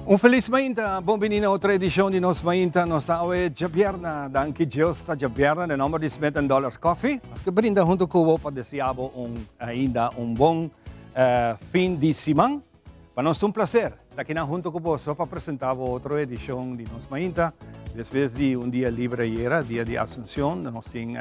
Un felis mainta, bon bini na otro edicion di Nos Mainta. Nos ta awe djabierna, danki Dios ta djabierna, den nomber di Smith and Dollars Coffee. Nos ke brinda hunto cu bo pa desea bo un ainda un bon fin di siman. Pa nos ta un placer ta kinan hunto cu boso pa presenta bo otro edicion di Nos Mainta. Despues di un dia libre ayera, dia di Asuncion, nos tin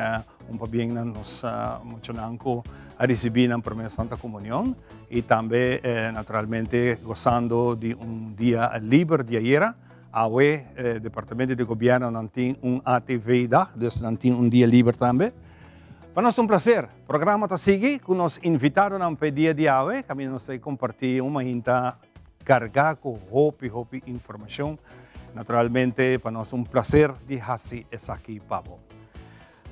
un pabien na nos muchanan cu a ricibi nan prome Santa Comunion y tambe naturalmente gozando di un dia liber di ayera. Awe Departamento di Gobierno nan tin un ATV dag, dus nan tin un dia liber tambe. Pa nos ta un placer. Programa ta sigui cu nos invitadonan p'e dia di awe, caminda nos ta comparti un mainta carga cu hopi hopi informacion. Naturalmente pa nos ta un placer di haci esaki pa bo.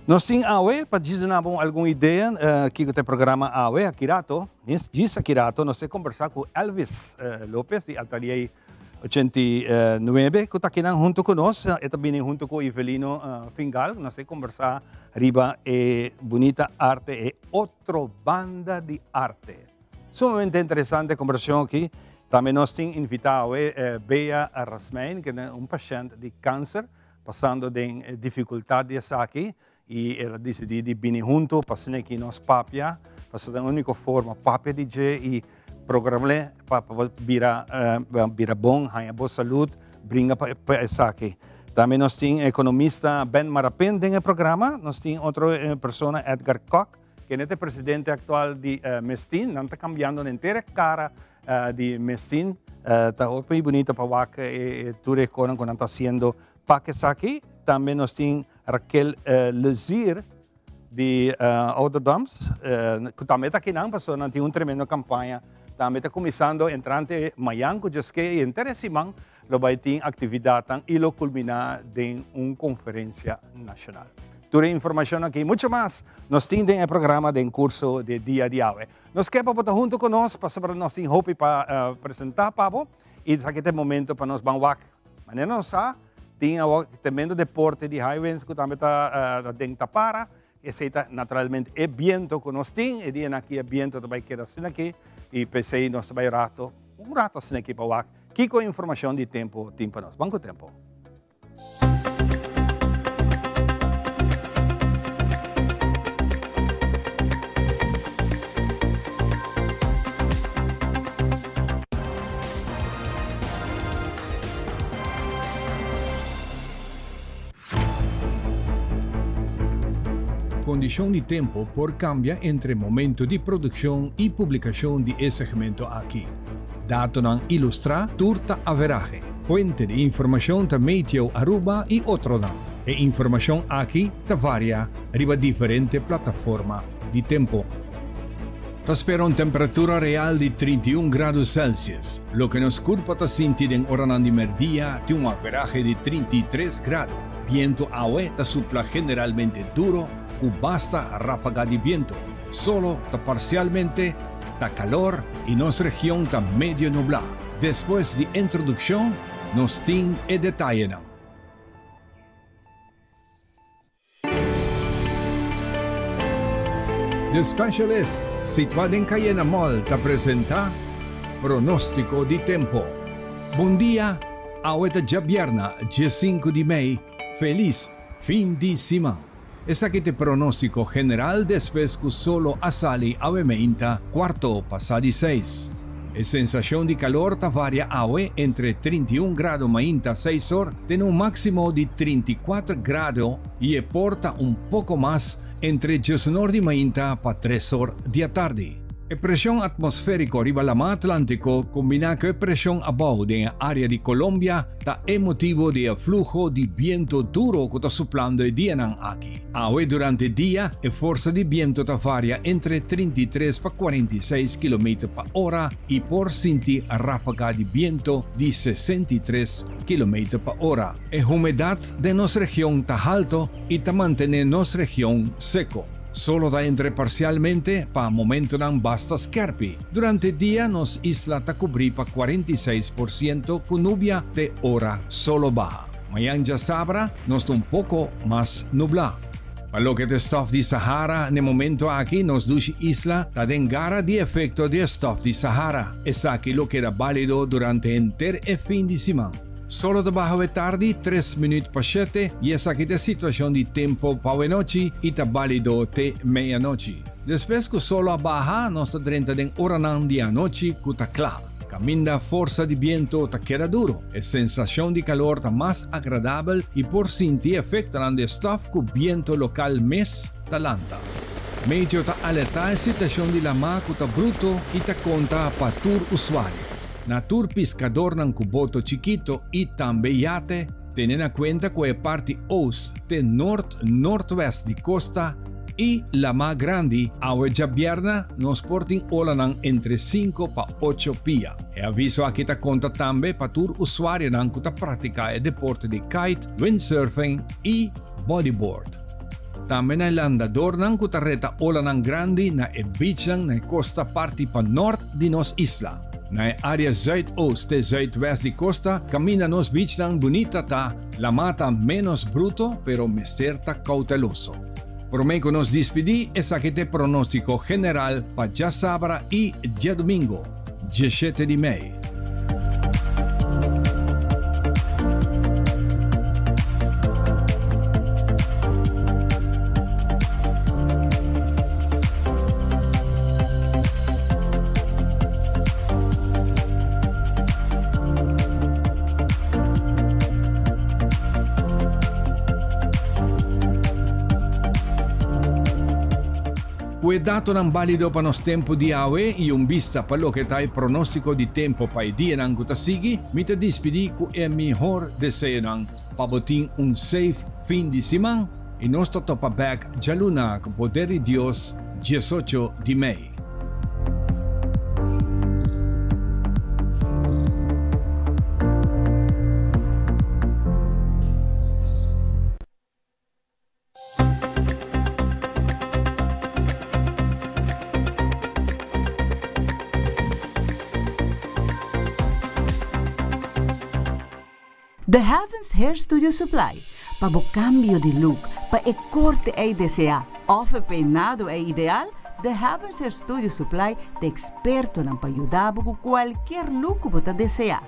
Nos tin awe pa djis duna bo algun idea kico ta e programa awe. Aki rato, djis aki rato nos ta combersa cu Elvis Lopez di Altaliey 89 ku ta kinan huntu ku nos. E ta bini huntu ku Ivelino Fingal. Nos ta kombersá riba e bunita arte, e otro banda di arte. Sumamente interesante e kombersashon aki. Tambe nos tin invitá awe Bea Rasmijn, ku ta un pashènt di kanser, pasando den difikultat di esaki. I el a disidí di bini huntu pa asina ki nos papia, pasobra ta e úniko forma, papia di dje i program'é pa bo bira bira bon, haña bo salud, bringa pa pa esaki. Tambe nos tin ekonomista Ben Marapin den e programa, nos tin otro persona Edgar Kok, kende ta e presidente aktual di Mestin, nan ta kambiando henter e kara di Mestin, ta hopi bunita pa wak e tur e konan ku nan ta hasiendo pa esaki. Tambe nos tin Raquel Lezier di Ouderdams, cu tambe ta akinan pasobra nan tin un tremendo campaña. Tambe ta cuminsando entrante mayan cu Dios ke y henter e siman lo bay tin actividadnan y lo culmina den un conferencia nacional. Tur e informacion aki y mucho mas nos tin den e programa den curso di dia di awe. Nos ke pa bo ta hunto cu nos pasobra nos tin hopi pa presenta pa bo y esaki ta e momento pa nos ban wak. Manera nos sa, tin awor tremendo deporte di high winds ku tambe ta den tapara. Esei ta naturalmente e biento ku nos tin. E dianan aki e biento ta bai keda asina aki i p'esei nos ta bai rato, un rato asina aki pa wak kiko informashon di tempu tin pa nos. Ban ku tempu. Kondishon di tempu por kambia entre momentu di produkshon i publikashon di e segmento aki. Datonan ilustrá tur ta averahe. Fuente di informashon ta Meteo Aruba i otronan. E informashon aki ta varia riba diferente plataforma di tempu. Ta spera un temperatura real di 31 grado Celsius, loke nos kurpa ta sinti den oranan di merdia tin un averahe di 33 grado. Bientu awe ta supla generalmente duro ku basta rafaga di bientu. Solo ta parsialmente ta kalor i nos region ta medio nublá. Despues di introdukshon nos tin e detayenan. The Specialist, situá den Cayena Mall ta presentá Pronóstiko di Tempo. Bon dia, awe ta djabièrna diesinku di mei, felis fin di siman. Esaki ta e pronóstiko general despues ku solo a sali awe meinta kuarto pasá di seis. E sensashon di kalor ta varia awe entre 31 grado mainta seis or te na un máksimo di 34 grado i e por ta un poko mas entre djesnor di mainta pa tres or di atardi. E preshon atmosfériko riba Lamá Atlántiko kombiná ku e preshon abou den e área di Colombia ta e motibu di e fluho di bientu duro ku ta suplando e dianan aki. Awe durante dia e forsa di bientu ta varia entre 33 pa 46 kilometer pa ora i por sinti ráfaga di bientu di 63 kilometer pa ora. E humedat den nos region ta halto i ta mantené nos region seko. Solo ta entre parsialmente pa momentonan basta skerpi. Durante dia nos isla ta kubrí pa 46% ku nubia te ora solo baha. Mañan djasabra nos ta un poko mas nublá. Pa loke ta e stof di Sahara, n'e momento aki nos dushi isla ta den gara di efecto di e stof di Sahara. Esaki lo keda balido durante henter e fin di siman. Solo ta baha awe tardi tres minuut pa shete y esaki ta e situacion di tempo pa awe nochi y ta balido te meianochi. Despues cu solo a baha nos ta drenta den oranan di anochi cu ta cla. Caminda forsa di biento ta keda duro, e sensacion di calor ta mas agradabel y por sinti e efectonan di e stof cu biento local mes ta lanta. Meteo ta alerta e situacion di lama cu ta bruto y ta conta pa tur usuario. Na tur piscadornan cu boto chikito y tambe yate, tene na cuenta cu e parti oost te noord noordwest di costa y lama grandi, awe djabièrnè nos por tin olanan entre cinco pa ocho pia. E aviso aki ta conta tambe pa tur usuarionan cu ta practica e deporte di kite, windsurfing y bodyboard. Tambe na e landadornan cu ta reta olanan grandi na e beachnan na e costa parti pa nort di nos isla. Na e area zuidoost te zuidwest di costa caminda nos beachnan bunita ta, lama ta menos bruto pero mester ta cauteloso. Prome cu nos dispidi esaki t'e pronostico general pa djasabra y djadomingo, dieshete di mei. Ku e datonan bálido pa nos tempu di awe i un bista pa loke ta e pronóstiko di tempu pa e dianan ku ta sigui, mi ta dispidí ku e mihor deseonan pa bo tin un safe fin di siman i nos ta topa bèk djaluna ku poder di Dios diesocho di mei. The Heavens Hair Studio Supply, pa bo cambio di look, pa e corte ey desea of e peinado ey ideal, The Heavens Hair Studio Supply ta expertonan pa yuda bo cu cualkier look cu bo ta desea.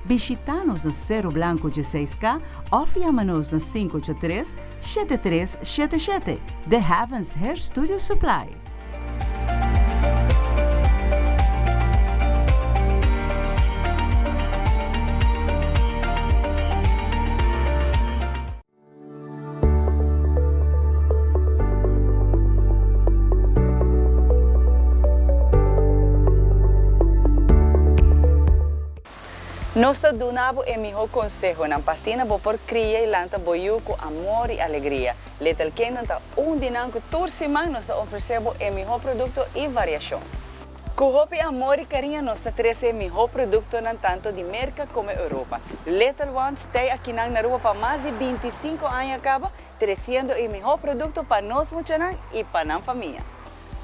Bishita nos na Cerro Blanco dieseis K of yama nos na 583 7377. The Heavens Hair Studio Supply. Nos ta duna bo e mihó konsehonan pa asina bo por kria i lanta bo yu ku amor i alegria. Little Kingdom ta un di nan ku tur siman nos ta ofresé bo e mihó produkto i variashon. Ku hopi amor i kariño nos ta trese e mihó produktonan tanto di Merka komo Europa. Little Ones tei akinan na Aruba pa mas di 25 aña kaba, tresiendo e mihó produkto pa nos muchanan i pa nan famia.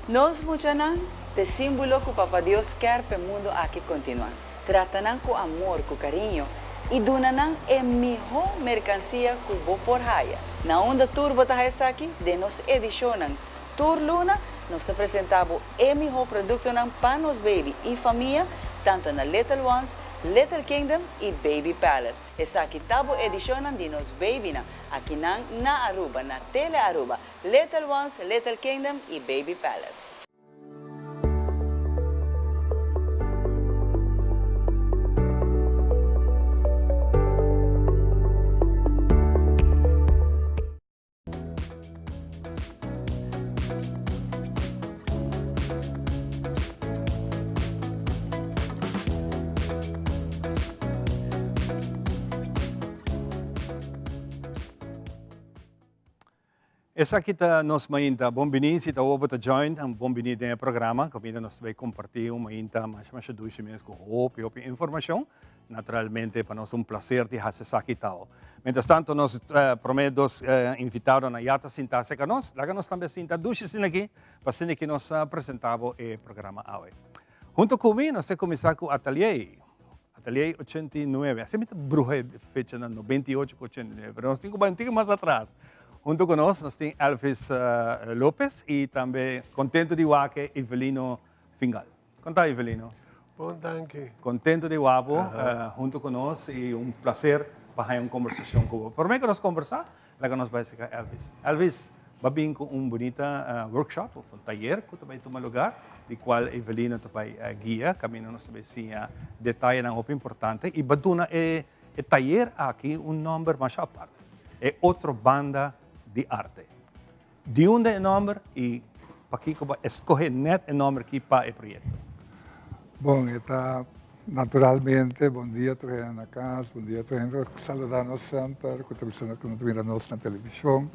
Nos muchanan t'e símbolo ku Papa Dios kèr p'e mundu aki kontinuá. Trata nan ku amor, ku kariño i duna nan e mihó merkansia ku bo por haya. Na unda tur bo ta haya esaki? Den nos edishonnan. Tur luna nos ta presentá bo e mihó produktonan pa nos baby i famia, tantu na Little Ones, Little Kingdom i Baby Palace. Esaki ta bo edishonnan di nos babynan, akinan na Aruba, na Tele Aruba, Little Ones, Little Kingdom i Baby Palace. Esaki ta Nos Mainta. Bon bini si ta bo ta join, bon bini den e programa. Kaminda nos ta bay comparti un mainta masha masha dushi mes cu hopi hopi informacion. Naturalmente pa nos un placer di haci esaki tao. Mientras tanto nos prome dos invitadonan ya ta sinta acerca nos. Laga nos tambe sinta dushi asina aki pa asina ki nos presenta bo e programa awe. Hunto cu mi nos ta cuminsa cu Atelier. Atelier 89. Asina mi ta bruha e fechanan 98 cu 89, pero nos tin cu bai un tiki mas atras. Hunto cu nos, nos tin Elvis Lopez y tambe contento di wak Evelino Fingal. Con ta, Evelino? Bon, danki. Contento di wak bo hunto cu nos y un placer pa haya un conversacion cu bo. Prome cu nos conversa, laga nos bai cerca Elvis. Elvis, ba bin cu un bunita workshop of un tayer cu ta bai tuma lugar, di cual Evelino ta bai guia, caminda nos ta bai siña detayenan hopi importante y ba duna e tayer aki un nomber masha apart, E Otro Banda di Arte. Di unda e nomber y pakico bo a escoge net e nomber aki pa e proyecto? Bon, e ta naturalmente, bon dia tur hende na cas, bon dia tur hende cu ta saluda nos semper, cu ta bisa nos cu no ta mira nos na television.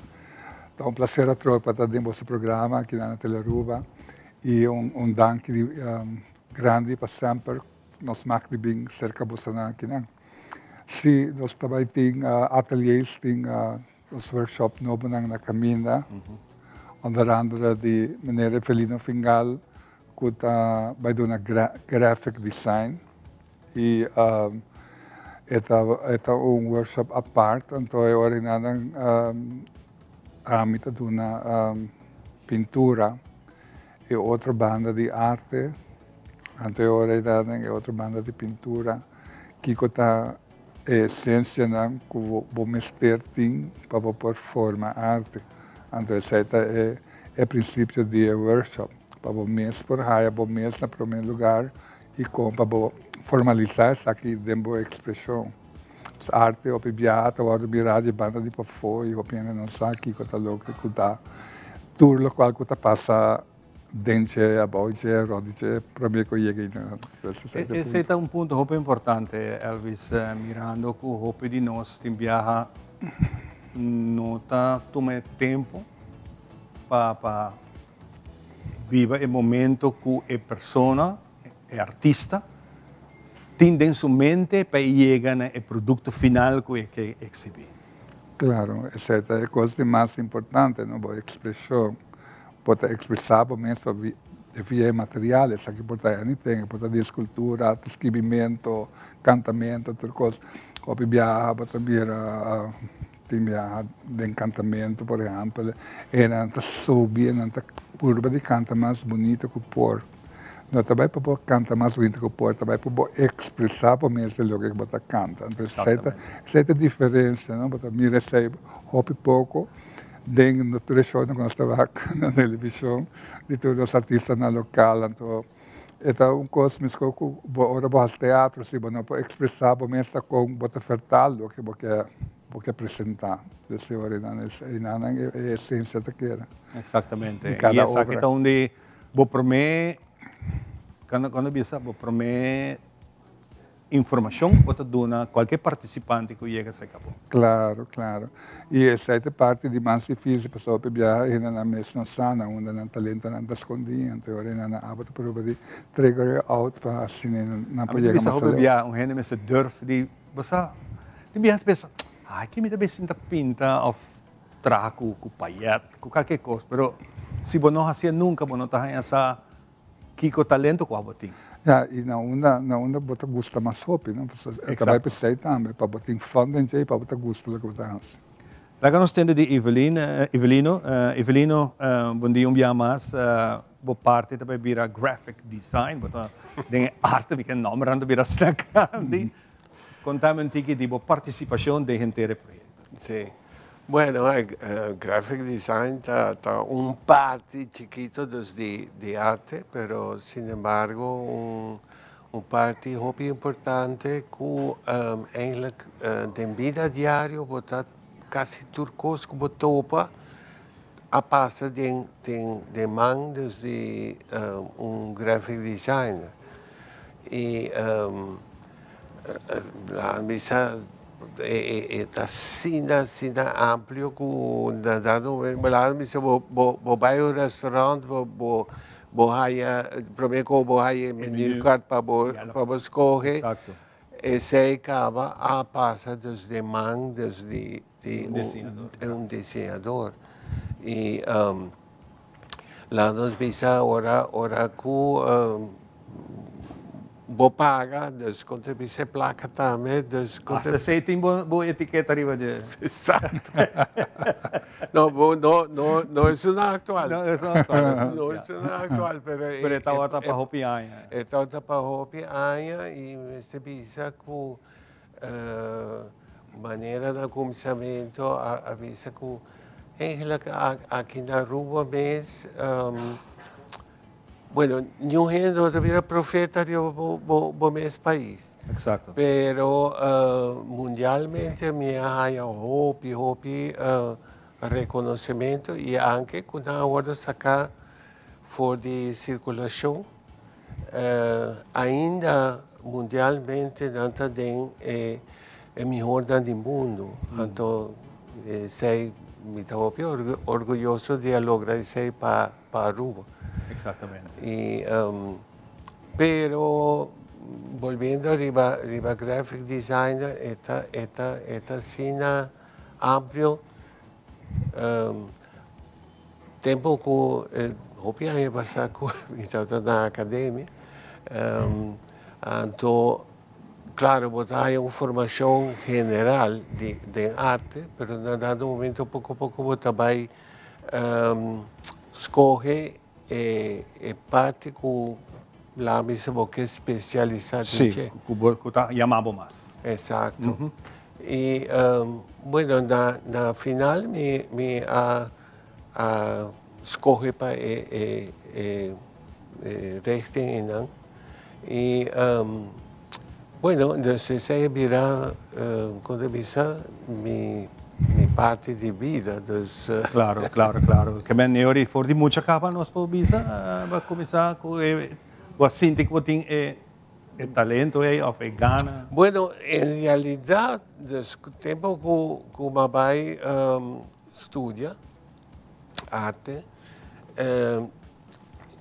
Ta un placer atrobe pa ta den boso programa aki na Telearuba y un danki grandi pa semper nos mag di bin cerca bosonan akinan. Si, nos ta bay tin ateliers, tin nos workshop nobonan na caminda, onder andere di meneer Evelino Fingal cu ta bay duna graphic design y e ta e ta un workshop apart, anto e ora nan ami ta duna pintura e otro banda di arte, anto e ora nan e otro banda di pintura, kico ta e esencianan cu bo mester tin pa bo por forma arte. Anto esey ta e e principio di e workshop, pa bo mes por haya bo mes na prome lugar y con pa bo formalisa esaki den bo expresion. Arte hopi biaha ta wordo mira di banda di pafo y hopi hende no sa kico ta loke cu ta tur locual cu ta pasa den dje, abou dje, rond di dje, prome cu yega ei. Esey ta un punto hopi importante, Elvis, mirando cu hopi di nos tin biaha no ta tuma e tempo pa pa biba e momento cu e persona, e artista, tin den su mente pa e yega na e producto final cu e ke exhibi. Claro, esey ta e cos di mas importante, no? Bo expresion, bo ta expresa bo mes pa via e material, esaki por ta anything, e por ta di escultura, ta skibimento, cantamento, tur cos. Hopi biaha bo ta mira tin biaha den cantamento, por ehempel, e nan ta subi, e nan ta purba di canta mas bunito cu por. No ta bai pa bo canta mas bunito cu por, ta bai pa bo expresa bo mes den loke cu bo ta canta. Entonces esey ta, esey ta e diferencia, no? Bo ta mira esey hopi poco den no tur e shownan cu nos ta wak na television di tur nos artistanan local. Anto e ta un cos mesco cu bo ora bo haci teatro, si bo no por expresa bo mes ta con bo ta vertaal loke bo ke bo ke presenta. Entonces e ora eynan e esencia ta keda. Exactamente. Y esaki ta un di Bo promé, cuando cuando bisa bo promé informacion bo ta duna cualkier participante cu yega cerca bo. Claro, claro. Y esey ta parti di mas dificil pasobra hopi biaha hendenan mes no sa na unda nan talentonan ta scondi, anto e ora nan a abo ta proba di trigger out pa asina nan por yega mas aleu. Ami ta bisa hopi biaha un hende mester durf di, bo sa, tin biaha ta pensa, ay ki mi ta bisa ta pinta of traha ku ku payet, ku kalke kos, pero si bo no hasié nunka bo no ta haña sa kiko talento ku abo tin. Ya, i na unda na unda bo ta gusta mas hopi, no? Pasobra e ta bai p'esei tambe, pa bo tin fun den dje i pa bo ta gusta loke bo ta hasi. Laga nos tende di Evelyn, Evelino, Evelino, bon dia un bia mas. Bo parti ta bai bira graphic design, bo ta den e arte, mi ke nombernan ta bira asina grandi. Contame un tiki di bo participacion den henter e proyecto. Sí. Bueno, e graphic design ta ta un parti chikito dus di di arte, pero sin embargo un un parti hopi importante ku eigenlijk den bida diario bo ta kasi tur kos ku bo topa a pasa den den den man dus di un graphic designer. I laat bisa. E ta asina asina amplio ku na dado momento bo laga bisa bo bo bai un restaurant bo bo bo haya prome ku bo haya e menu card pa bo pa bo skohe esei kaba a pasa dus den man dus di di un diseñador i Laat nos bisa ora ora ku bo paga, dus kon ta bisa e plaka tambe, dus kon ta. Hasta esei tin bo bo etiketa riba dje. Exacto. No, bo no no no esun aktual. No esun aktual. No esun aktual, pero e. Pero e tabata pa hopi aña. E tabata pa hopi aña i mester bisa ku Manera na kuminsamentu a bisa ku eigenlijk aki na Aruba mes, bueno, niun hende no ta bira profeta riba bo mes pais. Exacto. Pero mundialmente mi a haya hopi, hopi rekonosementu i anke ku nan a wòrdu saká for di sirkulashon. Ainda mundialmente nan ta den e mihornan di mundu. Anto esei mi ta hopi orguyoso di a logra esei pa Aruba. Exactamente. Y pero bolbiendo riba riba graphic designer e ta e ta e ta asina amplio. Tempo ku hopi aña pasá ku mi tabata na akademia, anto klaro bo ta haña un formashon general di den arte, pero na dado momento poko poko bo ta bai skohe e parti ku laga bisa bo ke spesialisá den dje. Sí, ku bo ku ta yama bo mas. Eksakto. I bueno na na final mi mi a a skohe pa e e e e richting einan i bueno dus esei a bira kon ta bisa mi mi parti di bida dus. Claro claro claro ke men e ora for di mucha kaba nos por bisa bo a kuminsá ku e bo a sinti ku bo tin e E talento ei of e gana? Bueno, en realidad, dus tempo cu cu m'a bay studia arte,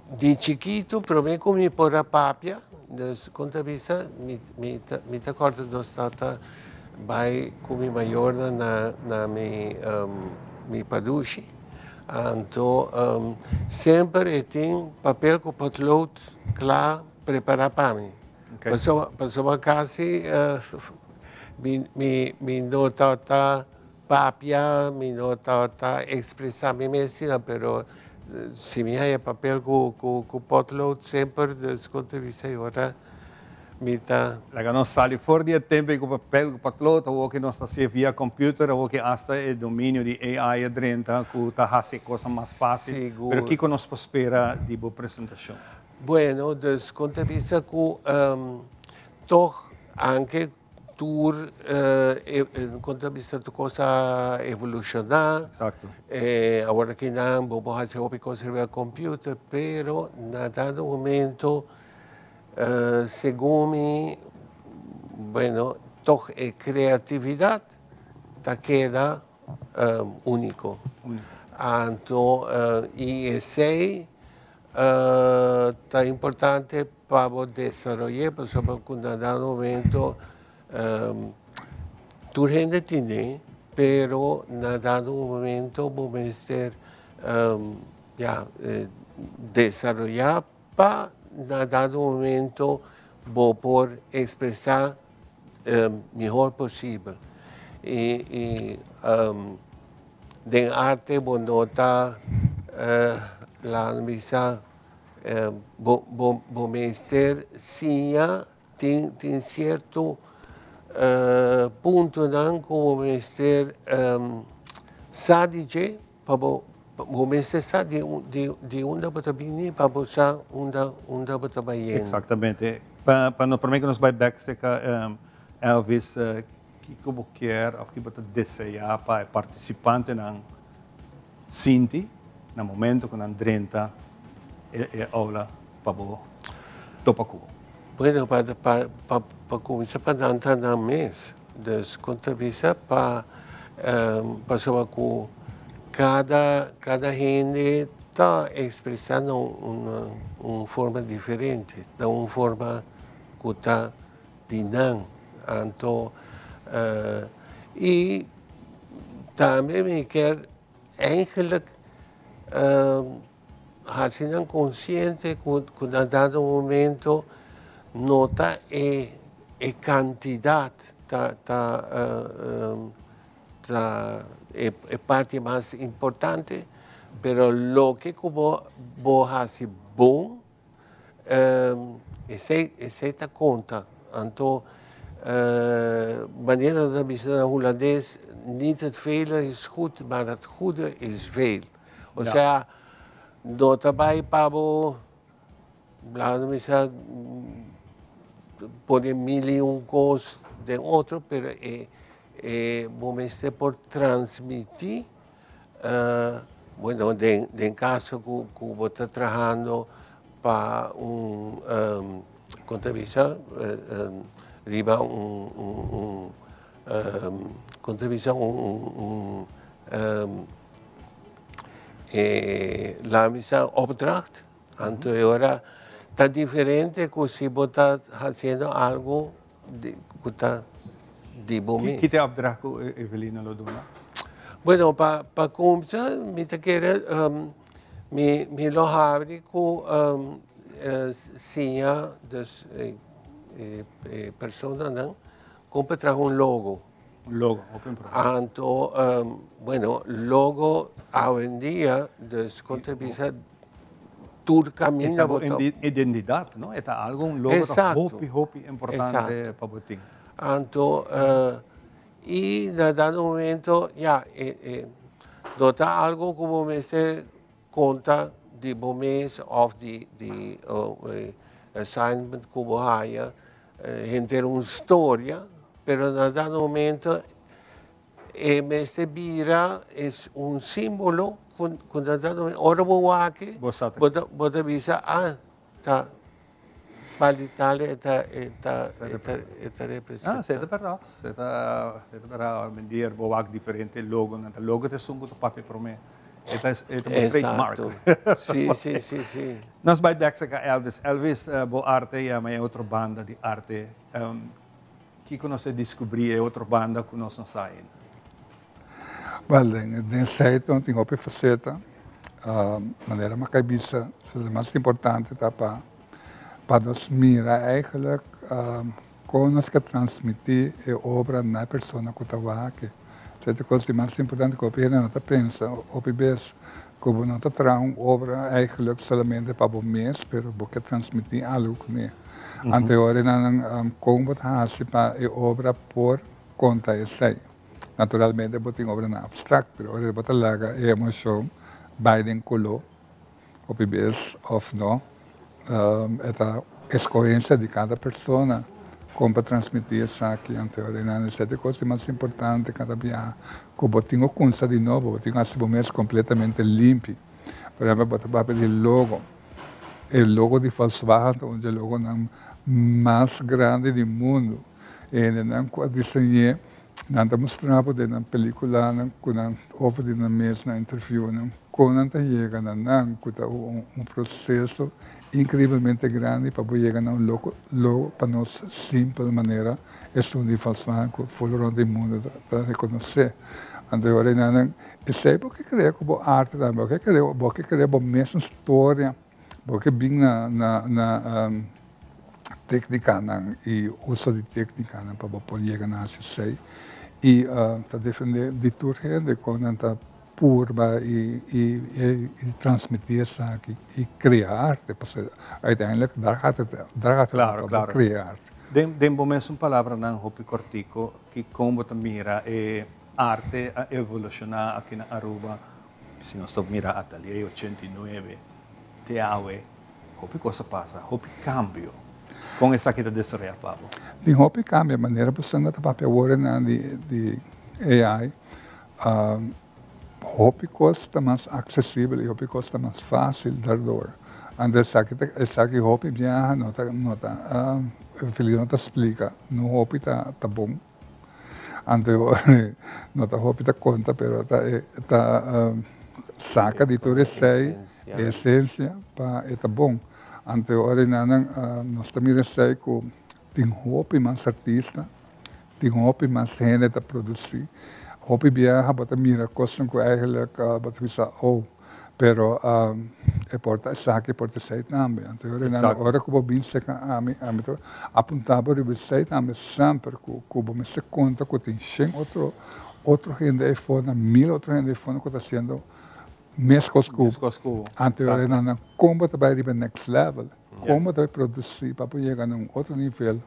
di chikito prome cu mi por a papia, dus con ta bisa, mi mi ta mi ta corda nos tata bay cu mi mayornan na na mi mi padushi, anto semper e tin papel cu potlood cla Prepara pa mi. Pasobra pasobra casi mi mi mi no tabata papia, mi no tabata expresa mi mes asina, pero si mi haya papel cu cu cu potlood semper dus con ta bisa y ora mi ta. Laga nos sali for di e tempo ei cu papel cu potlood, awor cu nos ta hacié via computer, awor cu hasta e dominio di AI a drenta cu ta haci e cosa mas facil. Sigur. Pero kico nos por spera di bo presentacion? Bueno, dus kon ta bisa ku tog anke tur kon ta bisa tur kos a evolushoná. Exacto. Awor aki nan bo por hasi hopi kos riba computer, pero na dado momento segun mi, bueno, tog e kreatividat ta keda úniko. Anto i esei Ta importante pa bo desaroy'é pasobra ku na dado momento tur hende tine pero na dado momento bo mester ya desaroyá pa na dado momento bo por ekspresá mihor posibel i Den arte bo no ta laga bisa bo bo bo mester siña tin tin cierto puntonan cu bo mester sa di dje pa bo bo mester sa di di di unda bo ta bini pa bo sa unda unda bo ta bayendo. Exactamente. Pa pa no prome cu nos bay bek cerca Elvis Kiko bo kier of ki bo ta deseá pa e partisipantenan sinti na momento ku nan drenta e aula pa bo topa ku bo? Bueno, pa pa pa kuminsá pa nan ta nan mes. Dus kon ta bisa pa pasobra ku kada kada hende ta ekspresá na un un forma diferente, na un forma ku ta di nan. Anto i tambe mi kier eigenlijk hasi nan konsiente ku ku na dado momento no ta e e kantidat ta ta ta e e parti mas importante, pero loke ku bo bo hasi bon esei esei ta konta. Anto manera nan ta bisa na hulandes, niet het vele is goed, maar het goede is veel. Osea, no ta bai pa bo, laga bisa, pone mil i un kos den otro, pero e e bo mester por transmití, bueno, den den kaso ku ku bo ta trahando pa un, kon ta bisa, riba un un un, kon ta bisa, un un un. E la misa opdracht, anto e ora ta diferente ku si bo ta hasiendo algu ku ta di bo mes. Ki ta e opdracht ku Evelina lo duna? Bueno, pa pa kumsa mi ta kere mi mi lo habri ku siña dus e e personanan kon pa traha un logo. Un logo, hopi importante. Anto, bueno, logo awendia, dus kon ta bisa, tur kaminda bo ta. E ta bo identidat, no? E ta algo, un logo ta hopi, hopi importante pa bo tin. Anto, i na dado momento, ya, e no ta algo ku bo mester konta di bo mes òf di di assignment ku bo haya, Henter un storia, pero na dado momento e mester bira es un simbolo ku ku na dado momento ora bo wak Bo sa ta bo ta bo ta bisa ah ta tal di tal e ta e ta e ta e ta Ah, representa. esei ta berdad. Esei ta esei ta berdad. Hoy bo wak diferente logonan. Ta logo ta esun ku ta papia promé. E ta e ta bo trademark. Exacto. Sí, sí, sí, sí. Nos bai bek cerca Elvis. Elvis, bo arte yama e otro banda di arte. Kiko nos a descubri e otro banda cu nos no sa ainda? Wel, den den esei no tin hopi faceta. Manera mi a kai bisa, e mas importante ta pa pa nos mira eigenlijk Kon nos ke transmití e obra na e persona ku ta wak? Esei ta e kos di mas importante ku hopi hende no ta pensa. Hopi bes ku bo no ta traha un obra eigenlijk solamente pa bo mes, pero bo ke transmití algu kuné. Anto e ora nan kon bo ta hasi pa e obra por konta esei? Naturalmente bo tin obranan abstrakt, pero ora bo ta laga e emoshon bai den koló. Hopi bes of no, e ta escogencia di cada persona con pa transmiti esaki. Anto nan esei ta e cos di mas importante cada biaha cu bo tin cu cunsa di nobo, bo tin cu haci bo mes completamente limpi. Por ehempel, bo ta papia di logo, e logo di Volkswagen ta un di e logonan mas grandi di mundo. E hendenan cu a diseñ'e Nan ta mustra bo den nan peliculanan cu nan over di nan mes nan interviewnan con nan ta yega na nan cu ta un proceso increiblemente grandi pa bo yega na un logo logo pa nos simpel manera esun di Volkswagen cu full rond di mundo ta reconoce. Anto e ora ei nan esey bo ke crea cu bo arte tambe bo ke crea bo ke crea bo mes storia. Bo ke bin na na na técnicanan y uso di técnicanan pa bo por yega na haci esey y ta defende di tur hende con nan ta purba y y y transmiti esaki y crea arte pasobra uiteindelijk daar gaat het daar gaat het om pa bo crea arte. Den den bo mesun palabranan hopi cortico ki con bo ta mira e arte a evoluciona aki na Aruba Si nos ta mira Atelier 89 te awe, hopi kos a pasa, hopi kambio. Kon esaki ta desaroyá pa bo? Tin hopi kambio, manera bo senda ta papia awor nan di AI, hopi kos ta mas aksesibel i hopi kos ta mas fásil dardor. Anto esaki ta esaki hopi biaha no ta no ta Felipe no ta splika, no hopi ta bon. Anto no ta hopi ta konta pero ta e ta saka di tur esei e esensia pa e ta bon. Anto ora nan nos ta mira esei ku tin hopi mas artista, tin hopi mas hende ta produsí. Hopi biaha bo ta mira kosnan ku eigenlijk bo ta bisa oh. Pero e por ta esaki, e por ta esei tambe. Anto yo Renaldo, ora ku bo bin serka ami, ami ta apuntá bo riba esei tambe semper ku ku bo mester konta ku tin shen otro otro hende ei for, mil otro hende ei for ku ta hasiendo meskos ku bo. Anto yo Renaldo, kon bo ta bai riba e next level? Kon bo ta bai produsí pa bo yega na un otro nivel?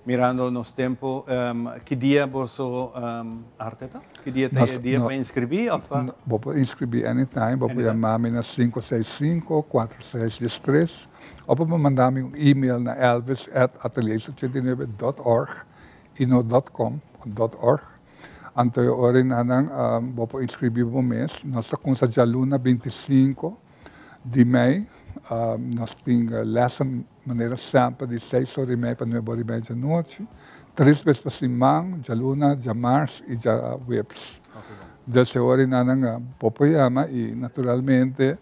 Mirando nos tempo, ki dia boso arte ta? Ki dia ta e dia pa inscribí of pa? Bo por inscribí anytime, bo por yama mi na sinku seis sinku, kuater seis dies tres of bo por manda mi un email na elvis at ateliers ochenta i nuebe dot org i no dot com, dot org. Anto e ora nan bo por inscribí bo mes. Nos ta kumsa djaluna bintisinku di mei, nos tin lèsen. Manera semper di seis ora i mei pa nuebe ora i mei djanochi, tres bes pa siman, djaluna, djamars i djaweps. Dus e ora nan bo por yama i naturalmente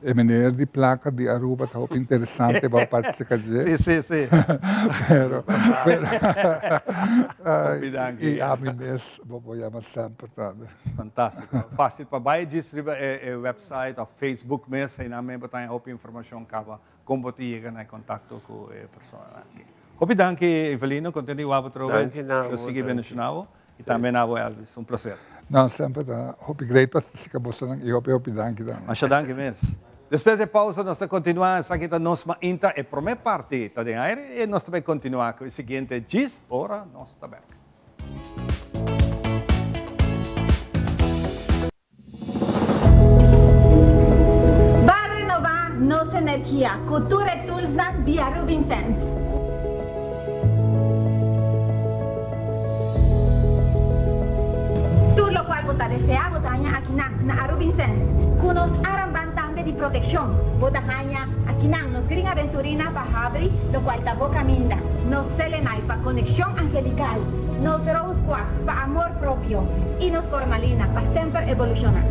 e meneer di plaka di Aruba ta hopi interesante bo partisika dje. Si, si, si. Pero, pero Hopi danki. I ami mes bo por yama semper tambe. Fantástiko. Fásil pa bai djis riba e website òf Facebook mes, einan mes bo ta haña hopi informashon kaba Kon bo ta yega na e kontakto ku e personanan aki. Hopi danki Evelino, konten di wak bo trobe. Danki na Dios bo, sigui danki. bendishona bo i tambe na bo Elvis. Un plaser. No, semper ta hopi great pa sika bosonan i hopi hopi danki tambe. Masha danki mes. Despues di e pausa nos ta kontinua, esaki ta Nos Mainta, e prome parti ta den aire i nos ta bai kontinua ku e siguiente djis ora nos ta bek. Ba renobá nos energia ku tur e toolsnan di Arubinsens. Tur lokual bo ta deseá bo ta haña akinan na Arubinsens. Ku nos aramband tambe di protekshon bo ta haña akinan nos Green Aventurina pa habri lokual ta bo kaminda, nos Selenite pa konekshon angelikal, nos Rose Quartz pa amor propio y nos cornalina pa semper evoluciona.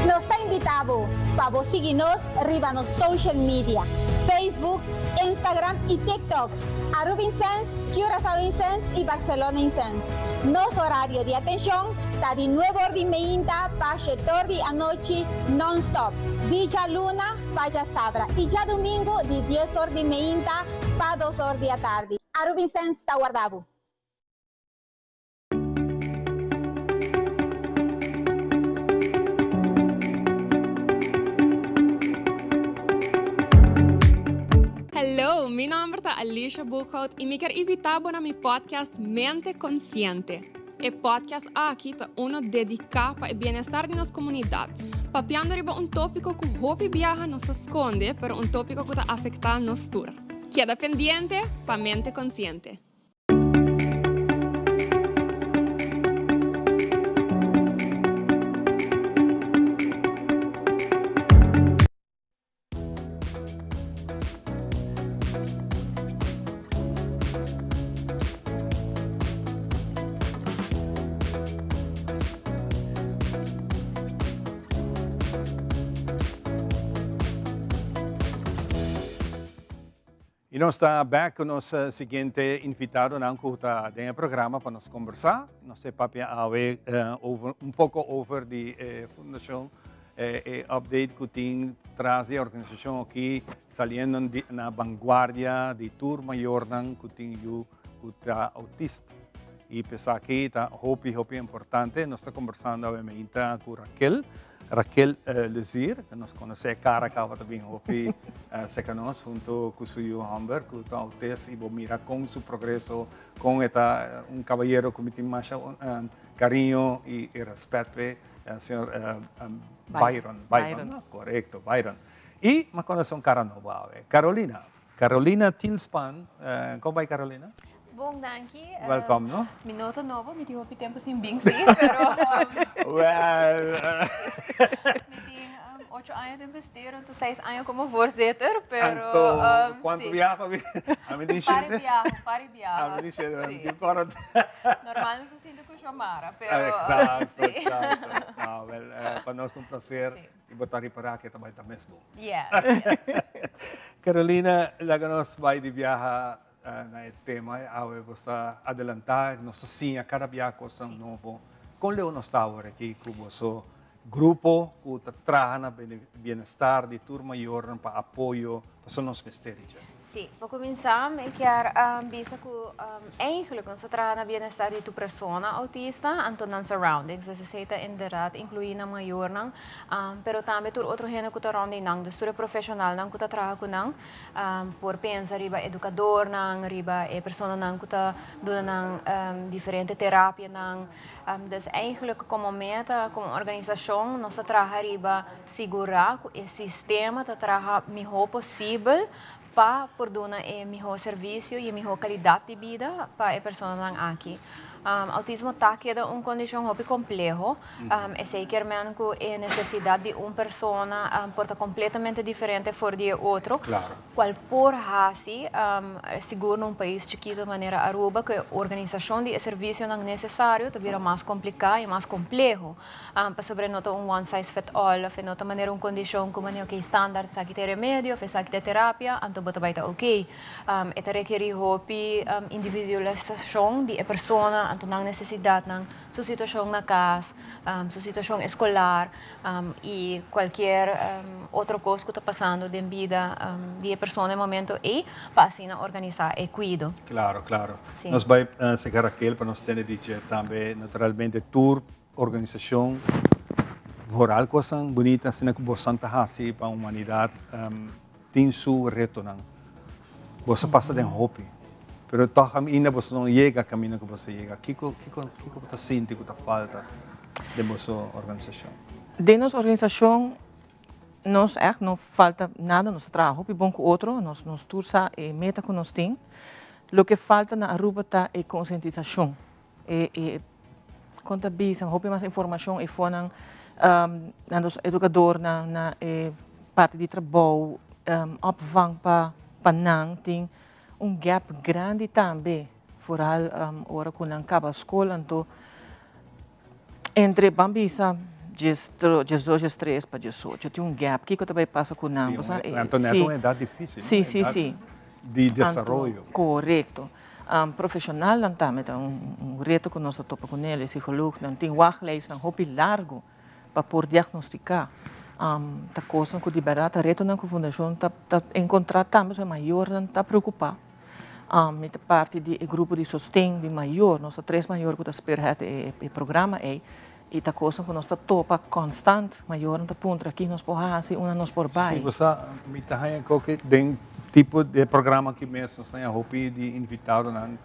Nos ta invita bo pa bo sigui nos riba nos social media, Facebook, Instagram y TikTok, Arubinsens, Curaçaoinsens y Barcelonaisens. Nos horario di atencion ta di nuebe or di meinta pa shetor di anochi non-stop, di djaluna pa djasabra y djadumingu di dies or di meinta pa dos or di atardi. Arubinsens ta warda bo. Hello, mi nomber ta Alicia Boekhout y mi kier invita bo na mi podcast Mente Consciente. E podcast aki ta uno dedica pa e bienestar di nos comunidad, papiando riba un topico cu hopi biaha nos ta sconde, pero un topico cu ta afecta nos tur. Keda pendiente pa Mente Consciente. Y nos ta back cu nos siguiente invitadonan cu ta den e programa pa nos conversa. Nos ta papia awe over, un poco over di e fundacion, e update cu tin tras di e organisacion aki, saliendo na vanguardia di tur mayornan cu tin yu cu ta autista. Y p'esaki ta hopi, hopi importante. Nos ta conversando awe meinta cu Raquel. Raquel Lezier, cu nos conoce cara caba ta bin hopi cerca nos hunto cu su yu homber cu ta autist y bo mira con su progreso, con e ta un caballero cu mi tin masha cariño y respet p'e, señor Byron, Byron, no? Corecto, Byron. Y mi a conoce un cara nobo awe, Carolina. Carolina Tilspan, con bay Carolina? Bon, danki. Welkom, no? Mi no ta nobo, mi tin hopi tempo sin bin, sí, pero Well. Mi tin 8 aña den bestuur, anto 6 aña como voorzitter, pero Anto, cuanto biaha mi? Ami tin Pari shete. biaha, un pari biaha. Ami tin shete, mi Sí. tin cuarenta. Normal nos ta sinti cu Xiomara, pero Exacto, sí. exacto. No, wel, pa nos ta un placer. Sí. Y bo ta ripara ke ta bai ta mes bon. Yes, yes. Carolina, laga nos bai di biaha na e tema awe. Bo sta adelanta, nos ta siña cada biaha cosnan nobo. Con leu nos ta awor aki cu boso grupo cu ta traha na bienestar di tur mayornan pa apoyo, pasobra nos mester di dje? Sí, pa kuminsá mi kier bisa ku eigenlijk nos ta traha na bienestar di tur persona autista, anto nan surroundings. Dus esei ta inderdaad inkluí nan mayornan, pero tambe tur otro hende ku ta rònt di nan. Dus tur e profeshonalnan ku ta traha ku nan por pensa riba edukadornan, riba e personanan ku ta duna nan diferente terapianan. Dus eigenlijk komo meta, komo organisashon, nos ta traha riba sigurá ku e sistema ta traha mihó posibel pa por duna e mihó servisio i e mihó kalidat di bida pa e personanan aki. Outismo ta keda un kondishon hopi kompleho. Esei kier men ku e nesesidat di un persona por ta kompletamente diferente for di e otro, kual por hasi, sigur na un pais chikito manera Aruba, ku e organisashon di e servisionan nesesario ta bira mas kompliká i mas kompleho. Pasobra e no ta un one size fit all of e no ta manera un kondishon ku manera ok standaard esaki ta e remedio of esaki ta e terapia anto bo ta bai ta ok. E ta rekerí hopi individualisashon di e persona anto nan nesesidatnan, su situashon na kas, su situashon eskolar i kualkier otro kos ku ta pasando den bida di e persona e momento ei pa asina organisá e kuido. Klaro, klaro. Nos bai seka Raquel pa nos tende di dje tambe naturalmente tur Organisacion vooral cosnan bunita asina cu bosan ta haci pa humanidad tin su retonan. Boso pasa den hopi, pero toch ainda boso no yega caminda cu boso yega. Kico kico kico bo ta sinti cu ta falta den boso organisacion? Den nos organisacion nos echt no falta nada, nos ta traha hopi bon cu otro, nos nos tur sa e meta cu nos tin. Loke falta na Aruba ta e concientisacion. E e kon ta bisa hopi mas informashon e fonan na nos edukadornan na e parti di trabou opvang pa pa nan tin un gap grandi tambe foral ora ku nan kaba skol anto entre ban bisa djes djes dos djes tres pa djes ocho tin un gap kiko ta bai pasa ku nan Sí, anto net un edat difisil sí sí sí di desaroyo. Korekto. Profeshonalnan tambe ta un reto ku nos ta topa kuné, e psikolognan tin wachtlijstnan hopi largu pa por diagnostiká. Ta kosnan ku di bèrdat ta retonan ku fundashon ta enkontrá tambe, so e mayornan ta preokupá. Mi ta parti di e grupo di sosten di mayor, nos ta tres mayor ku ta spearhead e programa ei i ta kosnan ku nos ta topa konstant, mayornan ta puntra ki nos por hasi, unda nos por bai. Si bo sa, mi ta haña koke den tipo di programa aki mes nos haña hopi di invitadonan.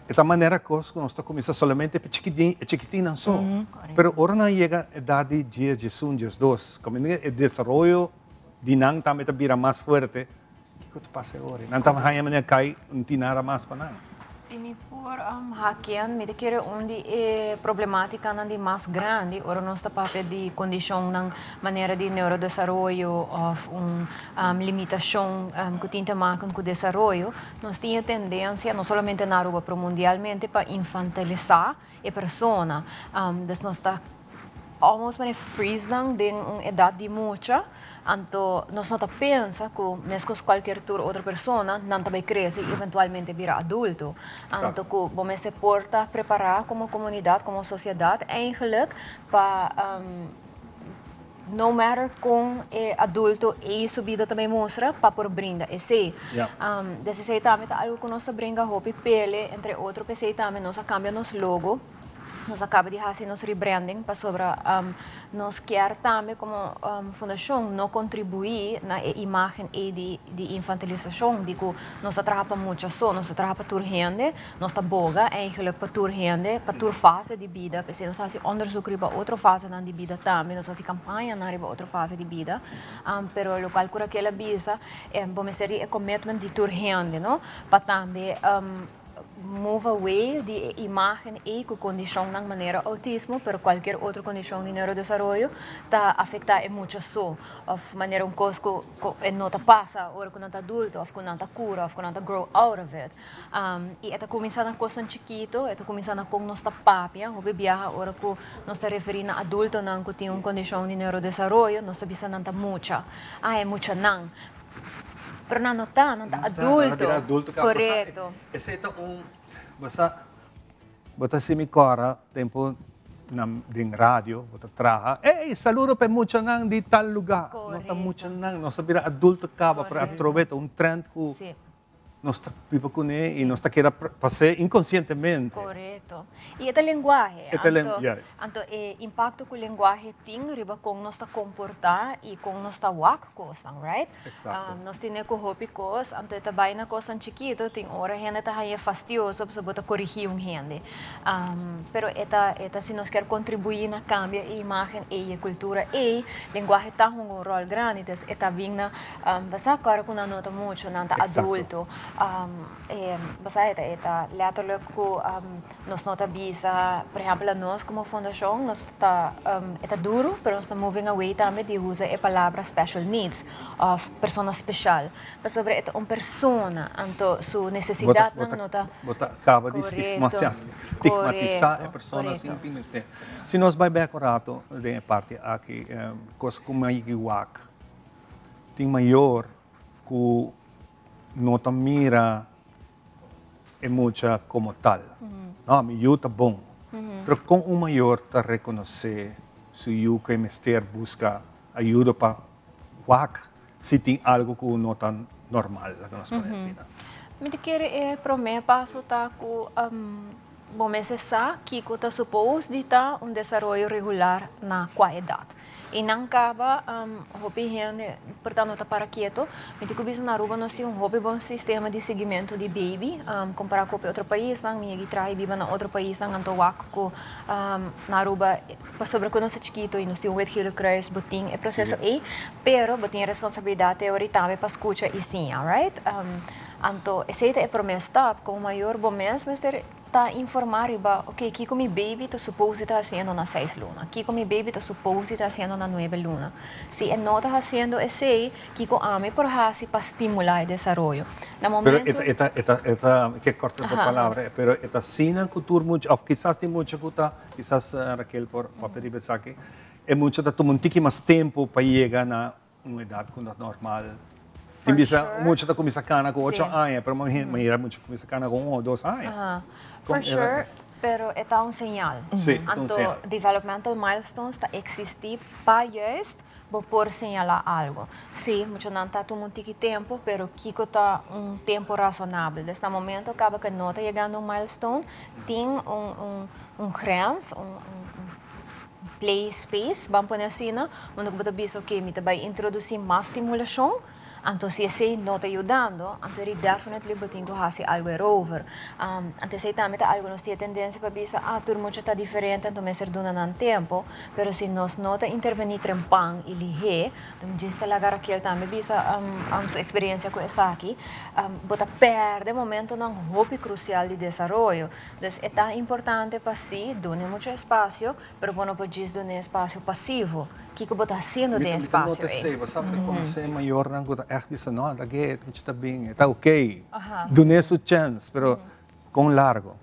E ta manera kos ku nos ta kuminsá solamente pa chikitin, e chikitinnan so. Pero ora nan yega edat di dies, diesun, diesdos, kaminda e desaroyo di nan tambe ta bira mas fuerte, Kiko ta pasa e ora? Nan ta haña manera kai, no tin nada mas pa nan. Si mi por hakean, mi ta kere un di e problemátikanan di mas grandi ora nos ta papia di kondishonnan manera di neurodesaroyo òf un limitashon ku tin te maken ku desaroyo, nos tin e tendensia, no solamente na Aruba pero mundialmente, pa infantilisá e persona. Dus nos ta almost manera freeze nan den un edad di mucha, anto nos no ta pensa cu mescos cualkier tur otro persona nan ta bay crece y eventualmente bira adulto. Anto cu bo mester por ta prepara como comunidad, como sociedad eigenlijk pa no matter con e adulto ey su bida ta bay mustra pa por brinda esey. Des esey tambe ta algo cu nos ta bringa hopi pele, entre otro p'esey tambe nos a cambia nos logo. Nos a caba di haci nos rebranding pasobra nos kier tambe como fundacion no contribui na e imagen ey di infantilisacion di cu nos ta traha pa mucha so, nos ta traha pa tur hende, nos ta boga eigenlijk pa tur hende, pa tur fase di bida, p'esey nos ta haci onderzoek riba otro fasenan di bida tambe, nos ta haci campañanan riba otro fase di bida, pero locual cu Raquel a bisa, bo mester di e commitment di tur hende, no, pa tambe move away di e imagen ei ku kondishonnan manera outismo, pero kualkier otro kondishon di neurodesaroyo ta afektá e mucha so, òf manera un kos ku ku e no ta pasa ora ku nan ta adulto, òf ku nan ta kura, òf ku nan ta grow out of it. I e ta kuminsá na kosnan chikito, e ta kuminsá na kon nos ta papia, hopi biaha ora ku nos ta referí na adultonan ku tin un kondishon di neurodesaroyo, nos ta bisa nan ta mucha, ah e muchanan. Pero nan no ta, nan ta adulto. Nan adulto. Correcto. Esey ta un, bo sa, bo ta hasi mi cora tempo na den radio, bo ta traha, ey, saludo pa e muchanan di tal lugar. Correcto. No ta muchanan, nos a bira adulto caba, pero atrobe ta un trend cu. Nos ta biba kuné i nos ta keda pas'é inkonsientemente. Korekto. I e ta lenguahe. E ta lenguahe, juist. Anto e impakto ku lenguahe tin riba kon nos ta komportá i kon nos ta wak kosnan, right? Eksakto. Nos tene ku hopi kos, anto e ta bai na kosnan chikito, tin ora hende ta haña fastioso pasobra bo ta korigí un hende. Pero e ta, e ta si nos kier kontribuí na kambia e imágen ei, e kultura ei, lenguahe ta hunga un ròl grandi. Entonces e ta bin na Bo sa kòrda ku nan no ta mucho, nan ta adulto. Bo sa e ta e ta letterlijk ku nos no ta bisa, por ehèmpel anos komo fundashon nos ta e ta duru pero nos ta moving away tambe di usa e palabra special needs òf persona speshal pasobra e ta un persona anto su nesesidatnan no ta. Bo ta kaba di stigmatisá e persona sin tin mester. Si nos bai bèk un rato den e parti aki kos ku mi wak. Tin mayor ku no ta mira e mucha komo tal. No, mi yu ta bon. Pero kon un mayor ta rekonosé su yu ku e mester buska ayuda pa wak si tin algu ku no ta normal, laga nos pone asina? Mi ta kere e promé paso ta ku bo mester sa kiko ta supos di ta un desaroyo regular na kua edat. I nan kaba hopi hende por ta no ta para keto. Mi tin ku bisa na Aruba nos tin un hopi bon sistema di siguimentu di baby kompará ku hopi otro paisnan. Mi yegi traha i biba na otro paisnan anto wak ku na Aruba pasobra ku nos ta chikito i nos tin un Wit Gele Kruis bo tin e proseso ei pero bo tin e responsabilidat te ora i tambe pa skucha i siña right. Anto esei ta e promé stap komo mayor bo mes mester Ta informá riba, ok, kiko mi baby ta supos di ta hasiendo na seis luna? Kiko mi baby ta supos di ta hasiendo na nuebe luna? Si e no ta hasiendo esei, kiko ami por hasi pa stimulá e desaroyo? Na Pero momento. e ta, e ta, e ta, e ta, mi ke kòrta bo palabra, pero e ta asina ku tur mucha, òf kisas tin mucha ku ta, kisas Raquel por papia riba esaki, e mucha ta tuma un tiki mas tempu pa yega na Un edad cu ta normal. Tin bisa mucha ta cuminsa cana cu ocho aña, pero manera mucha cuminsa cana cu un o dos aña. For sure, pero e ta un señal. Si, ta un señal. Anto developmental milestones ta existi pa juist bo por señala algo. Si, muchanan ta tuma un tiki tempo, pero kico ta un tempo razonabel? Des na momento caba cu no ta yegando un milestone, tin un grens, un. Play space, ban pone asina, unda ku bo ta bisa ok mi ta bai introdusí mas stimulashon, anto si esei no ta yudando, anto eri definitely bo tin ku hasi algu erover. Anto esei tambe ta algu nos tin e tendensia pa bisa ah tur mucha ta diferente anto mester duna nan tempu, pero si nos no ta intervení trempan i lihé, anto mi djis ta laga Raquel tambe bisa su eksperensia ku esaki, bo ta pèrdè momentonan hopi krusial di desaroyo. Dus e ta importante pa si dun'e mucho espasio, pero bo no por djis dun'e espasio pasivo. Kiko bo ta hasiendo den e espasio Mi ta ei? nota esei, bo sa bo ta konosé mayornan ku ta ègt bisa no, lag'é, mucha ta bin, e ta okey. Dun'é su chèns, pero kon largo.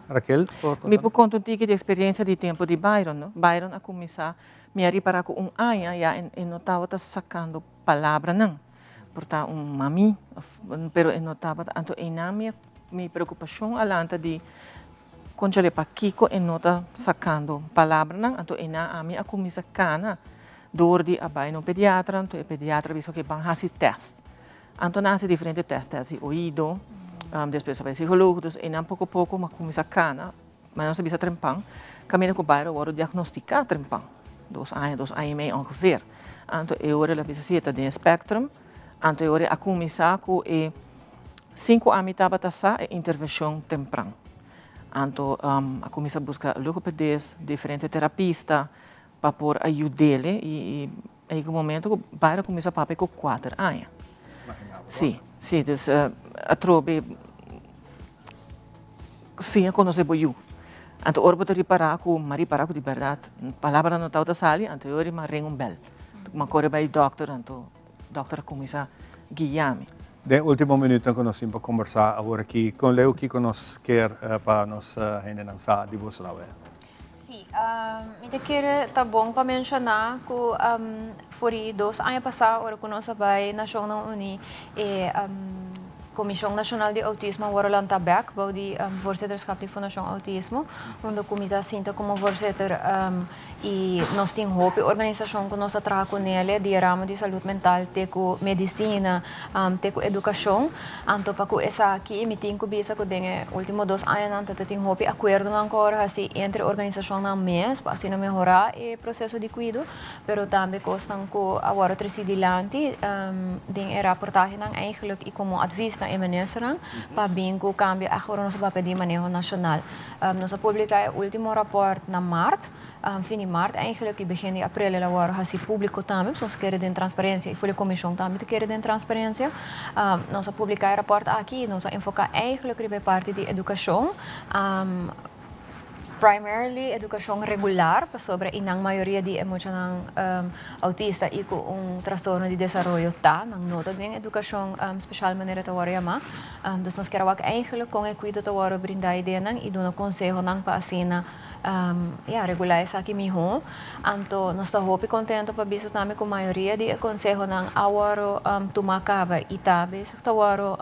Raquel, por Mi por konta un tiki di eksperensia di tempu di Byron, no? Byron a kuminsá, mi a ripará ku un aña ya e no tabata sakando palabranan. Por ta un mami, pero e no tabata, anto einan mi a Mi preocupacion a lanta di conchale pakico e no ta sacando palabranan, anto eynan ami a cuminsa cana door di a bay na un pediatra, anto e pediatra a bisa ok ban haci test, anto nan a haci diferente test, test di oido, despues a bay psicologo, dus eynan poco poco mi a cuminsa cana. Ma nos a bisa trempan, kaminda ku Byron wòrdu diagnostiká trempan, dos aña, dos aña i mei ongeveer. Anto e ora el a bisa si e ta den e spectrum, anto e ora a kuminsá ku e sin ku ami tabata sa e intervenshon tempran. Anto a kuminsá buska logopedist, diferente terapista pa por a yud'é i a yega un momento ku Byron a kuminsá papia ku kuater aña. Si, si, dus atrobe Siña konosé bo yu. Anto ora bo ta ripará ku m'a ripará ku di bèrdat palabranan no tabata sali, anto e ora m'a ring un bèl. M'a kore bai dòkter, anto dòkter a kuminsá guia mi. Den último minuutnan ku nos tin pa kombersá awor aki, kon leu kiko nos kier pa nos hendenan sa di boso awe? Sí, mi ta kere ta bon pa menshoná ku for di dos aña pasá ora ku nos a bai Nashonnan Uní e Komishon Nashonal di Outismo a wòrdu lantá bèk bou di voorzitterschap di Fundashon Outismo unda ku mi ta sinta komo voorzitter i nos tin hopi organisashon ku nos ta traha kunele di e ramo di salud mental te ku medisina te ku edukashon. Anto pa ku esaki mi tin ku bisa ku den e ultimo dos añanan ta tin hopi akuerdonan ku a wòrdu hasi entre organisashonnan mes pa asina mehorá e proseso di kuido, pero tambe kosnan ku a wòrdu tresi dilanti den e raportahenan eigenlijk i komo advis na e ministernan pa bin ku kambio ègt ora nos a papia di maneho nashonal. Nos a publiká e ultimo rapòrt na mart. Fin di mart eigenlijk y begin di april el a wòrdu hasi públiko tambe, pasobra nos kere den transparensia y for di komishon tambe ta kere den transparensia. Nos a publiká e rapòrt aki y nos a enfoká eigenlijk riba e parti di edukashon, primarily edukashon regular pasobra y nan mayoria di e muchanan autista y ku un trastorno di desaroyo ta, nan no ta den edukashon speshal manera ta wòrdu yamá. Dus nos kier a wak eigenlijk kon e kuido ta wòrdu brindá e den y duna konsehonan pa asina Ya, regulá esaki mihó. Anto nos ta hopi kontento pa bisa tambe ku mayoria di e konsehonan a wòrdu tumá kaba i ta bezig ta wòrdu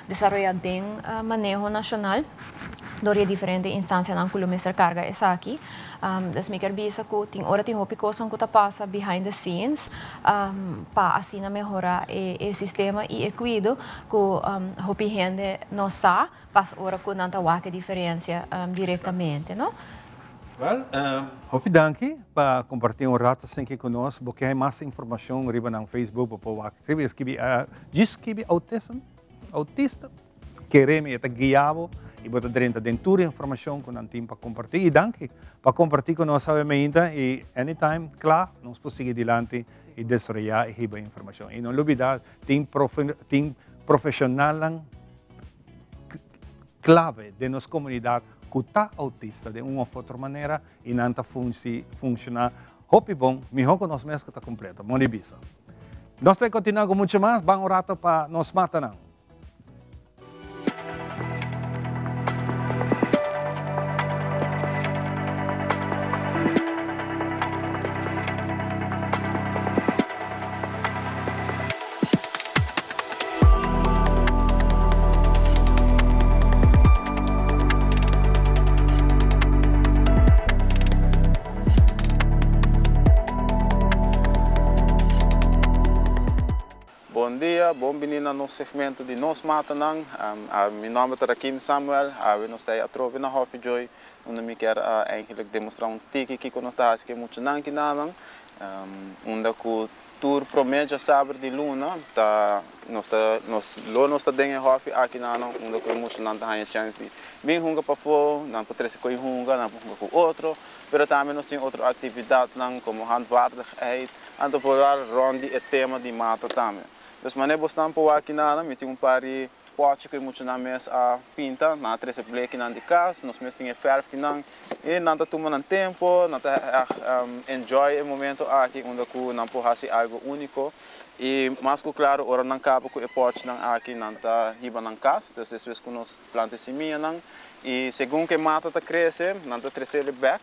desaroyá den maneho nashonal dor di e diferente instansianan ku lo mester karga esaki. Dus mi kier bisa ku tin ora tin hopi kosnan ku ta pasa behind the scenes pa asina mehorá e sistema i e kuido ku hopi hende no sa. Pas ora ku nan ta wak e diferensia direktamente, no? Wel, hopi danki pa kompartí un rato asinki ku nos. Bo ke hay mas informashon riba nan Facebook, bo por wak. Skibi, skibi, djis skibi autism, autista, kere mi e ta guia bo i bo ta drenta den tur informashon ku nan tin pa kompartí. I danki pa kompartí ku nos awe mainta i anytime kla nos por sigui dilanti i desaroyá i hiba informashon. I no lubidá tin tin profeshonalnan clave den nos comunidad cu ta autista den un of otro manera y nan ta funciona hopi bon, miho cu nos mes cu ta completo. Moni bisa. Nos ta continua cu mucho mas, ban un rato pa nos matanan. Bon dia, bon bini na nos segmento di Nos Matanan. Mi nomber ta Rakim Samuel. Awe nos ta atrobe na Hofi Joy, unda mi kier eigenlijk demostra un tiki kiko nos ta haci ku e muchanan kinanan, unda ku Tur promé djasaber di luna ta nos ta nos lo nos ta den e hòfi aki nan unda ku e muchanan ta haña chèns di bin hunga pafó, nan por trese koi hunga, nan por hunga ku otro, pero tambe nos tin otro aktividatnan komo handvaardigheid, anto vooral rònt di e tema di mata tambe. Dus manera bosnan por wak kinan mi tin un par di Pòchi ku e muchanan mes a pinta, nan a trese blekinan di kas, nos mes tin e fèrfkinan i nan ta tuma nan tempu, nan ta ègt enjoy e momento aki unda ku nan por hasi algu úniko i mas ku klaru ora nan kaba ku e pòchinan aki nan ta hiba nan kas, dus despues ku nos planta e simianan i segun ku e mata ta krese nan ta tresel bèk.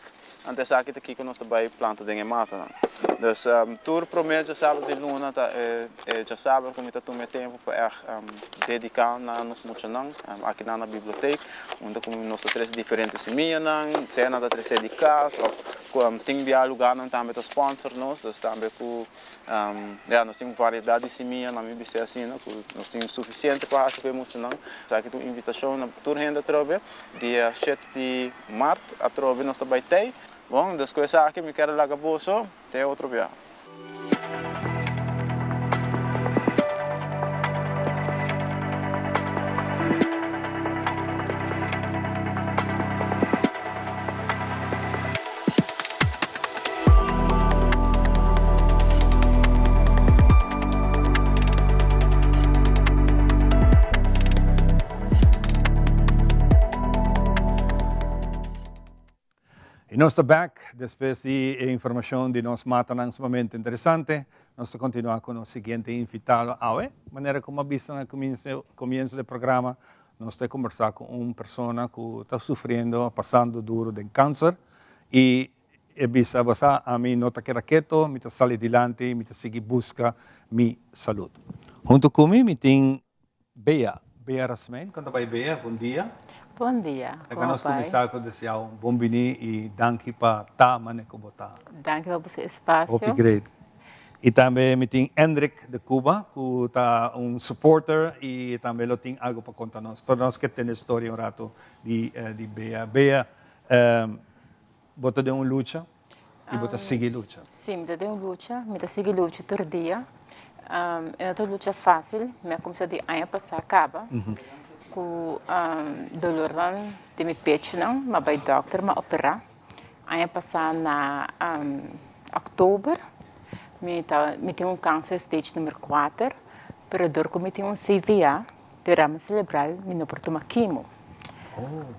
Anto esaki ta kiko nos ta bai planta den e matanan. Dus tur promé djasaber di luna ta e djasaber ku mi ta tuma e tempu pa ègt dediká na nos muchanan aki nan na bibliotek unda ku nos ta trese diferente simianan, sea nan ta trese di kas òf Ku tin bia lugarnan tambe ta sponsor nos, dus tambe ku ya nos tin un variedat di simia na mi bis'é asina ku nos tin sufisiente pa hasi ku e muchanan. Esaki ta un invitashon na tur hende atrobe, dia shete di mart atrobe nos ta bai tei. Bon, dus ku esaki mi kier a laga boso te otro bia. Y nos ta back despues di e informacion di nos matanan sumamente interesante. Nos ta continua cu nos siguiente invitado awe. Manera como a bisa na comienzo di e programa, nos ta conversa cu un persona cu ta sufriendo, pasando duro den cancer. Y e bisa, bo sa, ami no ta keda keto, mi ta sali dilanti, mi ta sigui busca mi salud. Hunto cu mi, mi tin Bea, Bea Rasmijn, kon ta bai Bea? Bon dia. Bon dia, Laga kon nos bai? kuminsá ku deseá un bon biní i danki pa ta mane ku bo ta. Danki pa boso espasio. Hopi great. I tambe mi tin Endrick de Cuba ku ta un supporter i tambe lo tin algu pa konta nos. Pero nos ke tende storia un ratu di di Bea. Bea, bo ta den un lucha I bo ta sigui lucha? Sí, mi ta den un lucha. Mi ta sigui lucha tur dia. E no ta un lucha fácil. Mi a kuminsá di aña pasá kaba ku dolornan di mi pechunan. Mi a bai dòkter, mi a operá. Aña pasá na òktober mi ta mi tin un kanser stage number kuater, pero dor ku mi tin un CVA, derrame cerebral, mi no por tuma kimo.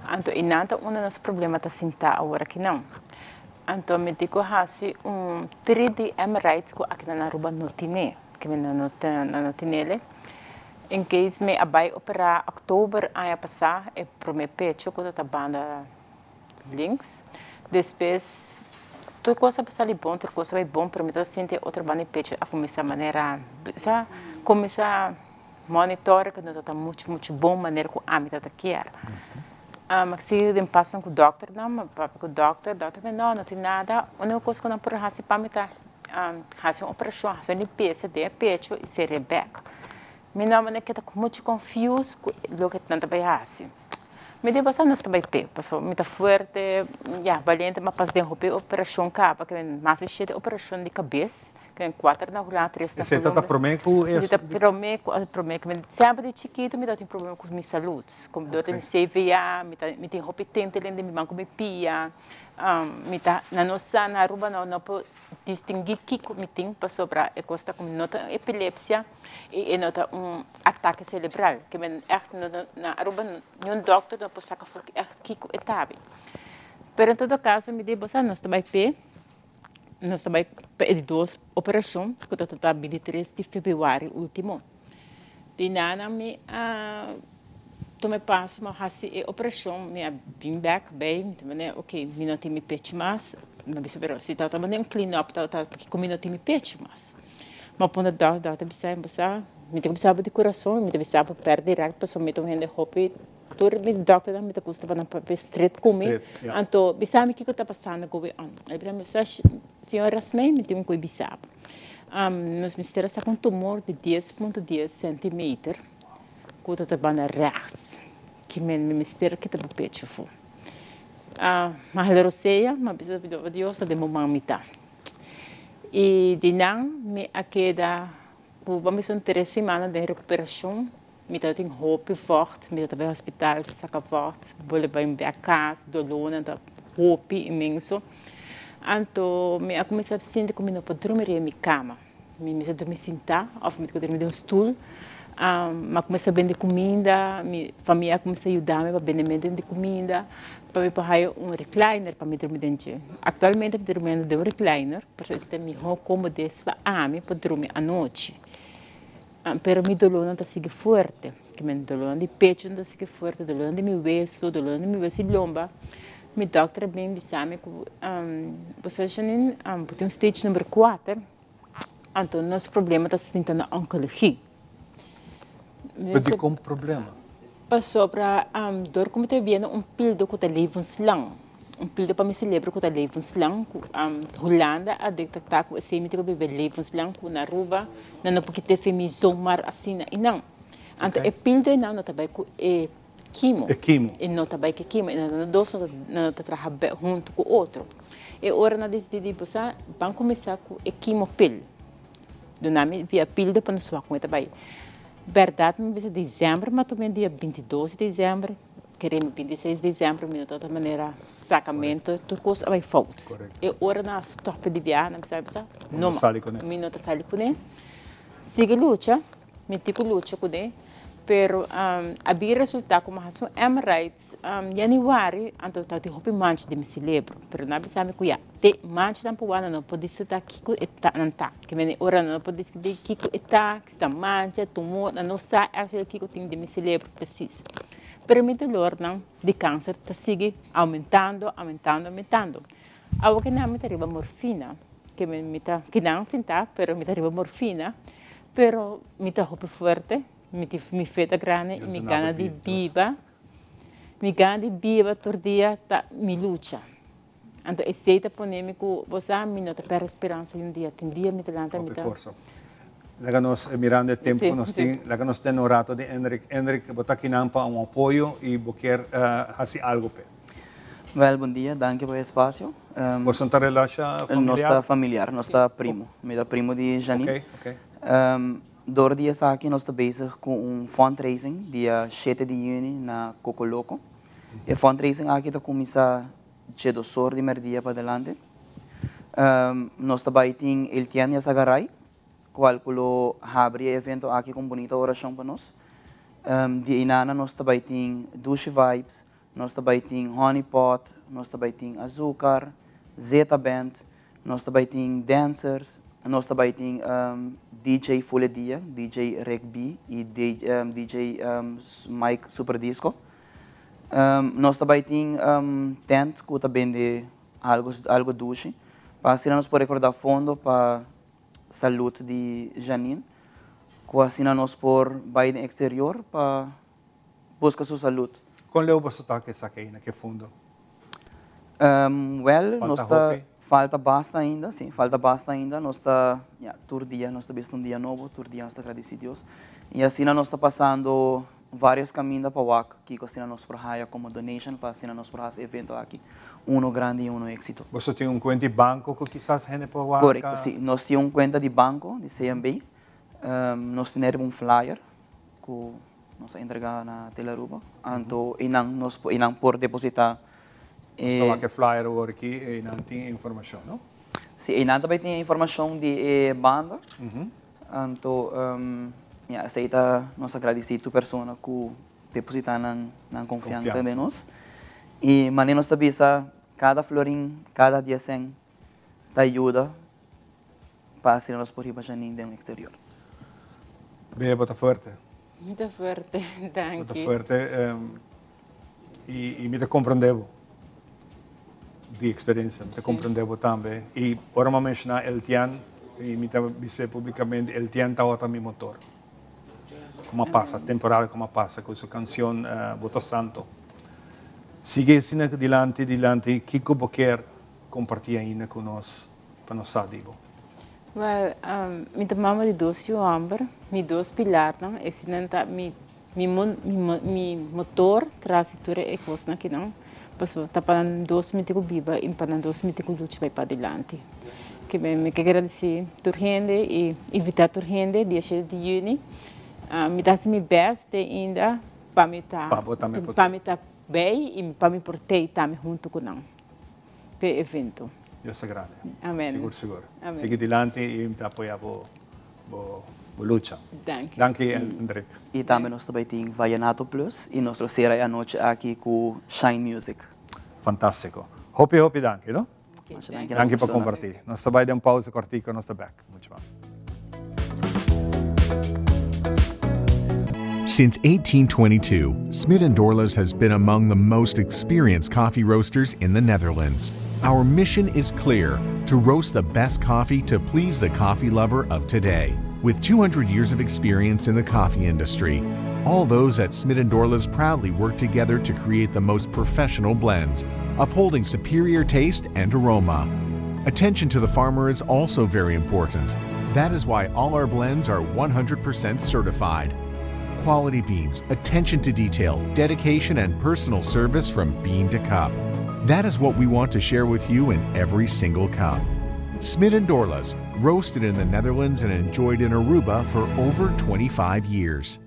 Anto i nan ta unda nos problema ta sintá awor akinan. Anto mi tin ku hasi un 3D MRI ku akinan na Aruba no tine, ke mi no no tinele. In case mi a bai operá oktober aña pasá e promé pecho ku ta banda links. Despues tur kos a sali bon, tur kos a bai bon, pero mi ta sinti e otro banda di pecho a kuminsá manera sa kuminsá. Monitor ku no ta ta muchu muchu bon manera ku ami ta ta kier. Mi a sigui den pasan ku dòkternan, mi a papia ku dòkter, dòkter a bisa no, no tin nada, úniko kos ku nan por hasi pa mi ta hasi un operashon, hasi un limpiesa den e pecho i sera bèk. Mi nòmber a keda muchu confuse ku loke nan ta bai hasi. Mi di boso nos ta bai p'e, pasobra mi ta fuerte, ya, baliente, mi a pasa den hopi operashon kaba, mas di shete operashon di kabes. Ten kuater na Hulanda, tres na Esei ta Colombia. promé ku Esei ta promé ku promé ku mi semper di chikitu mi tabatin problema ku mi salud. Komo dor di mi CVA, mi ta mi tin hopi tinteling den mi man ku mi pia. Mi ta nan no sa na Aruba no no por distinguí kiko mi tin pasobra e kos ta ku mi no ta un epilepsia i e no ta un atake selebral. Ke men ègt no no na Aruba niun dòkter no por saka for ègt kiko e tabi. Pero en todo kaso mi di bo sa nos ta bai p'e. Nos ta bai pa e di dos operashon ku ta ta bintitres di febrüari último. Di nana mi a tuma e paso mi a hasi e operashon, mi a bin bèk bei, mi ta manera ok mi no tin mi pechu mas, mi a bisa pero si tabata manera un clean up tabata pakiko mi no tin mi pechu mas. Mi a puntra dòkter, dòkter a bisa mi bo sa mi ta bisa bo di kurason, mi ta bisa bo pèrdè rèk pasobra mi ta un hende hopi. Tur mi dokternan mi ta gusta pa nan papia stret ku mi. Anto bisa mi kiko ta pasando ku mi. El bisa mi, Señor Rasmijn, mi tin un koi bisa bo. Nos mester a saka un tumor di dies punto dies centimeter ku ta ta banda rechts. Ki men mi mester a kita bo pecho afó. Ma hala rosea, mi a bisa Dios ta den bo man mi ta. I di nan mi a keda ku bo a bisa un tres simana den rekuperashon. Mi tabatin hopi vògt, mi tabata bai hospital saka vògt, bolbe bai bek kas, dolónan ta hopi inmenso. Anto mi a kuminsá sinti ku mi no por drumi riba mi kama. Mi mester drumi sintá òf mi ta drumi den un stul. Mi a kuminsá bende kuminda, mi famia a kuminsá yuda mi pa bende mende di kuminda pa mi por haña un recliner pa mi drumi den dje. Aktualmente mi ta durmiendo den un recliner, pasobra esei ta mihó komodes pa ami pa drumi anochi. Pero mi dolónan ta sigui fuerte. Ke men dolónan di pechu ta sigui fuerte, dolónan di mi wesu, dolónan di mi wesu di lomba. Mi dòkter a bin bisa mi ku bo sa Janine, bo tin un stage number kuater, anto nos problema ta sinta na onkologi. Pero dikon problema? Pasobra dor ku mi ta bibiendo un pildo ku ta levenslang. un pildo pa mi celebro cu ta levenslang cu Hulanda a detecta cu esey mi tin cu bebe levenslang cu na Aruba nan no por kita e mi zomaar asina y nan. Anto e pildo eynan no ta bay cu e chemo. E chemo. E no ta bay cu e chemo. Nan dos no ta traha hunto cu otro. E ora nan a dicidi di bo sa ban cuminsa cu e chemo pil. Duna mi via pildo pa nos wak con e ta bay. Berdad mi bisa december ma tuma dia 22 di december. Kere mi 26 december mi no ta manera sacamento tur cos a bay fout. E ora nan a stop di biaha nan bisa bisa no mi no ta sali cune. Sigui lucha mi tin cu lucha cune pero a bin resulta cu mi a haci un MRI januari anto tabatin hopi mancha den mi celebro pero nan a bisa mi cu ya te manchanan por wak nan no por disfruta kico e ta nan ta. Ke mende ora nan no por discuti kico e ta, si ta mancha, tumor, nan no sa actually kico tin den mi celebro precies. Pero mi dolornan di cancer ta sigui aumentando, aumentando, aumentando. Awo ke nan mi ta riba morfina, ke men mi ta, ke nan sinta, pero mi ta riba morfina, pero mi ta hopi fuerte, mi tin, mi fe ta grandi y mi gana di biba, mi gana di biba tur dia ta mi lucha. Anto esei ta pone mi ku bo sa mi no ta pèrdè speransa di un dia. Tin dia mi ta lanta mi Hopi ta. forsa. Laga nos, mirando e tempu ku nos tin, laga nos tene un rato di Enric. Enric, bo ta kinan pa un apoyo i bo kier hasi algu p'e. Wèl, bon dia, danki pa e espasio. Boso no ta relasha Nos familiar? ta familiar, nos ta primo. Mi ta primo di Janine. Oké, oké. Dor di esaki nos ta bezig ku un fundraising dia shete di yüni na Coco Loco. E fundraising aki ta kuminsá dje dos or di merdia pa delante. Nos ta bai tin Eltienne Yazagaray, cual cu lo habri e evento aki cu un bunita oracion pa nos. Di einana nos ta bai tin Dushi Vibes, nos ta bai tin Honey Pot, nos ta bai tin Azucar, Zeta Band, nos ta bai tin dancers, nos ta bai tin DJ full e dia, DJ Rick B y DJ Mike Super Disco. Nos ta bai tin tent ku ta bende algo algo dushi pa asina nos por rekordá fondo pa salud di Janine ku asina nos por bai den eksterior pa buska su salud. Kon leu boso ta ku esaki ei na ke fondo? Wèl nos Falta ta hopi? falta basta ainda si falta basta ainda nos ta ya tur dia nos ta bisti un dia nobo tur dia nos ta gradisí Dios i asina nos ta pasando Varios caminda pa wak kico asina nos por haya como donation pa asina nos por haci evento aki uno grandi y uno exito. Boso tin un cuenta di banco cu kisas hende por wak? Correcto, si. Nos tin un cuenta di banco di CMB. Nos tin riba un flyer cu nos a entrega na Tele Aruba. Anto eynan nos por eynan por deposita e. Nos ta wak e flyer awor aki, eynan tin e informacion, no? Si, eynan ta bay tin e informacion di e banda. Anto, ya, esei ta nos a gradisí tur persona ku depositá nan nan konfiansa den nos. I manera nos ta bisa, kada florin, kada diesen ta yuda pa asina nos por hiba Janine den eksterior. Bea, bo ta fuerte. Mi ta fuerte, danki. Bo ta fuerte i mi ta komprendé bo di eksperensia, mi ta komprendé bo tambe. I ora mi a menshoná Eltian, i mi ta bis'é publikamente, Eltian tabata mi motor. Komo a pasa, temporada komo a pasa ku su kanshon Bo ta Santo. Sigui asina dilanti, dilanti, kiko bo kier kompartí ainda ku nos pa nos sa di bo? Wel, mi ta mama di dos yu homber, mi dos pilarnan, eseinan ta mi mi mi motor tras di tur e kosnan akinan, pasobra ta pa nan dos mi tin ku biba i pa nan dos mi tin ku lucha bai padilanti. Ke mi ke gradisí tur hende i invitá tur hende dia shete di yüni. Mi ta hasi mi bèst te ainda pa mi ta pa mi ta bei i pa mi por tei tambe huntu ku nan. p'e evento. Dios ta grandi. Amen. Sigur sigur. Amen. Sigui dilanti y mi ta apoya bo bo lucha. Danki. Danki Hendrik. Y tambe nos ta bay tin Vallenato Plus y nos lo cera e anochi aki cu Shine Music. Fantastico. Hopi hopi danki no. Masha danki na Danki pa persona. comparti. Nos ta bay den pausa cortico nos ta back. Mucho mas. Since 1822, Smit & Dorlas has been among the most experienced coffee roasters in the Netherlands. Our mission is clear, to roast the best coffee to please the coffee lover of today. With 200 years of experience in the coffee industry, All those at Smit & Dorla's proudly work together to create the most professional blends, upholding superior taste and aroma. Attention to the farmer is also very important. That is why all our blends are 100% certified. Quality beans, attention to detail, dedication, and personal service from bean to cup. That is what we want to share with you in every single cup. Smit and Dorlas, roasted in the Netherlands and enjoyed in Aruba for over 25 years.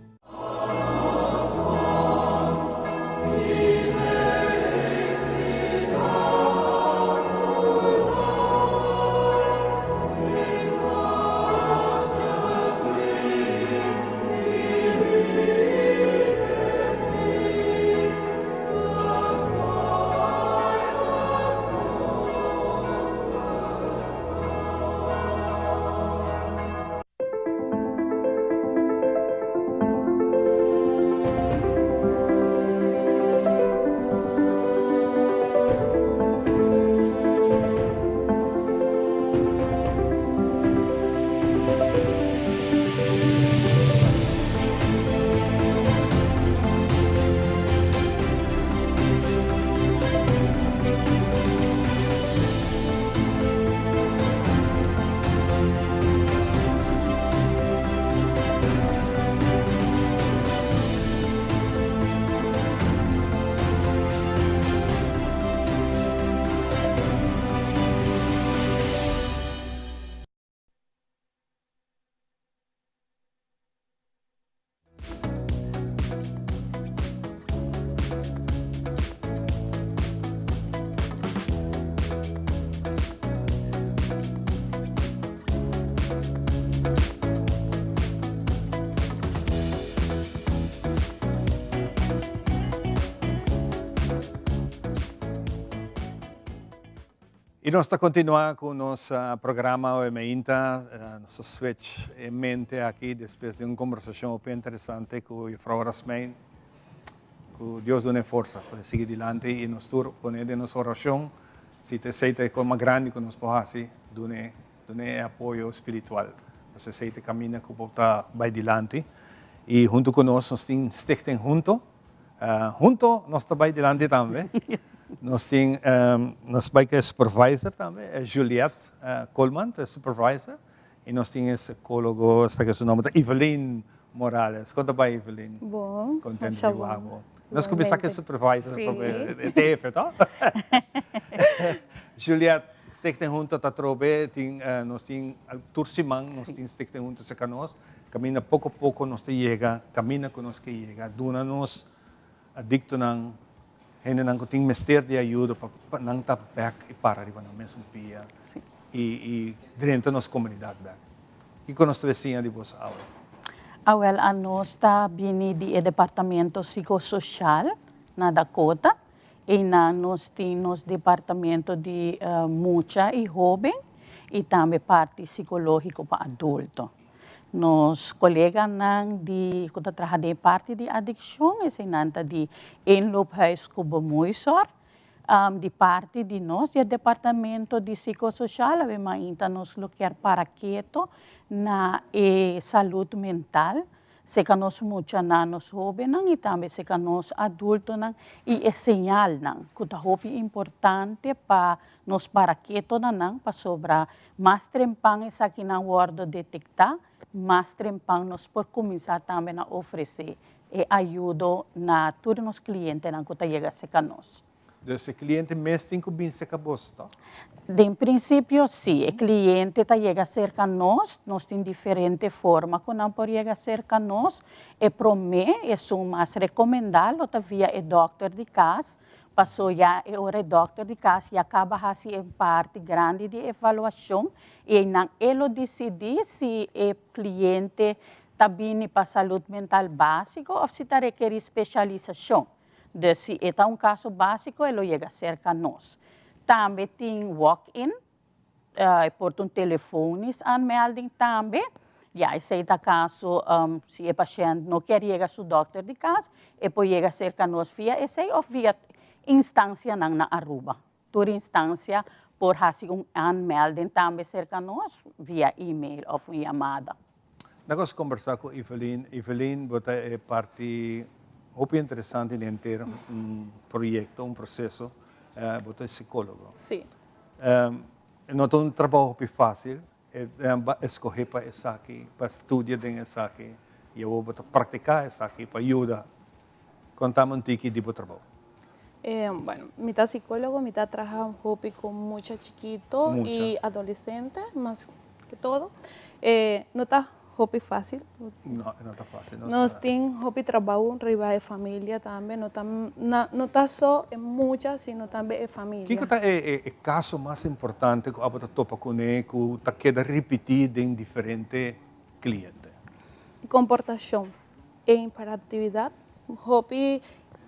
Y nos ta continua cu nos programa Awe Meinta. Nos ta switch e mente aki despues di un conversacion hopi interesante cu Juffrouw Rasmijn. Cu Dios duna e forsa pa sigui dilanti y nos tur pone den nos oracion. Si ta esey ta e cos mas grandi cu nos por haci, duna e apoyo spiritual. Pasobra esey ta e caminda cu por ta bay dilanti. Y hunto cu nos, nos tin Stichting Hunto. Hunto nos ta bay dilanti tambe. Nos tin nos bay cu e supervisor tambe, Juliette Koolman ta e supervisor. Y nos tin e psicologo, esta cu su nomber ta Evelyn Morales. Con ta bay Evelyn? Bon, Contento di wak bo. Nos cuminsa cu e supervisor probe e tefe, to? Juliette, Stichting Hunto ta trobe, tin nos tin tur siman nos tin Stichting Hunto cerca nos. Caminda poco poco nos ta yega, caminda cu nos ke yega, duna nos adictonan, hendenan cu tin mester di ayuda pa nan ta bek y para riba nan mesun pia y drenta nos comunidad bek. Kico nos ta siña di boso awe? Awel, anos ta bini di e departamento psicosocial na Dakota. Einan nos tin nos departamento di mucha y hoben y tambe parti psicologico pa adulto. Nos coleganan di cu ta traha den e parti di adiccion, eseinan ta di Inloophuis cu Bemoeizorg. Di parti di nos di e departamento di psicosocial awe mainta nos lo kier para keto na e salud mental Seka nos muchanan, nos hóbennan i tambe seka nos adultonan i e señalnan ku ta hopi importante pa nos para keto na nan pasobra mas trempan esakinan wòrdu detektá, mas trempan nos por kuminsá tambe na ofresé e ayudo na tur nos klientenan ku ta yega seka nos. Dus e cliente mes tin cu bin cerca boso, toch? Den principio si, e cliente ta yega cerca nos, nos tin diferente forma cu nan por yega cerca nos. E prome, esun mas recomenda lo ta via e dokter di cas, paso ya e ora e dokter di cas ya caba haci e parti grandi di evaluacion y eynan e lo dicidi si e cliente ta bini pa salud mental basico of si ta rekeri specialisacion. Dus si e ta un kaso básiko e lo yega serka nos. Tambe tin walk-in, e por ta un telefonisch aanmelding tambe. Ya esei ta kaso si e pashènt no kier yega su dòkter di kas, e por yega serka nos via esei òf via instansianan na Aruba. Tur instansia por hasi un aanmelding tambe serka nos via email òf un yamada. Laga nos kombersá ku Evelyn. Evelyn, bo ta e parti hopi interesante den henter un proyekto, un proseso. Bo ta e sikólogo. Sí. No ta un trabou hopi fásil. Bo a eskohé pa esaki, pa studia den esaki i awor bo ta praktiká esaki pa yuda. Kontami un tiki di bo trabou. Bueno, mi ta sikólogo, mi ta traha hopi ku mucha chikito i adolesente mas ke todo. No ta hopi fácil. No, e no ta fácil. Nos tin hopi trabou riba e familia tambe, no ta no ta so e mucha sino tambe e familia. Kiko ta e e kaso mas importante ku abo ta topa kuné ku ta keda ripití den diferente kliente? Komportashon e hiperactividad. Hopi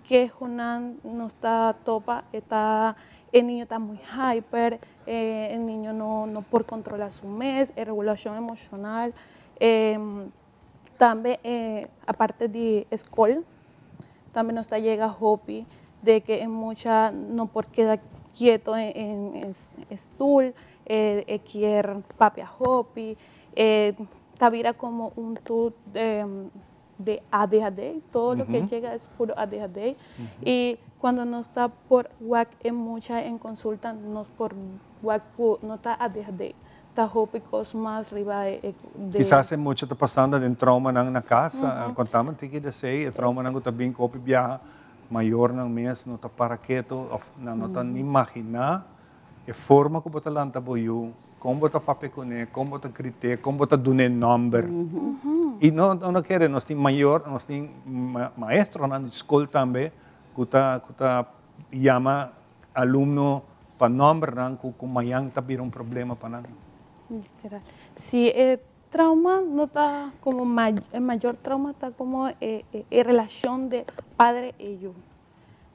kehonan nos ta topa e ta e niño ta muy hyper, e niño no no por controla su mes, e regulacion emocional, e tambe e aparte di escol tambe nos ta yega hopi de ke e mucha no por keda kieto en e stoel, e kier papia hopi, e ta bira como un tur de ADHD, todo lo que llega es puro ADHD y cuando nos ta por wak e mucha en consulta nos por wak cu no ta ADHD, ta hopi cos mas riba e de. Kisas e mucha ta pasando den traumanan na casa, contame un tiki di esey, e traumanan cu ta bin cu hopi biaha mayornan mes no ta para keto of nan no ta ni magina e forma cu bo ta lanta bo yu. Kon bo ta papia kuné, kon bo ta grit'é, kon bo ta dun'é nòmber. I no no kere nos tin mayor, nos tin maestronan di skol tambe ku ta ku ta yama alumno pa nòmbernan ku ku mañan ta bira un problema pa nan. Literal. Si e trauma no ta komo e mayor trauma ta komo e e relashon de padre i yu.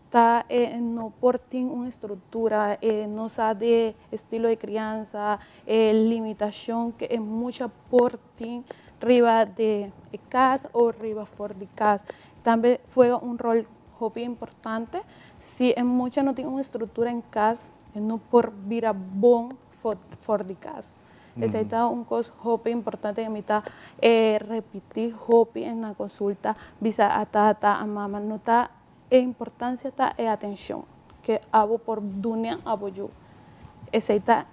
Ta e no por tin un estructura, e no sa de estilo de crianza, e limitacion ke e mucha por tin riba de e cas o riba for di cas. Tambe juega un rol hopi importante, si e mucha no tin un estructura en cas, e no por bira bon for di cas. Esei ta un cos hopi importante que mi ta repiti hopi en na consulta, bisa a tata, a mama, no ta e importancia ta e atencion que abo por duna abo yu. Esei ta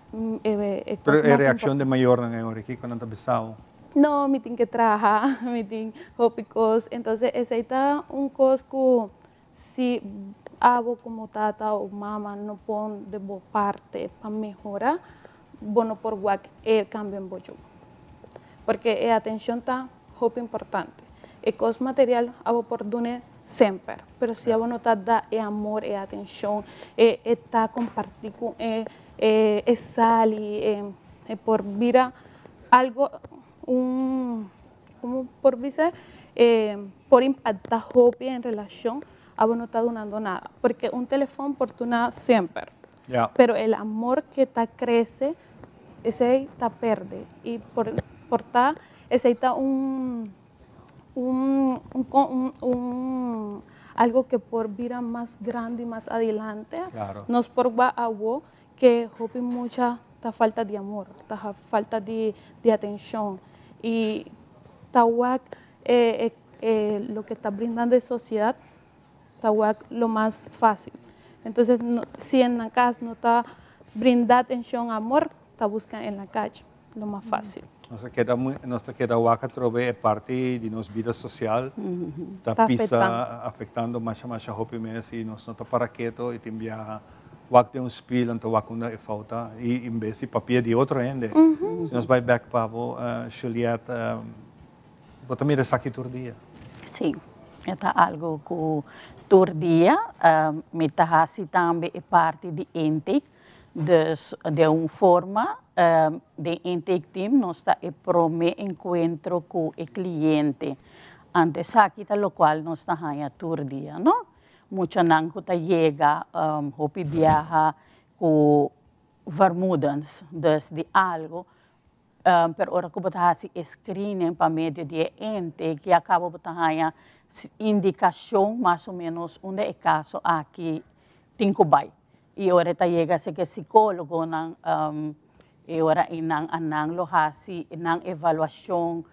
e cos Pero mas e reaccion importante. di mayornan e ora kico nan ta bisao? No, mi tin que traha, mi tin hopi cos. Entonces esei ta un cos cu Si abo como tata o mama no pon de bo parte pa mehora, bo no por wak e cambio en bo yu. Porque e atencion ta hopi importante. E cos material abo por dun'e semper, pero si abo no ta da e amor, e atencion, e e ta comparti cu e, e sali, e por bira algo un. Como por bisa e por impacta hopi en relacion abo no ta dunando nada porque un telefon por duna semper pero el amor que ta crece esey ta perde y por por ta esey ta un un un un algo que por bira mas grandi mas adelante nos por wak awo ke hopi mucha ta falta di amor, ta falta di di atencion y ta wak e e loke ta brindando e sociedad ta wak lo mas facil. Entonces si en nan cas no ta brinda atencion, amor, ta busca en la calle lo mas facil. Nos ta keda nos ta keda wak atrobe e parti di nos bida social ta pisa afectando masha masha hopi mes y nos no ta para keto y tin biaha wak den un spiel anto wak unda e fouta y en bes di papia di otro hende. Si nos bay bek pa bo Juliette bo ta mira esaki tur dia? Si, e ta algo cu tur dia mi ta haci tambe e parti di intake. Dus den un forma den intake team nos ta e prome encuentro cu e cliente. Anto esaki ta locual nos ta haña tur dia, no? Muchanan cu ta yega hopi biaha cu vermoedens, dus di algo, pero ora cu bo ta haci e screening pa medio di e intake ya caba bo ta haña indicacion mas o menos unda e caso aki tin cu bay. Y ora e ta yega si ke psicologonan e ora eynan a nan lo haci nan evaluacion.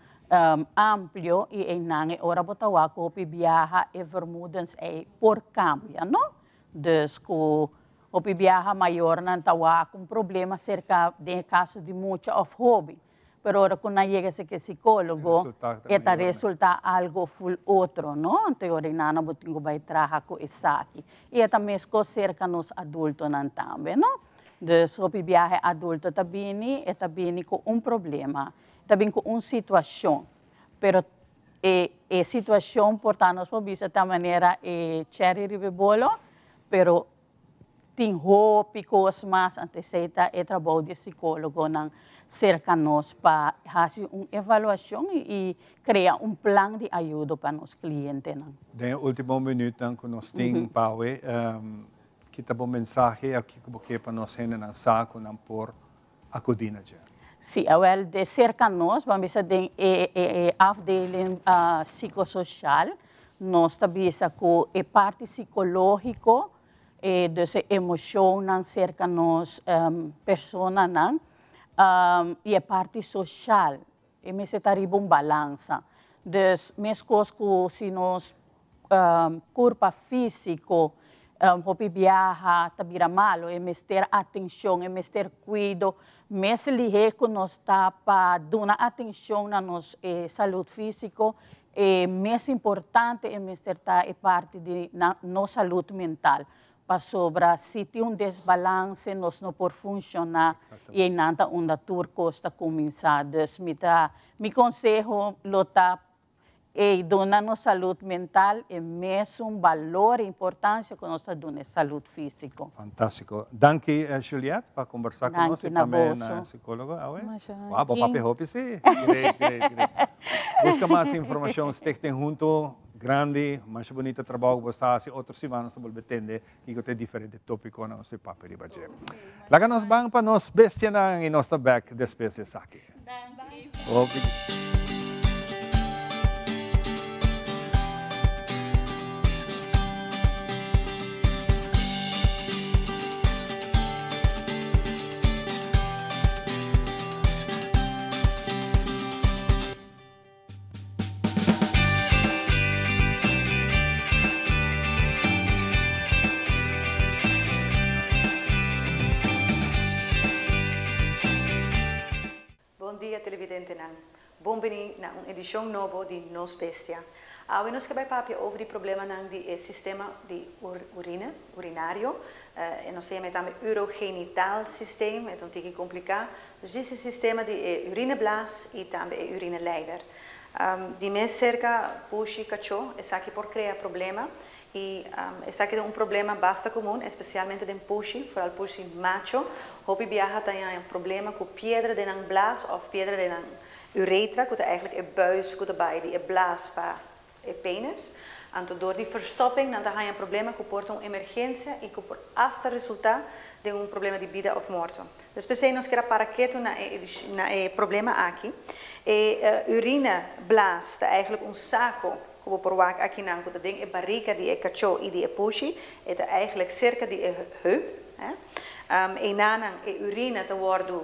Amplio y eynan e ora bo ta wak hopi biaha e vermoedens ey por cambia, no? Dus cu hopi biaha mayornan ta wak un problema cerca den e caso di mucha of hoben, pero ora cu nan yega esaki e psicologo e ta resulta algo full otro, no? Anto e ora eynan nan bo tin cu bay traha cu esaki. Y e ta mescos cerca nos adultonan tambe, no? Dus hopi biaha e adulto ta bini, e ta bini cu un problema. Ta bin ku un situashon, pero e e situashon por ta nos por bisa ta manera e cherry riba e bolo, pero tin hopi kos mas, anto esei ta e trabou di e sikólogonan serka nos pa hasi un evaluashon i krea un plan di ayudo pa nos klientenan. Den e último minütnan ku nos tin, Pawe, ki ta bo mensahe aki ku bo ke pa nos hendenan sa ku nan por akudí na dje? Sí, awel de serka nos, ban bisa den e e afdeling psicosocial, nos ta bisa ku e parti psicológico, e dus e emocionnan serka nos personanan, i e parti social, e mester ta riba un balansa. Dus meskos ku si nos kurpa físiko hopi biaha ta bira malu, e mester atenshon, e mester kuido. Mes lihé ku nos ta pa duna atenshon na nos salud físiko, e mes importante e mester ta e parti di nos salud mental. Pasobra si tin un desbalanse nos no por funshoná i einan ta unda tur kos ta kuminsá. Dus mi ta, mi konseho lo ta Ey duna nos salud mental e mesun balor e importancia cu nos ta duna e salud fisico. Fantastico. Danki Juliette pa conversa cu nos y tambe na psicologo awe. Wow, bo papia hopi si. Great, great, great. Busca mas informacion Stichting Hunto, grandi, masha bunita trabao cu bo sta haci. Otro siman nos ta bolbe tende kico ta e diferente topiconan nos ta papia riba dje. Laga nos ban pa nos bestianan y nos ta bek despues di esaki. Bon dia televidentenan. Bon bini na un edishon nobo di Nos Bestia. Awe nos ke bai papia over di problemanan di e sistema di urine, urinario. E nos ta yama e tambe urogenital systeem, e ta un tiki kompliká. Dus di e sistema di e urineblaas i tambe e urineleider. Di mes serka pushi kachó esaki por krea problema i esaki ta un problema basta komun, espesialmente den pushi, foral pushi macho. Hopi biaha ta haña problema ku piedra den nan blaas òf piedra den nan uretra, ku ta eigentlik e buis ku ta bai di e blaas pa e penis. Anto dor di verstopping nan ta haña problema ku por ta un emergensia i ku por asta resultá den un problema di bida òf morto. Dus p'esei nos kier a para ketu na e na e problema aki. E urine blaas ta eigentlik un sako ku bo por wak akinan ku ta den e barika di e kachó i di e pushi. E ta eigentlik serka di e heup. Einanan e urine ta wòrdu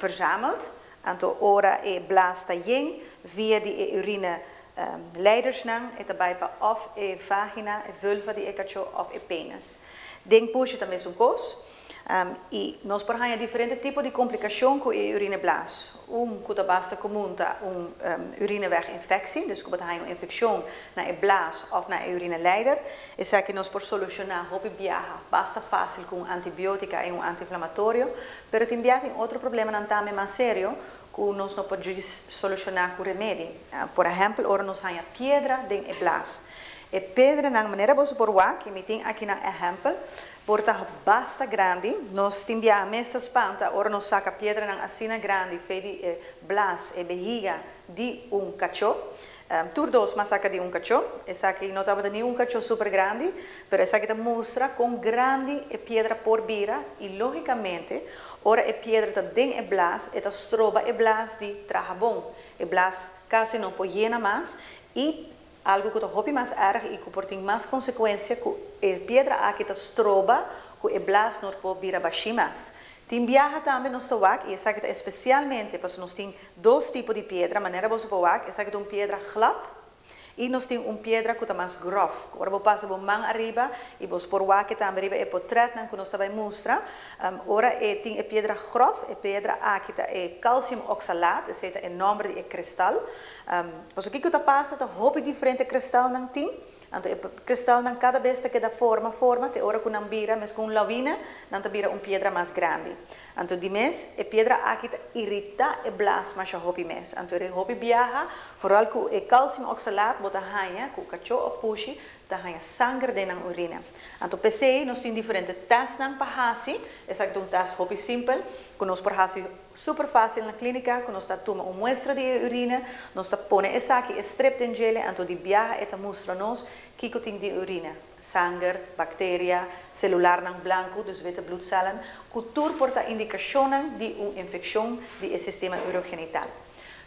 verzameld. Anto ora e blaas ta yen, via di e urine leidersnan e ta bai pa òf e vagina, e vulva di e kachó òf e penis. Den pushi ta mesun kos. I nos por haña diferente tipo di komplikashon ku e urine blaas. Un ku ta basta komun ta un urineweginfectie, dus ku bo ta haña un infekshon na e blaas òf na e urine leider. Esaki nos por solushoná hopi biaha basta fásil ku un antibiótika i un antiinflamatorio. Pero tin bia tin otro problemanan tambe mas serio ku nos no por djis solushoná ku remedi. Por ehèmpel ora nos haña piedra den e blas. E pedranan, manera boso por wak, i mi tin akinan ehèmpel, por ta basta grandi. Nos tin bia mes ta spanta ora nos saka piedranan asina grandi fe di e blas, e behiga di un kachó. Tur dos mas saka di un kachó. Esaki no tabata ni un kachó super grandi, pero esaki ta mustra kon grandi e piedra por bira i lógikamente ora e piedra ta den e blas e ta stroba e blas di traha bon. E blas kasi no por yena mas i algu ku ta hopi mas èrg i ku por tin mas konsekuensia ku e piedra aki ta stroba ku e blas no por bira bashí mas. Tin biaha tambe nos ta wak, i esaki ta espesialmente pasobra nos tin dos tipo di piedra, manera boso por wak, esaki ta un piedra glat i nos tin un piedra ku ta mas gròf, ku ora bo pasa bo man ariba i bos por wak e tambe riba e potretnan ku nos ta bai mustra, ora e tin e piedra gròf, e piedra aki ta e calcium oxalaat, esei ta e nòmber di e kristal. Pasobra kiko ta pasa ta hopi diferente kristalnan tin. Anto e kristalnan kada bes ta keda forma, forma, te ora ku nan bira mes ku un lawina, nan ta bira un piedra mas grandi. Anto di mes, e piedra aki ta iritá e blas masha hopi mes. Anto e hopi biaha, foral ku e kalsium oksalaat bo ta haña ku kachó òf pushi ta haña sanger den nan urina. Anto p'esei nos tin diferente tèstnan pa hasi. Esaki ta un tèst hopi simpel ku nos por hasi Super fácil na clínica cu nos ta tuma un muestra di e urine, nos ta pone esaki e strip den djele anto di biaha e ta mustra nos kico tin den urine, sanger, bacteria, celularnan blanco, dus witte bloedcellen, cu tur por ta indicacionnan di un infeccion di e sistema urogenital.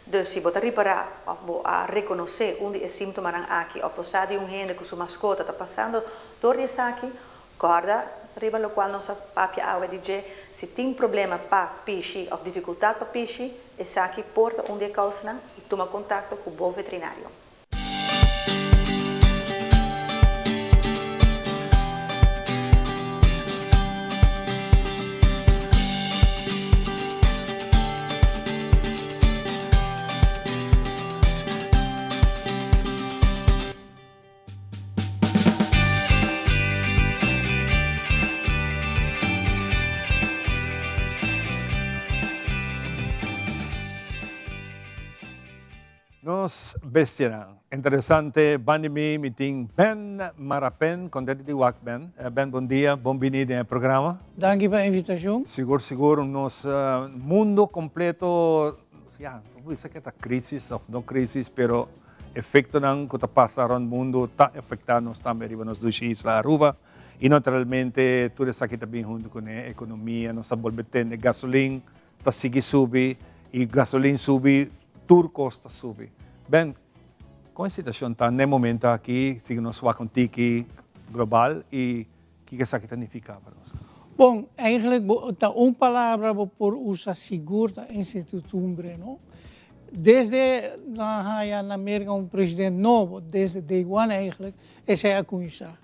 Dus si bo ta ripara of bo a reconoce un di e simptomanan aki of bo sa di un hende cu su mascota ta pasando door di esaki, Kòrda riba lokual nos a papia awe di dje, si tin problema pa pishi òf difikultat pa pishi, esaki por ta un di e kousanan i tuma kontakto ku bo veterinario. Nos bestianan. Interesante, bandi mi, mi tin Ben Marapen, contento di wak Ben. Eh, Ben, bon dia, bon bini den e programa. Danki pa invitacion. Sigur, sigur, nos eh, mundo completo, ja, no bisa que ta crisis of no crisis, pero Efectonan cu ta pasa rond mundo ta afecta nos tambe riba nos dushi isla Aruba y naturalmente tur esaki ta bin hunto cu ne economia, nos ta bolbe tende gasolin ta sigui subi y gasolin subi tur cos ta subi. Ben, con e situacion ta n'e momento aki si nos wak un tiki global y kiko esaki ta nifica pa nos? Bon, eigenlijk bo ta un palabra bo por usa sigur ta incertidumbre, no? Desde nan haya na Merca un president nobo, desde day one eigenlijk, esei a cuminsa.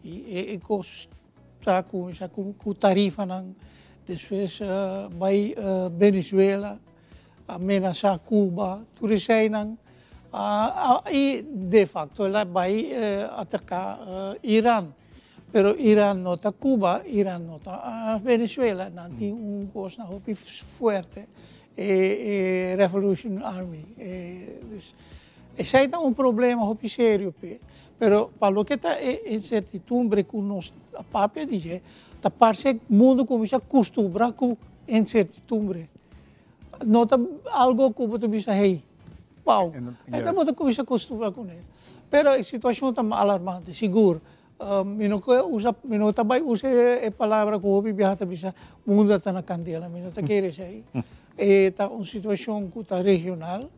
Y e cos ta cuminsa cu tarifanan, despues bay Venezuela, a menasa Cuba, tur eseinan y de facto el a bay ataca Iran. Pero Iran no ta Cuba, Iran no ta Venezuela, nan tin un cosnan hopi fuerte, e Revolution Army. Dus esei ta un problema hopi serio p'e. Pero pa loke ta e incertidumbre cu nos a papia di dje, ta parce mundo cuminsa custumbra cu incertidumbre. No ta algo cu bo ta bisa hey, wow. Enta bo ta cuminsa custumbra cune. Pero e situacion ta alarmante, sigur. Mi no ke usa, mi no ta bay usa e palabra cu hopi biaha ta bisa mundo ta na candela, mi no ta kere esey. E ta un situacion cu ta regional,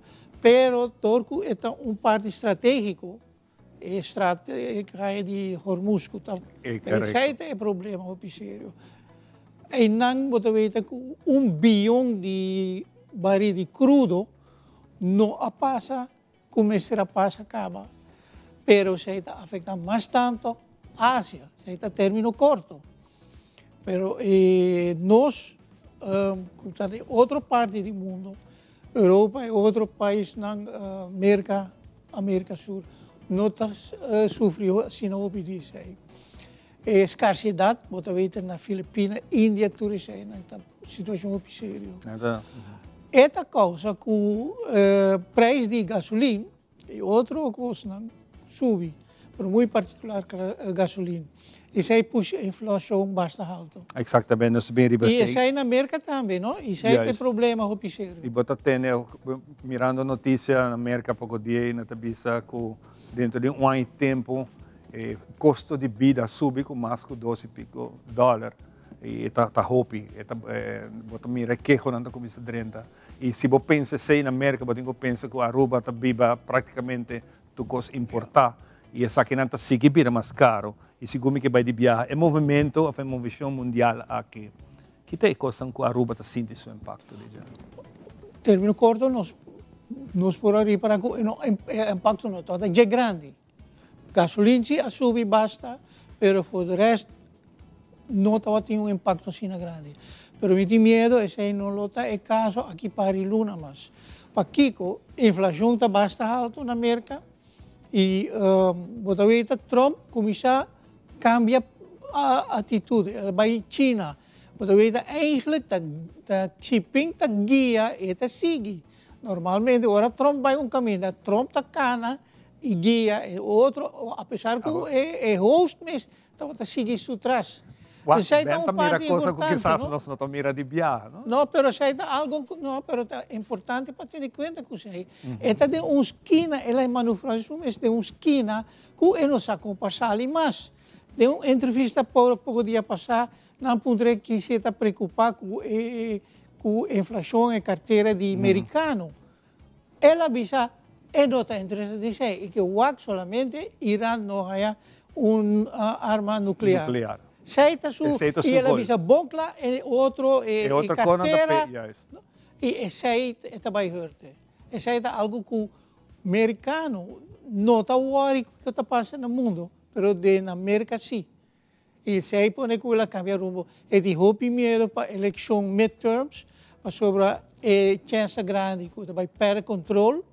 pero door cu e ta un parti strategico, E straat, e kaya di Hormuz ku ta. Esei ta e problema hopi serio. Einan bo ta weta ku un biyon di bari di krudo no a pasa ku mester a pasa kaba. Pero esei ta afekta mas tanto Asia, esei ta termino korto. Pero nos ku ta di otro parti di mundo, Europa i otro paisnan, Merka, Amerika Sur, no ta sufri asina hopi di esei. E skarsidat, bo ta weten na Filipina, India, tur eseinan ta situashon hopi serio. E ta kousa ku preis di gasolin I otro kosnan subi, pero muy partikular gasolin. Esei pusha inflashon basta halto. Exactamente, nos ta bin riba esei. I esei na Merka tambe, no? Esei ta e problema hopi serio. I bo ta tene, mirando notisia na Merka poko dia ei, nan ta bisa ku dentro di un aña i tempu e kosto di bida a subi ku mas ku dos i piko dòler. I e ta hopi. E ta, bo ta mira e kehonan ta kuminsa drenta. I si bo pensa esei na Merka bo tin ku pensa ku Aruba ta biba praktikamente tur kos importá i esakinan ta sigui bira mas karu i segun mi ke bai di biaha e movementu òf e movishon mundial aki. Ki ta e kosnan ku Aruba ta sinti su impakto di dje? Termino korto nos nos por a ripara ku e impakto no tabata dje grandi. Gasolin si a subi basta, pero for de rest no tabatin un impakto asina grandi. Pero mi tin miedo esei no lo ta e kaso aki pari luna mas. Pakiko? Inflashon ta basta haltu na Merka i bo ta weta Trump kuminsá kambia atitut, el a bai China. Bo ta weta eigenlijk ta Xi Jinping ta guia e ta sigui. Normalmente ora Trump bai un kaminda, Trump ta kana i guia e otro, apesar ku e host mes tabata sigui su tras. Wak, Ben ta mira cosa ku kisas nos no ta mira di biaha, no? No, pero esei ta algo ku, no, pero ta importante pa tene kuenta ku esei. E ta den un skina, el a manufra su mes den un skina ku e no sa kon pa sali mas. Den un entrevista poko dia pasá, nan puntra e ki si e ta preokupá ku e ku inflashon e kartera di merikano. El a bisa e no ta interesa di esei y ke wak solamente Iran no haya un arma nuclear. Nuclear. Esei ta su, Esei ta su y el a gol. bisa bon cla e otro e E otro konan ta cartera pe, juist. y esei e ta bay hurte. Esei ta algo cu mericano no ta worry cu kico ta pasa na mundo, pero den America si. Y esei pone cu el a cambia rumbo. E tin hopi miedo pa eleccion midterms, pasobra e chens ta grandi cu ta bay perde control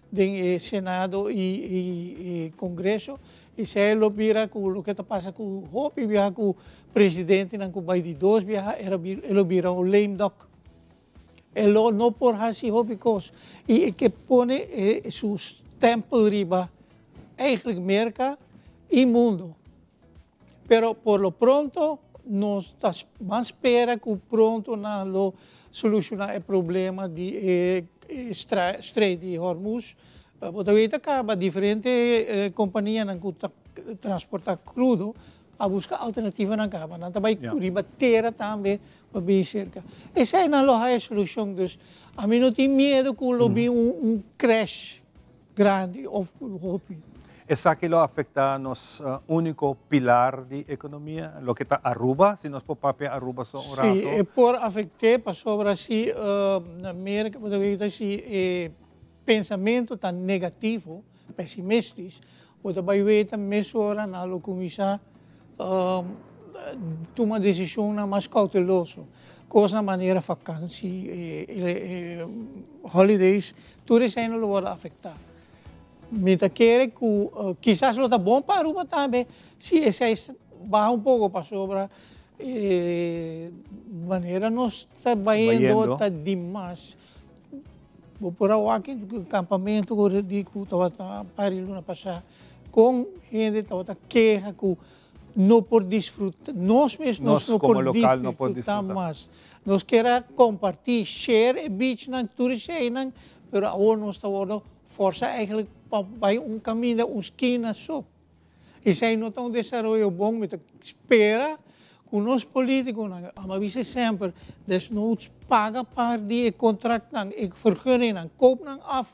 den e Senado y e Congreso. Y esei lo bira cu loke ta pasa cu hopi biaha cu presidentenan cu bay di dos biaha, e lo bira un lame duck. E lo no por haci hopi cos. Y e ke pone su stempel riba eigenlijk Merca y mundo. Pero por lo pronto nos ta ban spera cu pronto nan lo soluciona e problema di e Strait di Hormuz. Bo ta weta caba diferente companianan cu ta transporta crudo a busca alternativanan caba. Nan ta bay riba tera tambe pa bin cerca. Esey nan lo haya solucion. Dus ami no tin miedo cu lo bin un crash grandi of hopi. Esaki lo afecta nos unico pilar di economia, loke ta Aruba, si nos por papia Aruba so un rato. Si, e por afecte pasobra si na Merca bo ta weta si e pensamento ta negativo, pesimistisch, bo ta bay weta mesora nan lo cuminsa tuma decisionnan mas cauteloso. Cosnan manera vakantie, holidays, tur esei no lo worde afecta. Mi ta kere cu kisas lo ta bon pa Aruba tambe si esei baha un poco pasobra e manera nos ta bayendo ta dimas. Bo por a wak e campamento di cu tabata pari luna pasa con hende tabata keha cu no por disfruta, nos mes nos no por disfruta mas. Nos kier a comparti, share e beachnan, tur eseinan, pero awor nos ta wordo forsa eigenlijk pa bay un caminda, un skina so. Esei no ta un desaroyo bon, mi ta spera cu nos politiconan, amo a bisa semper, desnoods paga par di e contractnan, e vergunningnan, koop nan af,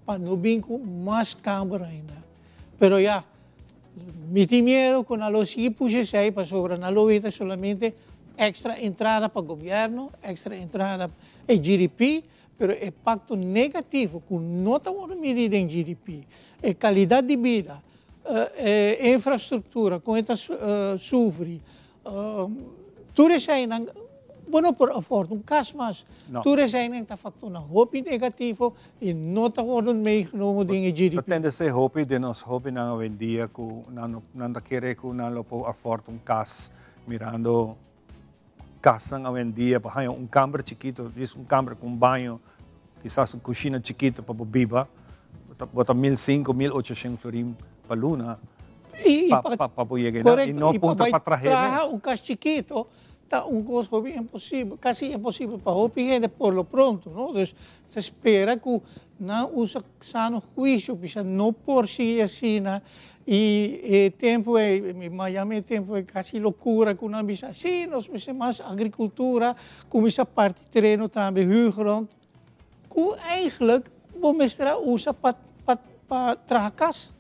pa no bin cu mas camber ainda. Pero ya, Mi tin miedo cu nan lo sigui pusha esey pasobra nan lo weta solamente extra entrada pa gobierno, extra entrada e GDP, pero e pacto negativo cu no ta wordo midi den GDP, e calidad di bida, e infrastructura con e ta sufri, Tur eseinan, bo no por afford un cas mas. Tur eseinan ta factornan hopi negativo y no ta wordo meegenomen den e GDP. Ta tende esei hopi den nos hopinan awendia cu nan ta kere cu nan lo por afford un cas mirando casnan awendia pa haña un camber chikito, djis un camber cu un baño, kisas un cushina chikito pa bo biba, bo ta 1500, 1800 florin pa luna. Pa bo yega einan y no puntra pa trahe mes. Traha un cas chikito ta un cos hopi imposibel, casi imposibel pa hopi hende por lo pronto, no? Dus ta spera cu nan usa sano huicio, bisa no por sigui asina y e tempo ey, mi yama e tempo ey casi locura cu nan bisa, si nos mester mas agricultura, cuminsa parti tereno tambe, huurgrond, cu eigenlijk bo mester a usa pa traha cas.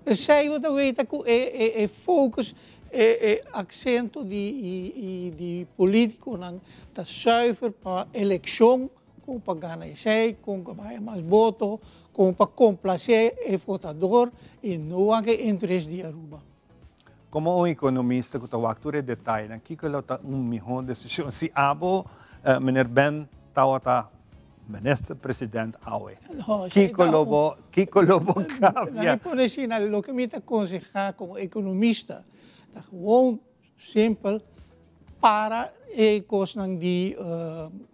Esei bo ta weta ku e focus, E e aksento di di polítikonan ta zuiver pa elekshon, kon pa gana esei, kon pa haya mas boto, kon pa komplasé e votador i no wak e interes di Aruba. Komo un ekonomista ku ta wak tur e detayenan, kiko lo ta un mihó desishon si abo, meneer Ben, tawata Minister President awe? Kiko lo bo, kiko lo bo kambia? Mi pone asina, loke mi ta konsehá komo ekonomista ta gewoon simpel para e kosnan di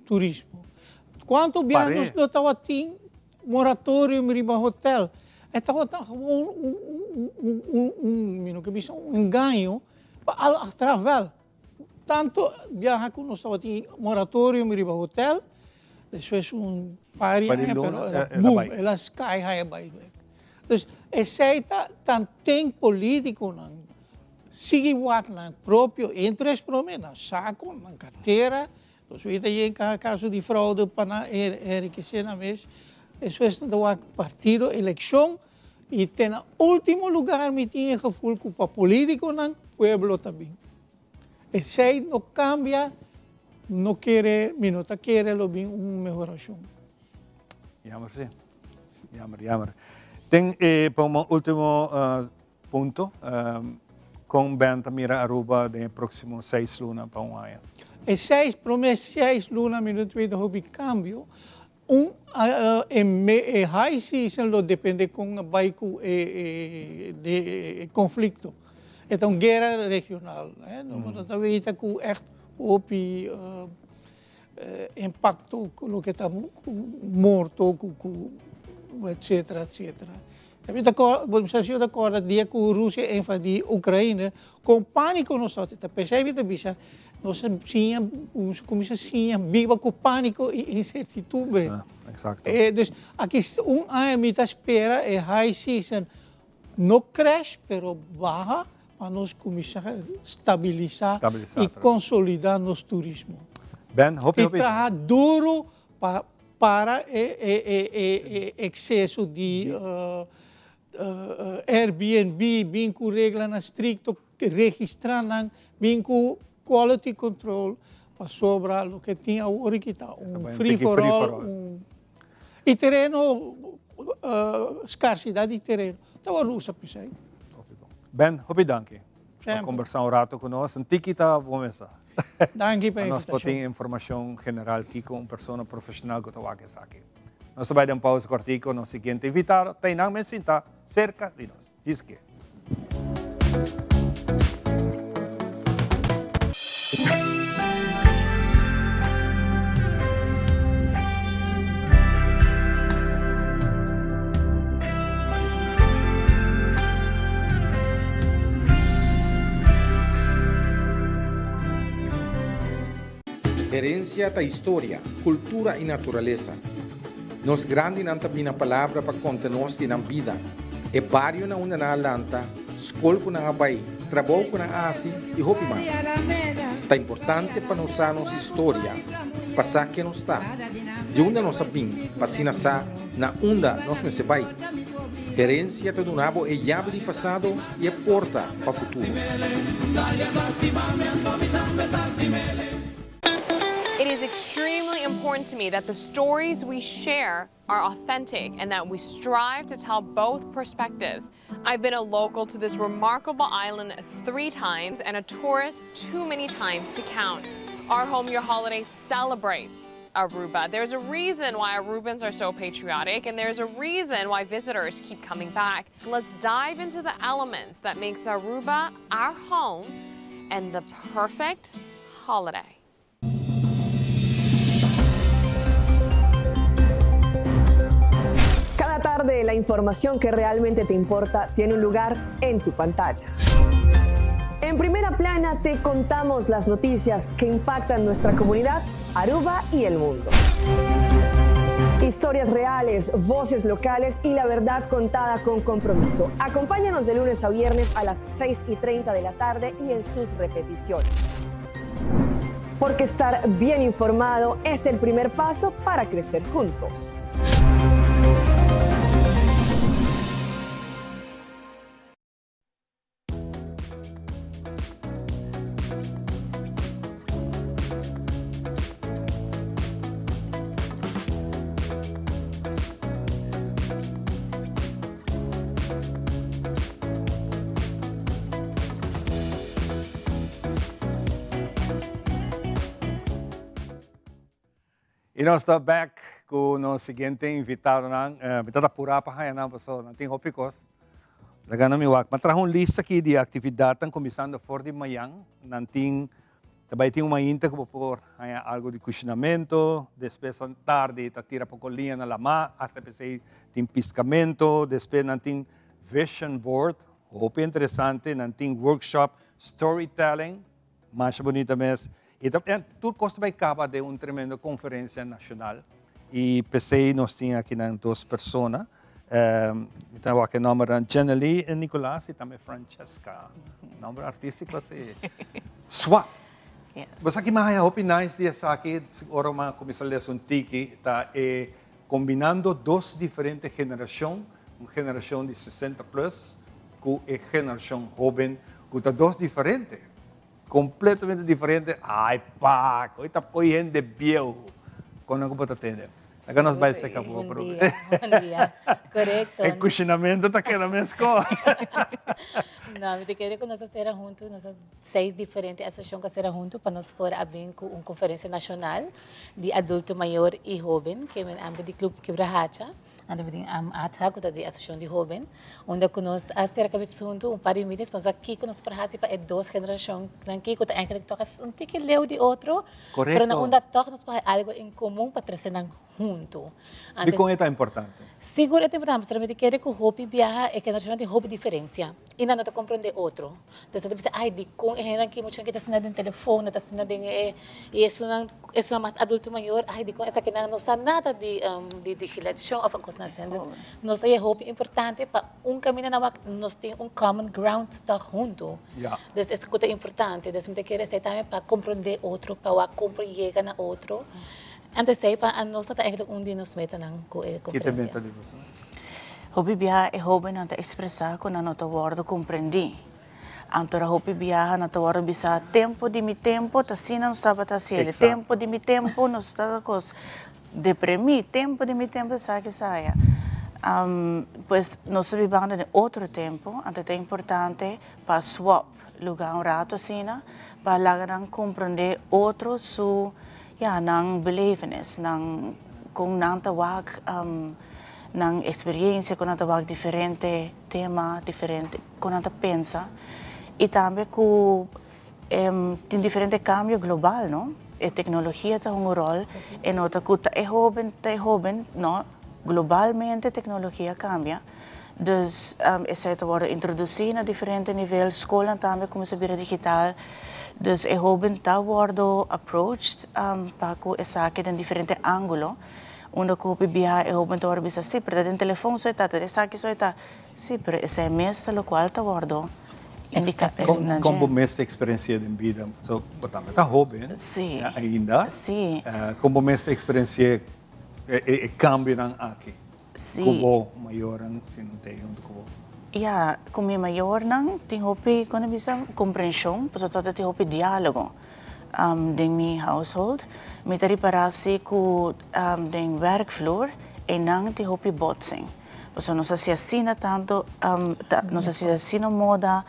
turismo. Kuantu bia nos lo tabatin moratorium riba hotel? E tabata gewoon un, mi no ke bisa un engaño, pa al achteraf wel. Tanto biaha ku nos tabatin moratorium riba hotel, despues un par di aña, pero el a boom, el a sky high a bai bek. Dus esei ta tanten politiconan sigui wak nan propio interes prome, nan saco, nan cartera, nos wita yen caso di fraude pa nan enriquece nan mes, despues nan ta wak partido, eleccion, Y te na ultimo lugar mi tin e gevoel cu pa politiconan pueblo ta bin. Esey no cambia, no kere, mi no ta kere lo bin un mehoracion. Jammer si. Jammer, jammer. Ten e pa un ultimo punto, con Ben ta mira Aruba den e proximo seis luna pa un aña? E seis, prome seis luna mi no ta weten hopi cambio. Un e high season lo depende con a bay cu e conflicto. E ta un guera regional. No ta weta cu echt hopi impacto cu loke ta morto cu etcetera etcetera. Mi ta corda, bo sa si bo ta corda dia cu Rusia a invadi Ukraine, con panico nos tabata ta. P'esei mi ta bisa, nos a siña, nos a cuminsa siña biba cu panico y incertidumbre. Ah, exacto. Dus aki un aña mi ta spera e high season no crash, pero baha pa nos cuminsa stabilisa y consolida nos turismo. Ben, hopi, hopi. Y traha duro pa para e exceso di Airbnb, bin cu reglanan stricto, registra nan, bin cu quality control, pasobra loke tin awor aki ta un free for all, un y tereno, scarsidad di tereno, ta worde usa p'esey. Ben, hopi danki pa combersa un rato cu nos. Un tiki ta bon mesa. Danki pa e invitacion. Nos por tin informacion general kico un persona profesional cu ta wak esaki. Nos ta bay den pausa cortico, nos siguiente invitado ta einan mes sinta cerca di nos. Djis ke. Herencia ta historia, cultura y naturalesa. Nos grandinan ta bina palabra pa conta nos di nan bida, e bario na unda nan a lanta, scol cu nan a bay, trabou cu nan a haci y hopi mas. Ta importante pa nos sa nos historia, pa sa ken nos ta, di unda nos a bin, pa asina sa na unda nos mester bai. Herencia ta duna bo e yabi di pasado y e porta pa futuro. It is extremely important to me that the stories we share are authentic and that we strive to tell both perspectives. I've been a local to this remarkable island three times and a tourist too many times to count. Our Home Your Holiday celebrates Aruba. There's a reason why Arubans are so patriotic and there's a reason why visitors keep coming back. Let's dive into the elements that makes Aruba our home and the perfect holiday. Cada tarde la información que realmente te importa tiene un lugar en tu pantalla. En primera plana te contamos las noticias que impactan nuestra comunidad, Aruba y el mundo. Historias reales, voces locales y la verdad contada con compromiso. Acompáñanos de lunes a viernes a las 6 y 30 de la tarde y en sus repeticiones. Porque estar bien informado es el primer paso para crecer juntos. Y nos ta back cu nos siguiente invitadonan. Mi ta ta pura pa haya nan paso nan tin hopi cos. Laga nan mi wak. Mi a traha un lista aki di actividadnan cuminsando for di mayan. Nan tin, ta bay tin un mainta cu bo por haya algo di cushinamento. Despues tardi ta tira poco liña na lama. Hasta pesey tin piscamento. Despues nan tin vision board. Hopi interesante. Nan tin workshop storytelling. Masha bunita mes. Y ta, tur cos ta bay caba den un tremendo conferencia nacional. Y p'esey nos tin aki nan dos persona. Mi ta wak e nombernan Jenely Nicolaas y tambe Francesca. Nomber artistico asi. Swap. Bo sa ki mi a haya hopi nice di esaki, ora mi a cuminsa lesa un tiki, ta e combinando dos diferente generacion, un generacion di sesenta plus cu e generacion hoben, cu ta dos diferente. Completamente diferente. Ay pa, koe ta koe hende bieu. Con nan cu bo ta tende? Laga nos bai seca bo. Bon dia, bon dia. Correcto. E cushinamento ta keda mesco. No, mi ta kere cu nos a cera hunto, nos a seis diferente asociacion cu a cera hunto pa nos por a bin cu un conferencia nacional di adulto mayor y hoben, ke men ambe di Club Kibrahacha. Anto mi tin ATHA ku ta di Asosiashon di Hóben, unda ku nos a sera kabes huntu un par di meetings pa nos wak kiko nos por hasi pa e dos generashonnan ki ku ta eigenlijk tòg un tiki leu di otro, pero na unda tòg nos por haña algu en komun pa trese nan huntu. Dikon e ta importante? Sigur e ta importante pasobra mi ta kere ku hopi biaha e generashonnan tin hopi diferensia i nan no ta komprondé otro. Entonces nan ta bisa, ay dikon e hendenan ki muchanan ki ta asina den telefon, nan ta asina den e, i esunnan, esunnan mas adulto mayor, ay dikon esakinan no sa nada di di digitalisashon òf kosnan asina. Entonces nos ta haña hopi importante pa un kaminda nan wak nos tin un common ground tòg huntu. Entonces es ku ta importante. Entonces mi ta kere esei tambe pa komprondé otro, pa wak kon por yega na otro. Anto esei pa nos ta eigenlijk un di nos metanan ku e Ki ta konferensia. meta di boso? Hopi biaha e hóbennan ta ekspresá ku nan no ta wòrdu komprendí. Anto hopi biaha nan ta wòrdu bisá, Tempu di mi tempu ta asina nos tabata hasiel, tempu di mi tempu nos tabata kos deprimí, tempu di mi tempu esaki esaya. Pues nos ta bibando den otro tempu, anto ta importante pa swap lugá un ratu asina pa laga nan komprendé otro su, ya, nan belevenis, nan kon nan ta wak. Nan experiencia cu nan ta wak diferente tema, diferente con nan ta pensa y tambe cu tin diferente cambio global no, e tecnologia ta hunga un rol e no ta cu ta e hoben ta e hoben no, globalmente tecnologia cambia dus esey ta wordo introduci na diferente nivel, scolnan tambe cuminsa bira digital dus e hoben ta wordo approached pa cu esaki den diferente angulo. Unda ku hopi biaha e hoben ta wòrdu bisa, sí, pero ta den telefon so e ta, ta den esaki so e ta. Sí, pero esei mes ta lokual ta wòrdu indiká na dje. Kon bo mes ta eksperensi'é den bida? So, bo tambe ta hoben ainda. Sí. Kon bo mes ta eksperensi'é e kambionan aki ku bo mayornan si nan ta ei huntu ku bo? Ya, ku mi mayornan tin hopi, kon ta bisa, komprenshon, pasobra ta tin hopi diálogo. Den mi household mi ta ripará si ku den werkvloer einan tin hopi botsing. Pasobra nos hasi asina tantu, nos hasi asina moda,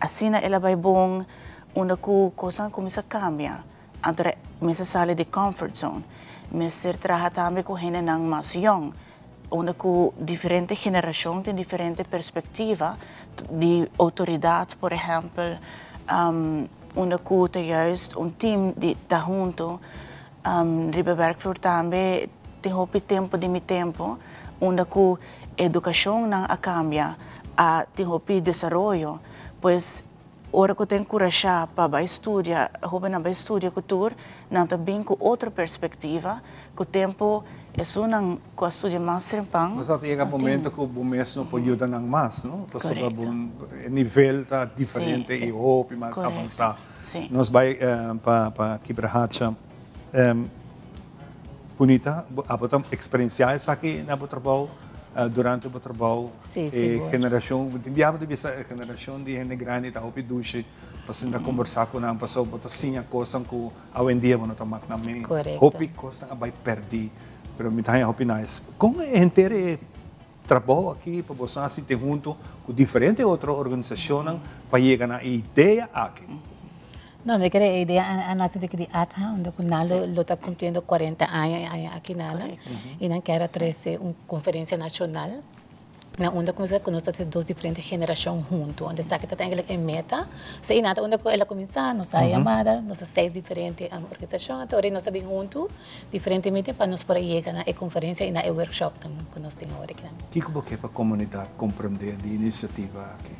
asina el a bai bon, unda ku kosnan a kuminsá kambia. Anto mester sali di comfort zone. Mester traha tambe ku hendenan mas yòn, unda ku diferente generashon tin diferente perspektiva di outoridat, por ehèmpel. Unda ku ta juist un team di ta hunto riba werkvloer tambe tin hopi tempo di mi tempo unda ku edukashonnan a kambia a tin hopi desaroyo pues ora ku ta enkurashá pa bai studia hobennan bai studia ku tur nan ta bin ku otro perspektiva ku tempo esunnan ku a studia mas trempan. Nos a yega momento ku bo mes no por yuda nan mas, no? Pasobra bo e nivel ta diferente i hopi mas avansá. Nos bai pa Kibrahacha. Bunita, abo ta eksperensiá esaki na bo trabou, durante bo trabou? E generashon, tin biaha bo ta bisa e generashon di hende grandi ta hopi dushi pa sinta kombersá ku nan pasobra bo ta siña kosnan ku Awendia bo no ta mak nan mi hopi kosnan a bai pèrdí, pero mi ta haña hopi nice. Kon henter e trabou aki pa boso a sinti huntu ku diferente otro organisashonnan pa yega na e idea aki? No, mi kere e idea a nace di di ATHA, unda cu nan lo lo ta cumpliendo cuarenta aña e aña aki nan, y nan kier a trece un conferencia nacional na unda cu nos ta trece dos diferente generacion hunto. Anto esaki ta eigenlijk e meta. So y nan ta unda cu el a cuminsa, nos a yamada, nos a seis diferente organisacion, anto ora nos a bin hunto diferente meeting pa nos por a yega na e conferencia y na e workshopnan cu nos tin awor aki nan. Kico bo ke pa comunidad comprende di iniciativa aki?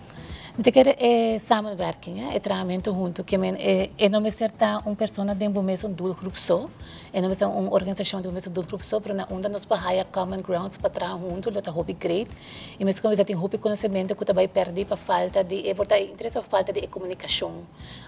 Mi ta kere e samenwerking, e trahamentu huntu, ke men e no mester ta un persona den bo mesun doelgroep so, e no mester un organisashon den bo mesun doelgroep so, pero na unda nos por haya common grounds pa traha huntu lo ta hopi great. I mes ku mester tin hopi konosementu ku ta bai pèrdí pa falta di e por ta e interes òf falta di e komunikashon.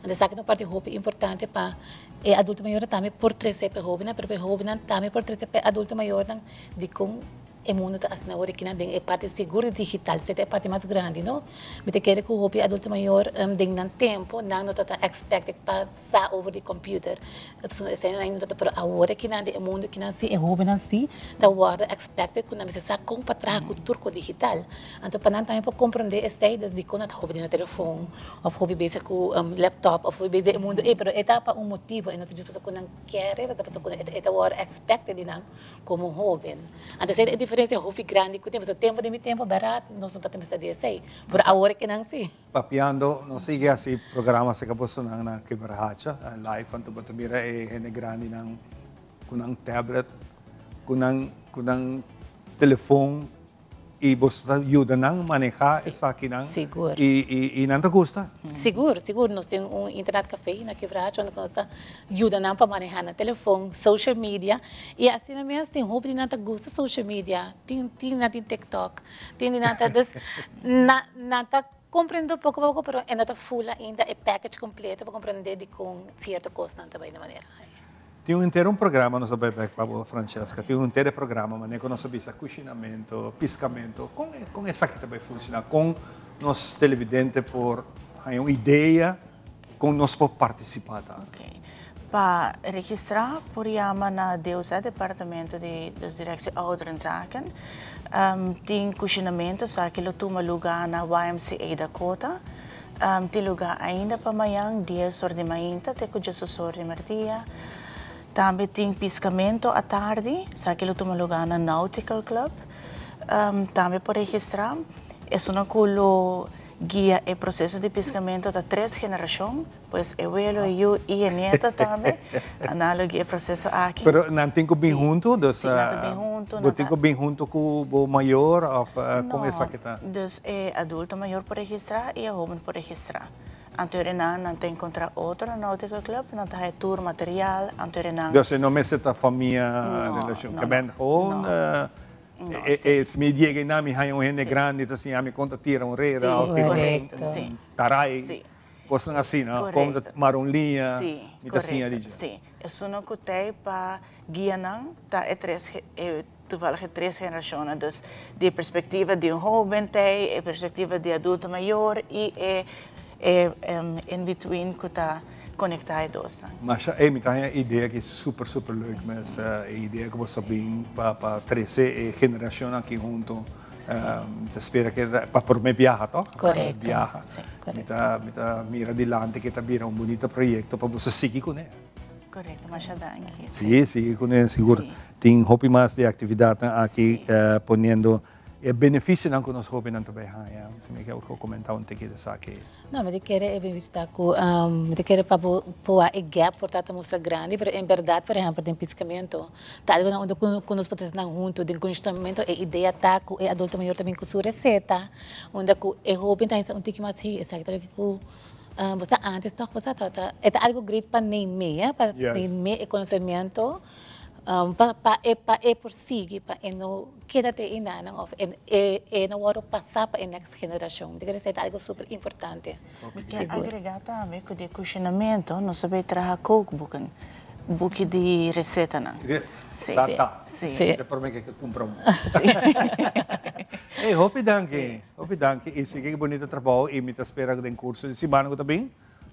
Anto esaki ta un parti hopi importante pa e adulto mayornan tambe por trese pa e hóbennan, pero pa e hóbennan tambe por trese pa e adulto mayornan dikon E mundu ta asina awor aki den e parti sigur di digital, esei ta e parti mas grandi no. Mi ta kere ku hopi adulto mayor den nan tempu nan no ta ta expected pa sa over di computer, pasobra esei nan no ta ta, pero awor aki nan den e mundu aki nan si e hobennan si ta wòrdu expected ku nan mester sa kon pa traha ku tur ku digital. Anto pa nan tambe por komprende esei des dikon nan ta hopi den nan telefon òf hopi bezig ku laptop òf hopi bezig den e mundu ei, pero e ta pa un motibu e no ta djis pasobra ku nan kere, pasobra ku e ta wòrdu expected di nan. Como hoben. Antes e diferencia hopi grandi cu tempo. So tempo di mi tempo berdad nos no ta mester di esey. Pero awor ke nan si. Papiando, nos sigui haci programa acerca bosonan na Quebrahacha, live, anto bo ta mira e hende grandinan cu nan tablet, cu nan cu nan telefon Y boso ta yuda nan maneha esakinan. Sigur. Y nan ta gusta. Sigur, sigur. Nos tin un internet cafe na Quebracho unda nos ta yuda nan pa maneha nan telefon, social media. Y asina mes tin hopi di nan ta gusta social media. Tin di nan tin TikTok, tin di nan ta, dus nan ta comprende poco poco pero e no ta full ainda e package completo pa comprende dicon cierto cosnan ta bay di manera. Tin un henter un programa nos a bai bek pa bo Francesca, tin un henter e programa manera ku nos a bisa kushinamentu, piskamentu, kon kon esaki ta bai funshoná? Kon nos televidente por haña un idea kon nos por partisipá ta? Ok. Pa registrá por yama na DOZ, Departamento di dus Directie Ouderenzaken. Tin kushinamentu, esaki lo tuma lugá na YMCA Dakota. Tin lugá ainda pa mañan, dies or di mainta te ku diesdos or di merdia. Tambe tin piskamento atardi, esaki lo tuma lugá na Nautical Club. Tambe por registrá. Esunnan ku lo guia e proseso di piskamento ta tres generashon, pues e welo, e yu i e nieto tambe. Nan lo guia e proseso aki. Pero nan tin ku bin huntu? Sí, nan ta bin huntu. Bo tin ku bin huntu ku bo mayor òf kon esaki ta? No, dus e adulto mayor por registrá i e hóben por registrá. Anto e nan nan ta enkontrá otro na Nautical Club, nan ta haya tur material, anto e nan. Dus e no mester ta famia relashon, ke bent gewoon e si mi yega einan mi haña un hende grandi ta siña mi kon ta tira un reda òf tira un tarai. Kosnan asina, kon ta mara un liña, mi ta siña di dje. Sí, esunnan ku t'ei pa guia nan ta e tres, e toevallig e tres generashonnan. Dus di e perspektiva di un hóben t'ei, e perspektiva di adulto mayor i e e in between ku ta konektá e dosnan. Masha, ey mi ta haña e idea aki super super leuk mes, e idea ku bo sa bin pa pa trese e generashonnan aki hunto. Mi ta spera ke ta pa prome biaha toch? Korekto. Biaha. Sí, korekto. Mi ta mira dilanti ke ta bira un bunito proyekto pa boso sigui kuné. Korekto, masha danki. Sí, sigui kuné sigur. Tin hopi mas di aktividatnan aki poniendo e benefisionan ku nos hopinan ta bai haña. Mi ke komentá un tiki di esaki. No, mi ta kere e bista ku mi ta kere pa bo por e gap por ta ta mustra grandi, pero en berdad, por ehempel, den piscamento ta algo nan unda ku nos por ta esnan hunto den cunshamento e idea ta ku e adulto mayor ta bin ku su receta, unda ku e hoben ta hisa un tiki mas hey esaki ta loke ku bo sa antes toch bo sa tabata e ta algo great pa neem'e, pa neem'e e conocemento pa pa e pa e por sigui pa e no keda te enanan of e e no wòrdu pasá pa e next generashon. Mi ta kere esei ta algu super importante. Mi ke agregá tambe ku di e kushinamentu nos a bai traha kookboeken, buki di resetanan. Si. Ta. Si. Ta promé ke kumpra un. Ey, hopi danki. Hopi danki i sigui e bunita trabou i mi ta spera ku den kurso di siman ku ta bin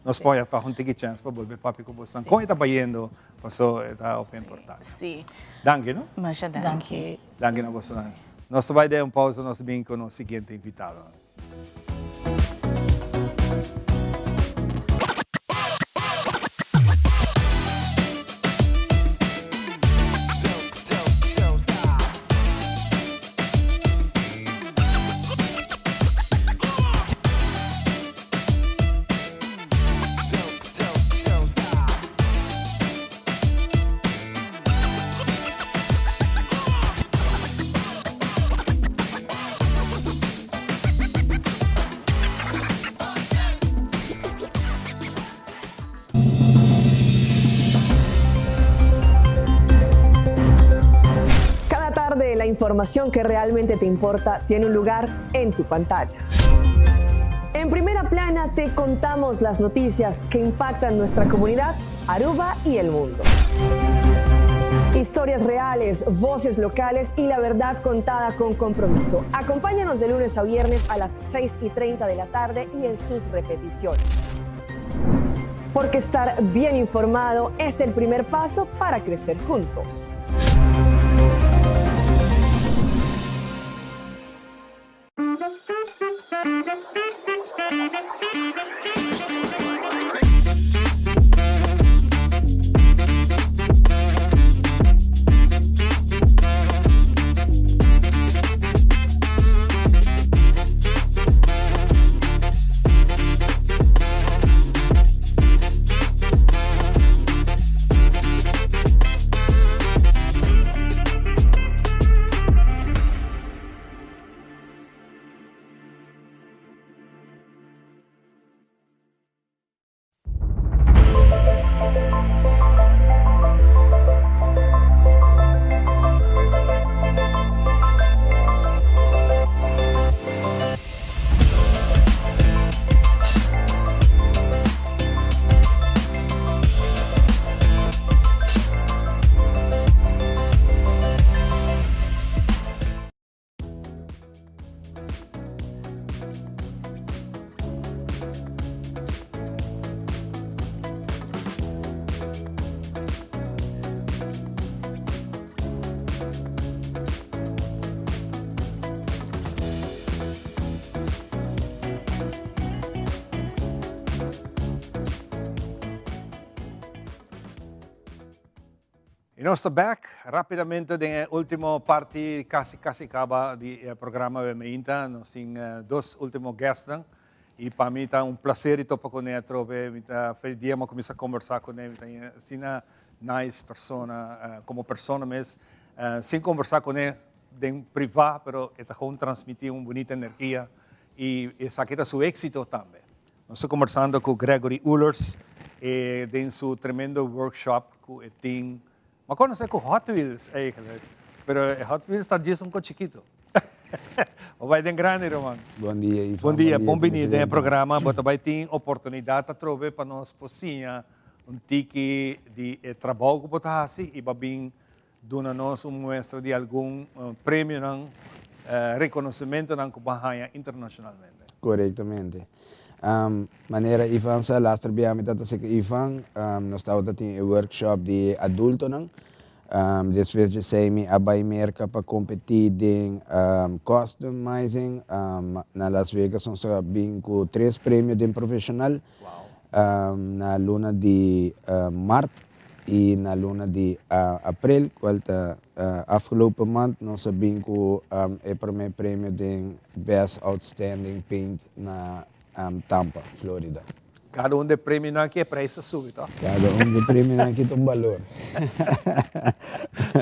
Nos por haya tòg un tiki chèns pa bolbe papia ku boso. Kon e ta bayendo? Paso e ta hopi importante. Sí. Danki no? Masha danki. Danki na bosonan. Nos ta bai den un pausa, nos bin ku nos siguiente invitado. información que realmente te importa tiene un lugar en tu pantalla. En primera plana te contamos las noticias que impactan nuestra comunidad, Aruba y el mundo. Historias reales, voces locales y la verdad contada con compromiso. Acompáñanos de lunes a viernes a las 6 y 30 de la tarde y en sus repeticiones. Porque estar bien informado es el primer paso para crecer juntos. Y nos ta back rapidamente den e ultimo parti casi casi caba di e programa We Meinta. Nos tin dos ultimo guestnan y pa mi ta un placer di topa cu ne atrobe. Mi ta feliz dia mi a cuminsa conversa cu ne. Mi ta asina nice persona como persona mes. Sin conversa cu ne den priva pero e ta gewoon transmiti un bunita energia y esaki ta su exito tambe. Nos ta kombersando ku Gregory Oelers e den su tremendo workshop ku e tin. Mi a konosé ku Hot Wheels eigenlijk, pero e Hot Wheels ta djis un ko chikito. Bo bai den grandi, ruman. Bon dia, Ivan. Bon dia, bon bini den e programa. Bo ta bai tin oportunidat atrobe pa nos por siña un tiki di e trabou ku bo ta hasi i bo a bin duna nos un muestra di algun premionan, reconocimentonan cu bo a haña internacionalmente. Corectamente. Manera Ivan sa, laster bia mi ta ta cu Ivan, nos tabata tin e workshop di adultonan. Despues di esey mi a bay Merca pa competi den customizing. Na Las Vegas nos a bin cu tres premio den profesional. Na luna di maart y na luna di april cual ta afgelopen maand nos a bin cu e prome premio den Best Outstanding Paint na Tampa, Florida. Cada un di e premionan aki e prijs ta subi toch? Cada un di e premionan aki ta un balor.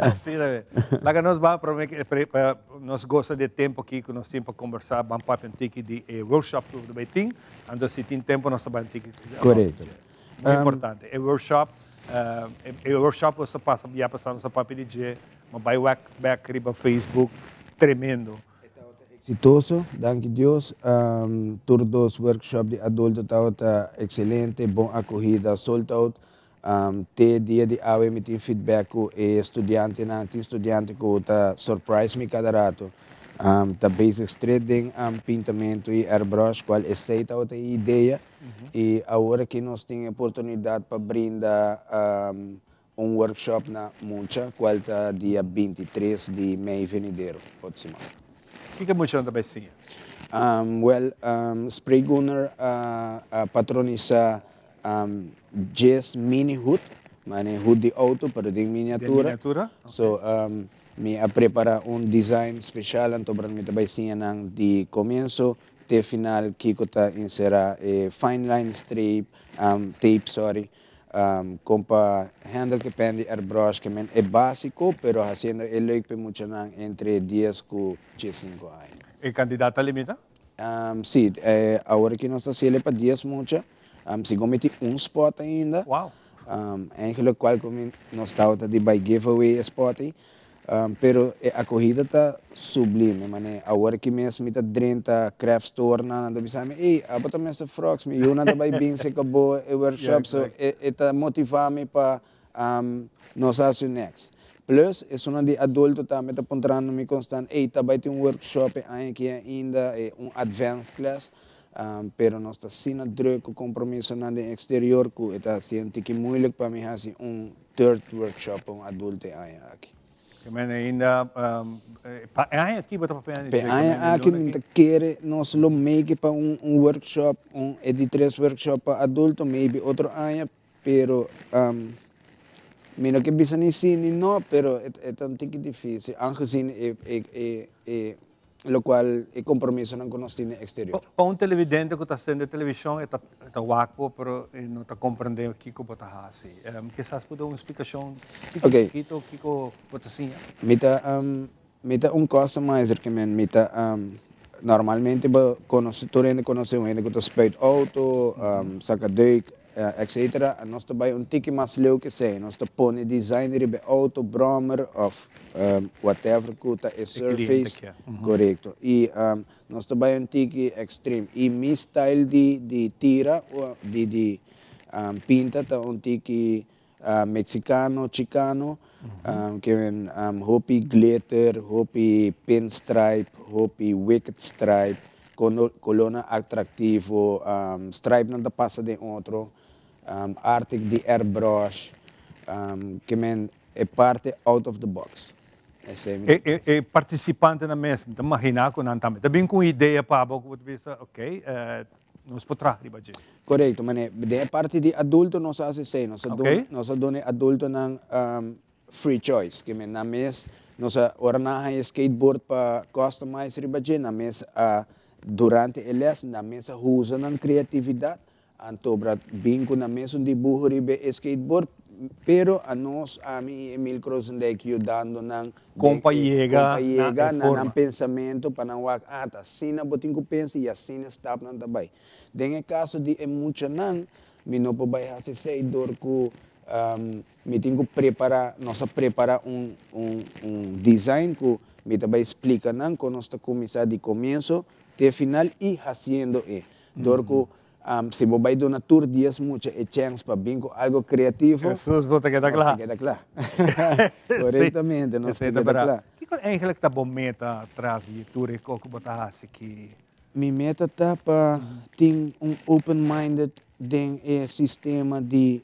Asina be. Laga nos ban prome pa nos gosa di e tempo aki cu nos tin pa combersa ban papia un tiki di e workshop cu ta bay tin. Anto si tin tempo nos ta bai un tiki. Correcto. Muy importante. E workshop, e workshop cu nos ta pasa ya pasa nos ta papia di dje, ma bai wak bek riba Facebook, tremendo. E tabata exitoso, danki Dios. Tur dos workshop di adulto tabata excelente, bon acogida, sold out. Te dia di awe mi tin feedback cu e studiantenan, tin studiante cu ta surprise mi cada rato. Ta bezig straight den pintamento y airbrush, cual esey tabata e idea. Y awor aki nos tin e oportunidad pa brinda un workshop na mucha, cual ta dia 23 di mei venidero, otro siman. Kiko muchanan ta bay siña? Well, Spray Gunner a patronisa Djes mini hood, mane hood di auto pero den miniatura. Den miniatura, ok. So mi a prepara un design special anto bra mi ta bay siña nan di comienzo te final kico ta encera e fine line strape, tape sorry, con pa handle ke pen di airbrush ke men e basico pero haciendo e leuk p'e muchanan entre dies cu diescinco aña. E cantidad ta limita? Si, awor aki nos ta haciele pa dies mucha. Segun mi tin un spot ainda. Wow. Eigenlijk cual cu mi nos tabata di bay give away e spot ey. Pero e akohida ta sublime, mane awor aki mes mi ta drenta craft store nan, nan ta bisa mi, ey, abo ta Mister Frogs, mi yunan ta bay bin serka bo e workshop, so e ta motiva mi pa nos haci next. Plus, esunnan di adulto tambe ta puntrando mi constant, ey, ta bay tin un workshop e aña aki ainda, e un advanced class, pero nos ta asina druk cu compromisonan den exterior cu e ta haci un tiki moeilijk pa mi haci un third workshop pa un adulto e aña aki. Ke men ainda pa e aña aki bo ta papia Pa e aña aki mi ta kere nos lo make pa un workshop, un e di tres workshop pa adulto, maybe otro aña, pero mi no ke bisa ni si ni no, pero e ta un tiki dificil, aangezien e locual e compromisonan cu nos tin den exterior. Pa un televidente cu ta sende television e ta wak bo pero e no ta comprende kico bo ta haci. Kisas bo duna un explicacion tiki chikito kico bo ta siña? Mi ta mi ta un customizer ke men mi ta normalmente bo conoce tur hende conoce un hende cu ta spuit auto, saca deuk etc. Nos ta bay un tiki mas leu ke esey nos ta pone design riba e auto, brommer of whatever cu ta e surface, corecto. Y nos ta bay un tiki extreme. Y mi style di di tira, di di pinta ta un tiki mexicano, chicano, ke hopi glitter, hopi pinstripe, hopi wicked stripe, colornan atractivo, stripenan ta pasa den otro, arte di airbrush, ke men E parti out of the box. Esei mi ta pensa. E participantenan mes, mi ta magina cu nan tambe ta bin cu un idea pa bo cu bo ta bisa, ok, nos por traha riba dje. Corecto, mane, den e parti di adulto nos a haci esei, nos a duna, nos a duna e adultonan free choice, ke men nan mes, nos a, ora nan a haña e skateboard pa customize riba dje, nan mes a, durante e les, nan mes a usa nan creatividad Anto bra bin ku nan mesun dibuho riba e skateboard, pero anos, ami i Emil Krozendijk yudando nan Kon pa yega kon pa yega na nan pensamentu pa nan wak, ah ta asina bo tin ku pensa i asina e stapnan ta bai. Den e kaso di e muchanan, mi no por bai hasi esei dor ku mi tin ku prepara, nos a prepara un un un design ku mi ta bai splika nan kon nos ta kuminsá di komienso te final i hasiendo e. Dor ku si bo bai duna tur dies mucha e chèns pa bin ku algo kreativo, Jesus, bo ta keda kla. Nos ta keda kla. Korektamente, nos ta keda kla. Kiko eigenlijk ta bo meta tras di tur e kos ku bo ta hasi ki? Mi meta ta pa tin un open minded den e sistema di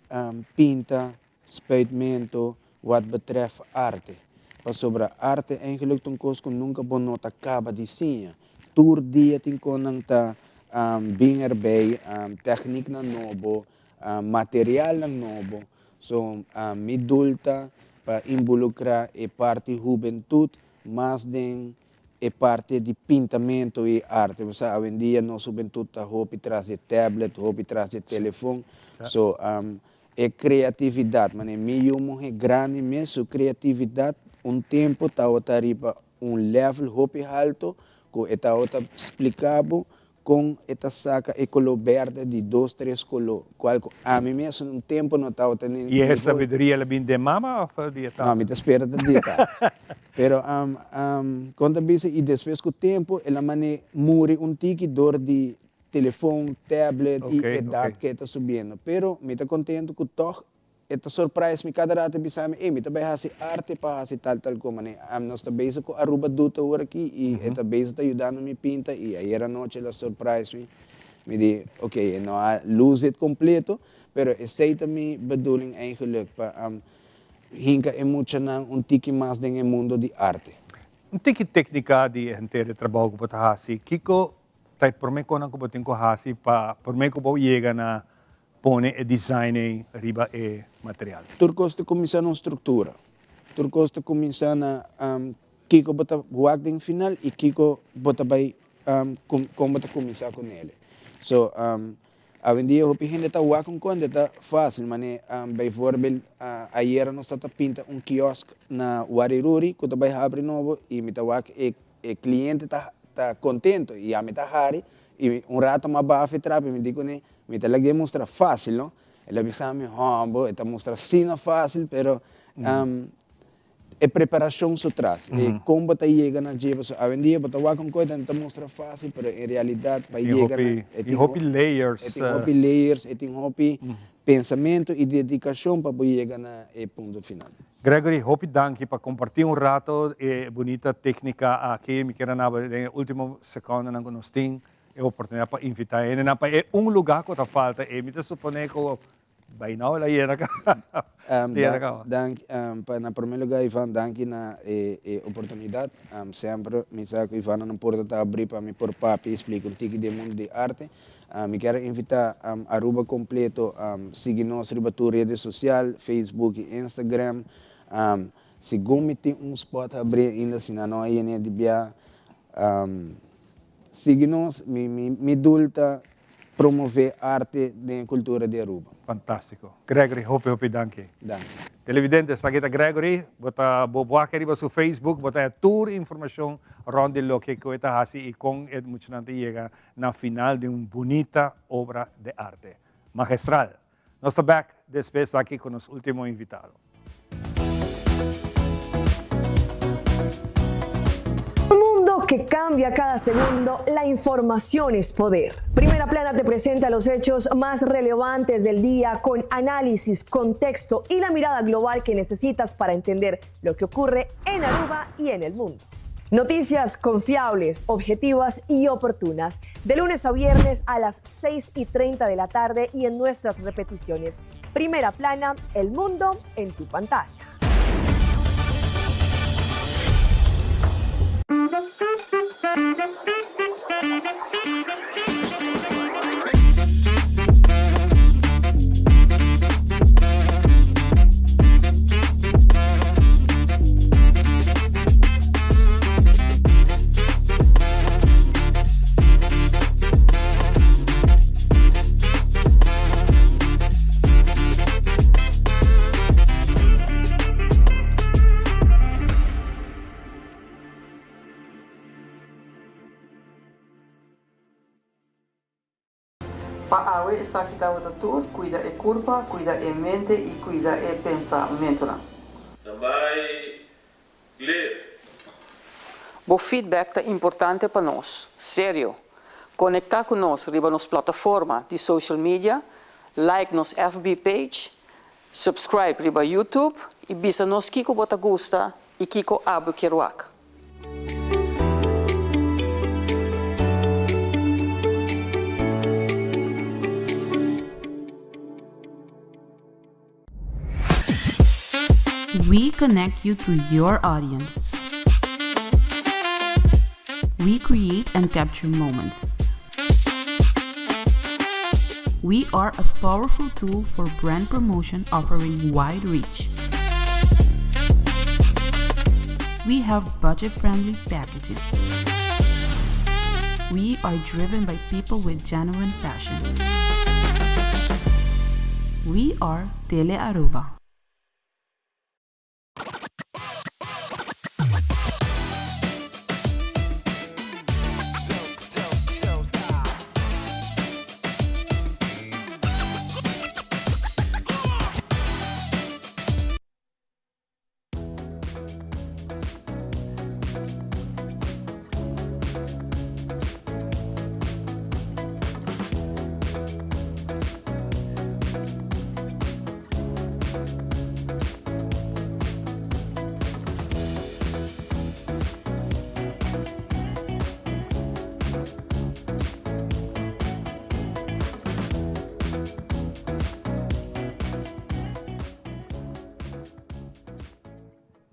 pinta Spuitmento wat betreft arte. Pasobra arte eigenlijk ta un kos ku nunka bo no ta kaba di siña. Tur dia tin konnan ta bin erbij, technieknan nobo, materialnan nobo. So mi doel ta pa involucra e parti hubentud mas den e parti di pintamento y arte. Bo sa awendia nos hubentud ta hopi tras di tablet, hopi tras di telefon. So E creatividad, mane mi yu muhe grandi mes su creatividad un tempo tawata riba un level hopi halto cu e tawata splica bo con e ta saca e color berde di dos tres color, cual cu ami mes un tempo no tawata ni. Y e sabiduria la bin den mama of di e tata? No, mi ta spera ta di e tata. Pero con ta bisa y despues cu tempo el a mane muri un tiki door di telefon, tablet y edad cu e ta subiendo. Pero mi ta contento cu toch e ta surprise mi cada rato e bisa mi, ey mi ta bay haci arte pa haci tal tal cosa. Mane nos ta bezig cu Aruba Doet awor aki y e ta bezig ta yudando mi pinta y ayer anochi el a surprise mi. Mi di, ok, e no a lose it completo, pero esey ta mi bedoeling eigenlijk pa hinca e muchanan un tiki mas den e mundo di arte. Un tiki tecnica di henter e trabou cu bo ta haci, kico Ta e prome konan ku bo tin ku hasi pa prome ku bo yega na pone e design ei riba e material? Tur kos ta kuminsá na un struktura. Tur kos ta kuminsá na kiko bo ta wak den final i kiko bo ta bai kon bo ta kuminsá ku nele. So, awendia hopi hende ta wak un kos, ta fásil. Manera bijvoorbeeld ayera nos ta pinta un kiosk na Wariruri ku ta bai habri nobo i mi ta wak e E cliente ta ta contento y ami ta hari y un rato mas bafi e trapi mi di cune mi ta lag'e mustra facil no el a bisa mi hombo e ta mustra asina facil pero E preparacion su tras, e con bo ta yega na dje, pasobra awendia bo ta wak un cosa y ta mustra facil, pero en realidad pa yega na, e tin hopi layers, e tin hopi layers, e tin hopi pensamento y dedicacion pa bo yega na e punto final. Gregory, hopi danki pa comparti un rato e bunita tecnica aki. Mi kier a naba den e ultimo secondanan cu nos tin e oportunidad pa invita hendenan pa e un lugar cu ta falta e mi ta supone cu Bai nou el a yena caba. Danki, pa na prome lugar Ivan danki na e oportunidad. Semper mi sa cu Ivan nan porta ta abri pa mi por papia y splica un tiki di e mundo di arte. Mi kier a invita Aruba completo sigui nos riba tur redes social, Facebook y Instagram. Segun mi tin un spot abri ainda si nan no a yena di bia. Sigui nos, mi doel ta promove arte den e cultura di Aruba. Fantastico. Gregory, hopi hopi danki. Danki. Televidente, esaki ta Gregory. Bo ta bo wak riba su Facebook, bo ta haya tur informacion rond di loke cu e ta haci y con e muchanan ta yega na final di un bunita obra de arte. Magistral. Nos ta back despues aki cu nos ultimo invitado. Un mundo que cambia cada segundo, la información es poder. Primera Plana te presenta los hechos más relevantes del día con análisis, contexto y la mirada global que necesitas para entender lo que ocurre en Aruba y en el mundo. Noticias confiables, objetivas y oportunas. De lunes a viernes a las 6 y 30 de la tarde y en nuestras repeticiones. Primera plana, el mundo en tu pantalla. Pa awe esaki tabata tur, cuida e curpa, cuida e mente y cuida e pensamentonan. Tambay clear. Bo feedback ta importante pa nos. Serio! Conecta cu nos riba nos plataforma di social media, like nos FB page, subscribe riba YouTube y bisa nos kico bo ta gusta y kico abo kier wak. We connect you to your audience. We create and capture moments. We are a powerful tool for brand promotion offering wide reach. We have budget friendly packages. We are driven by people with genuine passion. We are Tele Aruba.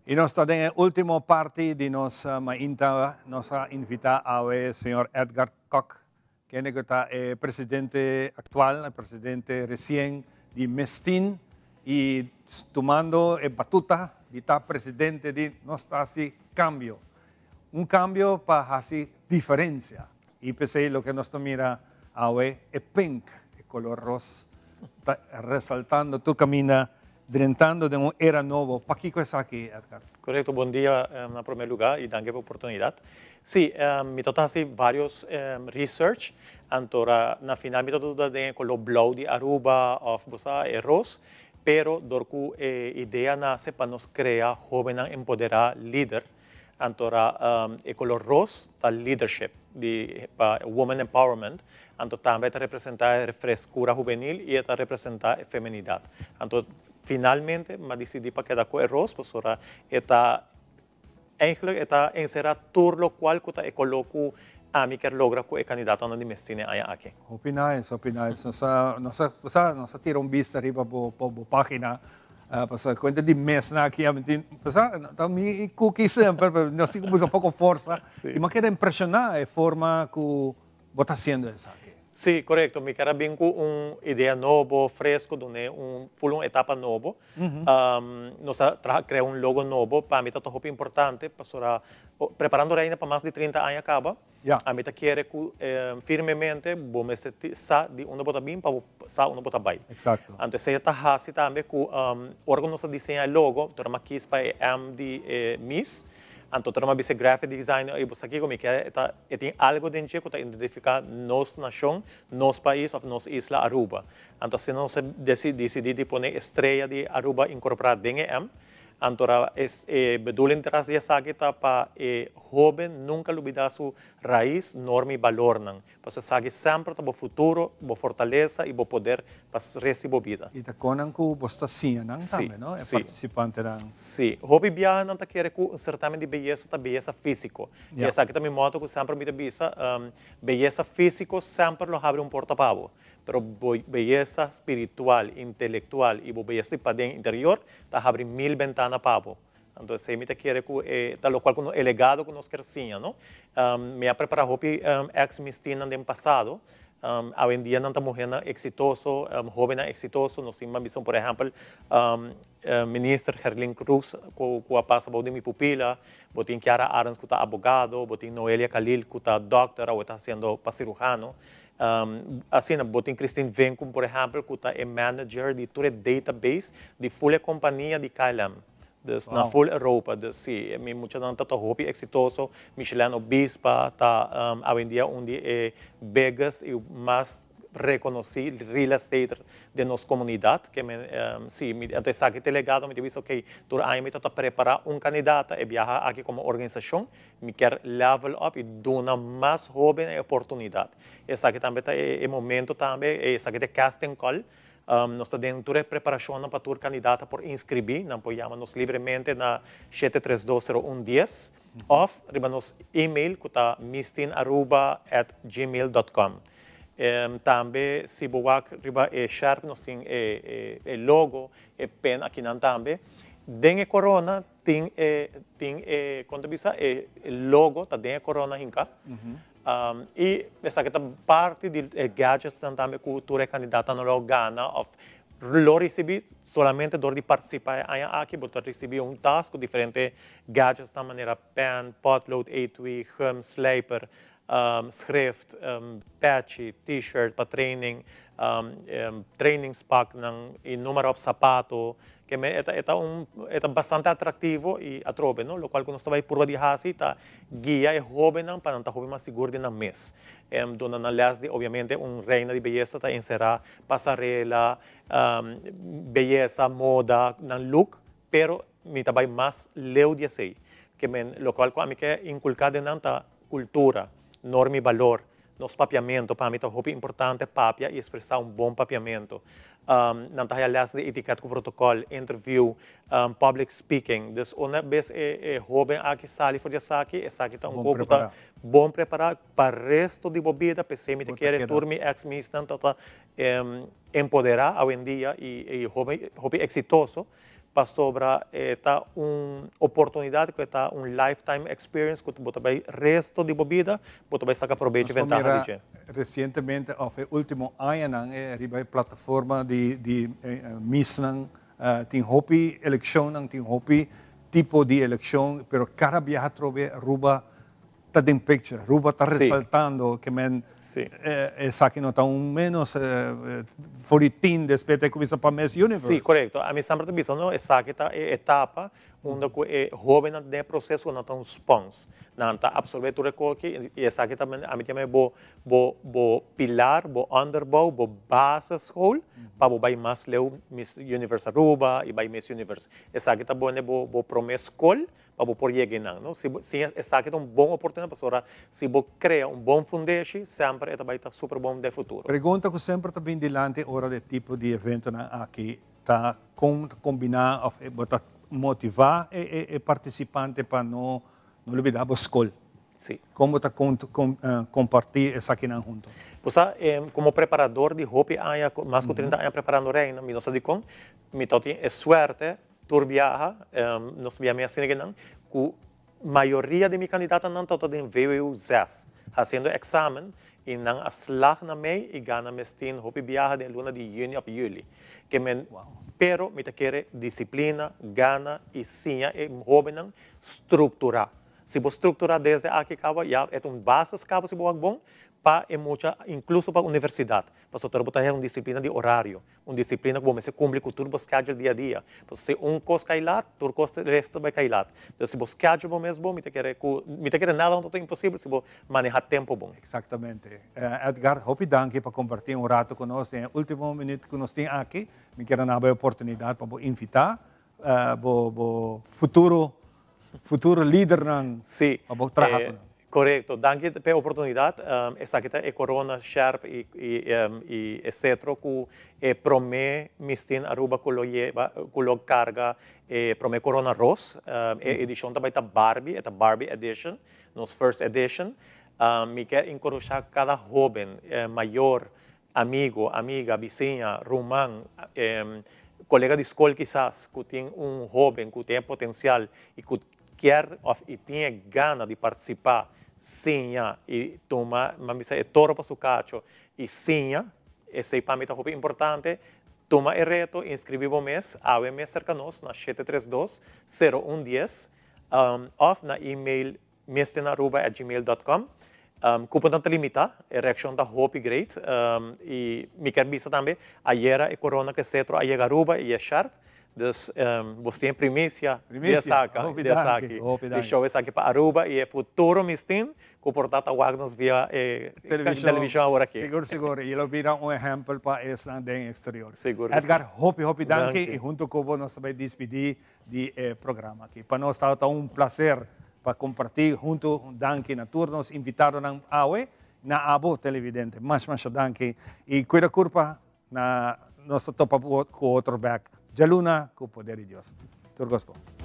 Y nos ta den e ultimo parti di nos mainta. Nos a invita awe señor Edgar Kock, kende ku ta e presidente aktual, e presidente resien di Mestin i tumando e batuta di ta presidente di nos ta hasi kambio. Un kambio pa hasi diferensia. I p'esei loke nos ta mira awe e pink, e kolor ros, ta resaltando tur kaminda, drentando den un era nobo. Pakiko esaki, Edgar? Korekto, bon dia na promé lugá i danki pa e oportunidat. Sí, mi ta hasi vários research, anto na final mi ta duda den e koló blou di Aruba òf bo sa e ros. Pero dor ku e idea nase pa nos krea hóbennan empoderá lider, anto ra e kolor ros ta leadership di pa woman empowerment, anto tambe e ta representá e freskura hubenil i e ta representá e feminidat. Anto finalmente m'a disidí pa keda ku e ros pasobra e ta Eigenlijk e ta enserá tur lokual ku ta e koló ku ami kier logra ku e kandidatonan di Mestine aña aki. Hopi nice, hopi nice. Nos a, nos a, bo sa, nos a tira un bista riba bo, bo, bo página, pasobra kuenta di mesnan aki ami tin, bo sa, ta mi cookie semper, pero nos tin ku buska un poko forsa. I mi a keda impreshoná e forma ku Bo ta haciendo esaki? Sí, corecto. Mi kier a bin cu un idea nobo, fresco, dun'e un full un etapa nobo. Nos a traha, crea un logo nobo. Pa mi ta hopi importante, pasobra preparando Reina pa mas di 30 aña caba, ami ta kere cu firmemente bo mester sa di unda bo ta bin pa bo sa unda bo ta bay. Anto esey ta haci tambe cu ora cu nos a diseña e logo, tur a makis pa e M di e Miss, Anto ta bisa e graphic designer, ey bo sa kiko mi ke ta e tin algo den dje ku ta identifiká nos nashon, nos pais òf nos isla Aruba. Anto asina nos a disidí di pone e strea di Aruba inkorporá den e M. Anto ra e bedoeling tras di esaki ta pa e hóben nunka lubidá su rais, norma i balornan. Pasobra esaki semper ta bo futuro, bo fortalesa i bo poder pa resto di bo bida. I ta konan ku bo sta siña nan tambe, no? E partisipantenan. Sí. Hopi biaha nan ta kere ku un sertamen di beyesa ta beyesa físiko. I esaki ta mi mòto ku semper mi ta bisa, beyesa físiko semper lo habri un porta pa bo, pero bo beyesa spiritual, intelektual i bo beyesa di paden interior ta habri mil bentana pa bo. Anto esei mi ta kere ku e ta lokual ku no e legado ku nos kier siña no. Mi a prepara hopi ex mis tinnan den pasado. Awendia nan ta muhernan eksitoso, hobennan eksitoso. Nos tin ban bisa por ehèmpel minister Gerlin Croes ku ku a pasa bou di mi pupila, bo tin Kiara Arends ku ta abogado, bo tin Noelia Kalil ku ta dòkter awe ta hasiendo pa sirujano. Asina bo tin Christine Vinkum por ehèmpel ku ta e manager di tur e database di ful e kompania di KLM. Dus na full Europa. Dus si, mi muchanan ta ta hopi exitoso. Michelin Obispa ta awendia un di e biggest y mas reconoci real estater den nos comunidad. Ke men, si, mi, anto esaki ta e legado, mi ta bisa ok, tur aña mi ta ta prepara un candidata, e biaha aki como organisacion, mi kier level up y duna mas hoben e oportunidad. Esaki tambe ta e momento tambe, esaki ta e casting call. Nos ta den tur e preparashonnan pa tur kandidata por inskribí. Nan por yama nos libremente na shete tres dos sero un dies òf riba nos email ku ta misteenaruba at gmail dòt kòm. Tambe si bo wak riba e sherp nos tin e logo, e pen akinan tambe. Den e korona tin e tin e kon ta bisa e logo ta den e korona hinká. I esaki ta parti di e gadgetsnan tambe ku tur e kandidatonan lo gana òf lo risibí solamente dor di partisipá e aña aki bo ta risibí un tas ku diferente gadgetsnan manera pèn, pòtlood, etui, gum, slijper, schrift, pèchi, t-shirt pa training, trainingspaknan i numa ròp sapato. Ke men e ta e ta un e ta bastante atraktivo i atrobe no lokual ku nos ta bai purba di hasi ta guia e hóbennan pa nan ta hopi mas sigur di nan mes. Duna nan lès di obiamente un reina di beyesa ta enserá pasarela, beyesa, moda, nan look, pero mi ta bai mas leu di esei. Ke men lokual ku ami ke inkulká den nan ta kultura, norma i balor, Nos papiamento, pa mi ta hopi importante papia y expresa un bon papiamento. Nan ta haya les di etiket cu protocol, interview, public speaking. Dus una bes e hoben aki sali for di esaki, esaki ta un Bon cu ta prepara. bon prepara pa resto di bo bida. P'esey mi ta Bo ta kere keda. tur mi ex misnan ta ta empodera awendia y hopi exitoso. Pasobra e ta un oportunidad cu e ta un lifetime experience cu bo ta bay resto di bo bida, bo ta bay saca probecho y Nos por ventaha di mira dje. recientemente of e ultimo añanan e riba e plataforma di di Missnan tin hopi eleccionnan, tin hopi tipo di eleccion, pero cada biaha atrobe Aruba. ta den picture, Aruba ta resaltando ke men esaki no ta un menos for di tin despues ta cuminsa pa Miss Universe. Si, corecto. Ami semper ta bisa no esaki ta e etapa unda cu e hobennan den e proceso nan ta un spons. Nan ta absorbe tur e koki y esaki ta ami ta yama bo bo bo pilar, bo onderbouw, bo basisschool pa bo bay mas leu Miss Universe Aruba y bay Miss Universe. Esaki ta bone bo bo prome school pa bo por yega einan, no? Si bo si esaki ta un bon oportunidad pasobra si bo crea un bon fundeshi semper e ta bay ta super bon den futuro. Pregunta cu semper ta bin dilanti ora di e tipo di eventonan aki ta con ta combina of bo ta motiva e e participante pa no no lubida bo scol. Si. Con bo ta comparti esakinan hunto? Bo sa, como preparador di hopi aña, mas cu 30 aña preparando reina, mi no sa dicon, mi tabatin e suerte Tur biaha, nos bia mi asina kinan, ku mayoria di mi kandidatanan tabata den vwo zes, hasiendo eksamen i nan a slag na mei i gana mes tin hopi biaha den luna di yüni òf yüli. Ke men, pero mi ta kere disiplina, gana i siña e hóbennan strukturá. Si bo strukturá desde aki kaba, ya e ta un basis kaba si bo wak bon pa e mucha, inkluso pa universidat. Pasobra bo ta haya un disiplina di orario, Un disiplina ku bo mester kumpli ku tur bo schedule dia a dia. Pasobra si un kos kai lat, tur kos resto ta bai kai lat. Entonces si bo schedule bo mes bon, mi ta kere ku, mi ta kere nada no ta imposibel si bo maneha tempo bon. Exactamente. Edgar, hopi danki pa comparti un rato ku nos den e ultimo minuut ku nos tin aki. Mi kier a naba e oportunidad pa bo invita bo bo futuro futuro lidernan pa bo traha ku nan. Korekto. Danki p'e oportunidat. Esaki ta e korona, sherp i i e setro ku e promé Miss Teen Aruba ku lo yeba ku lo karga e promé korona ros. E edishon ta bai ta Barbie, e ta Barbie edition, nos first edition. Mi ke enkurashá kada hóben, mayor, amigo, amiga, bisiña, ruman, kolega di skol kisas ku tin un hóben ku tin e potensial i ku kier òf i tin e gana di partisipá, siña i tuma, nan bisa e toro pa su kacho i siña, esei pa mi ta hopi importante. Tuma e reto, inskribí bo mes awe mes serka nos na 732 0110 òf na email Mistenaruba at gmail dot com. Cuponan ta limita, e reaccion ta hopi great y mi kier bisa tambe ayera e corona cu e cetro a yega Aruba y e sharp, dus bos tin e primicia di esaki, di esaki, di show esaki pa Aruba y e futuro Mistin cu por ta ta wak nos via e television awor aki. Sigur sigur y lo bira un ehempel pa esnan den exterior. Sigur cu si. Edgar hopi hopi danki y hunto cu bo nos ta bay dispidi di e programa aki. Pa nos tabata un placer pa comparti hunto. Un danki na tur nos invitadonan awe, na abo televidente. Masha masha danki y cuida curpa na nos ta topa cu otro bek djaluna cu poder di Dios. Tur cos bon.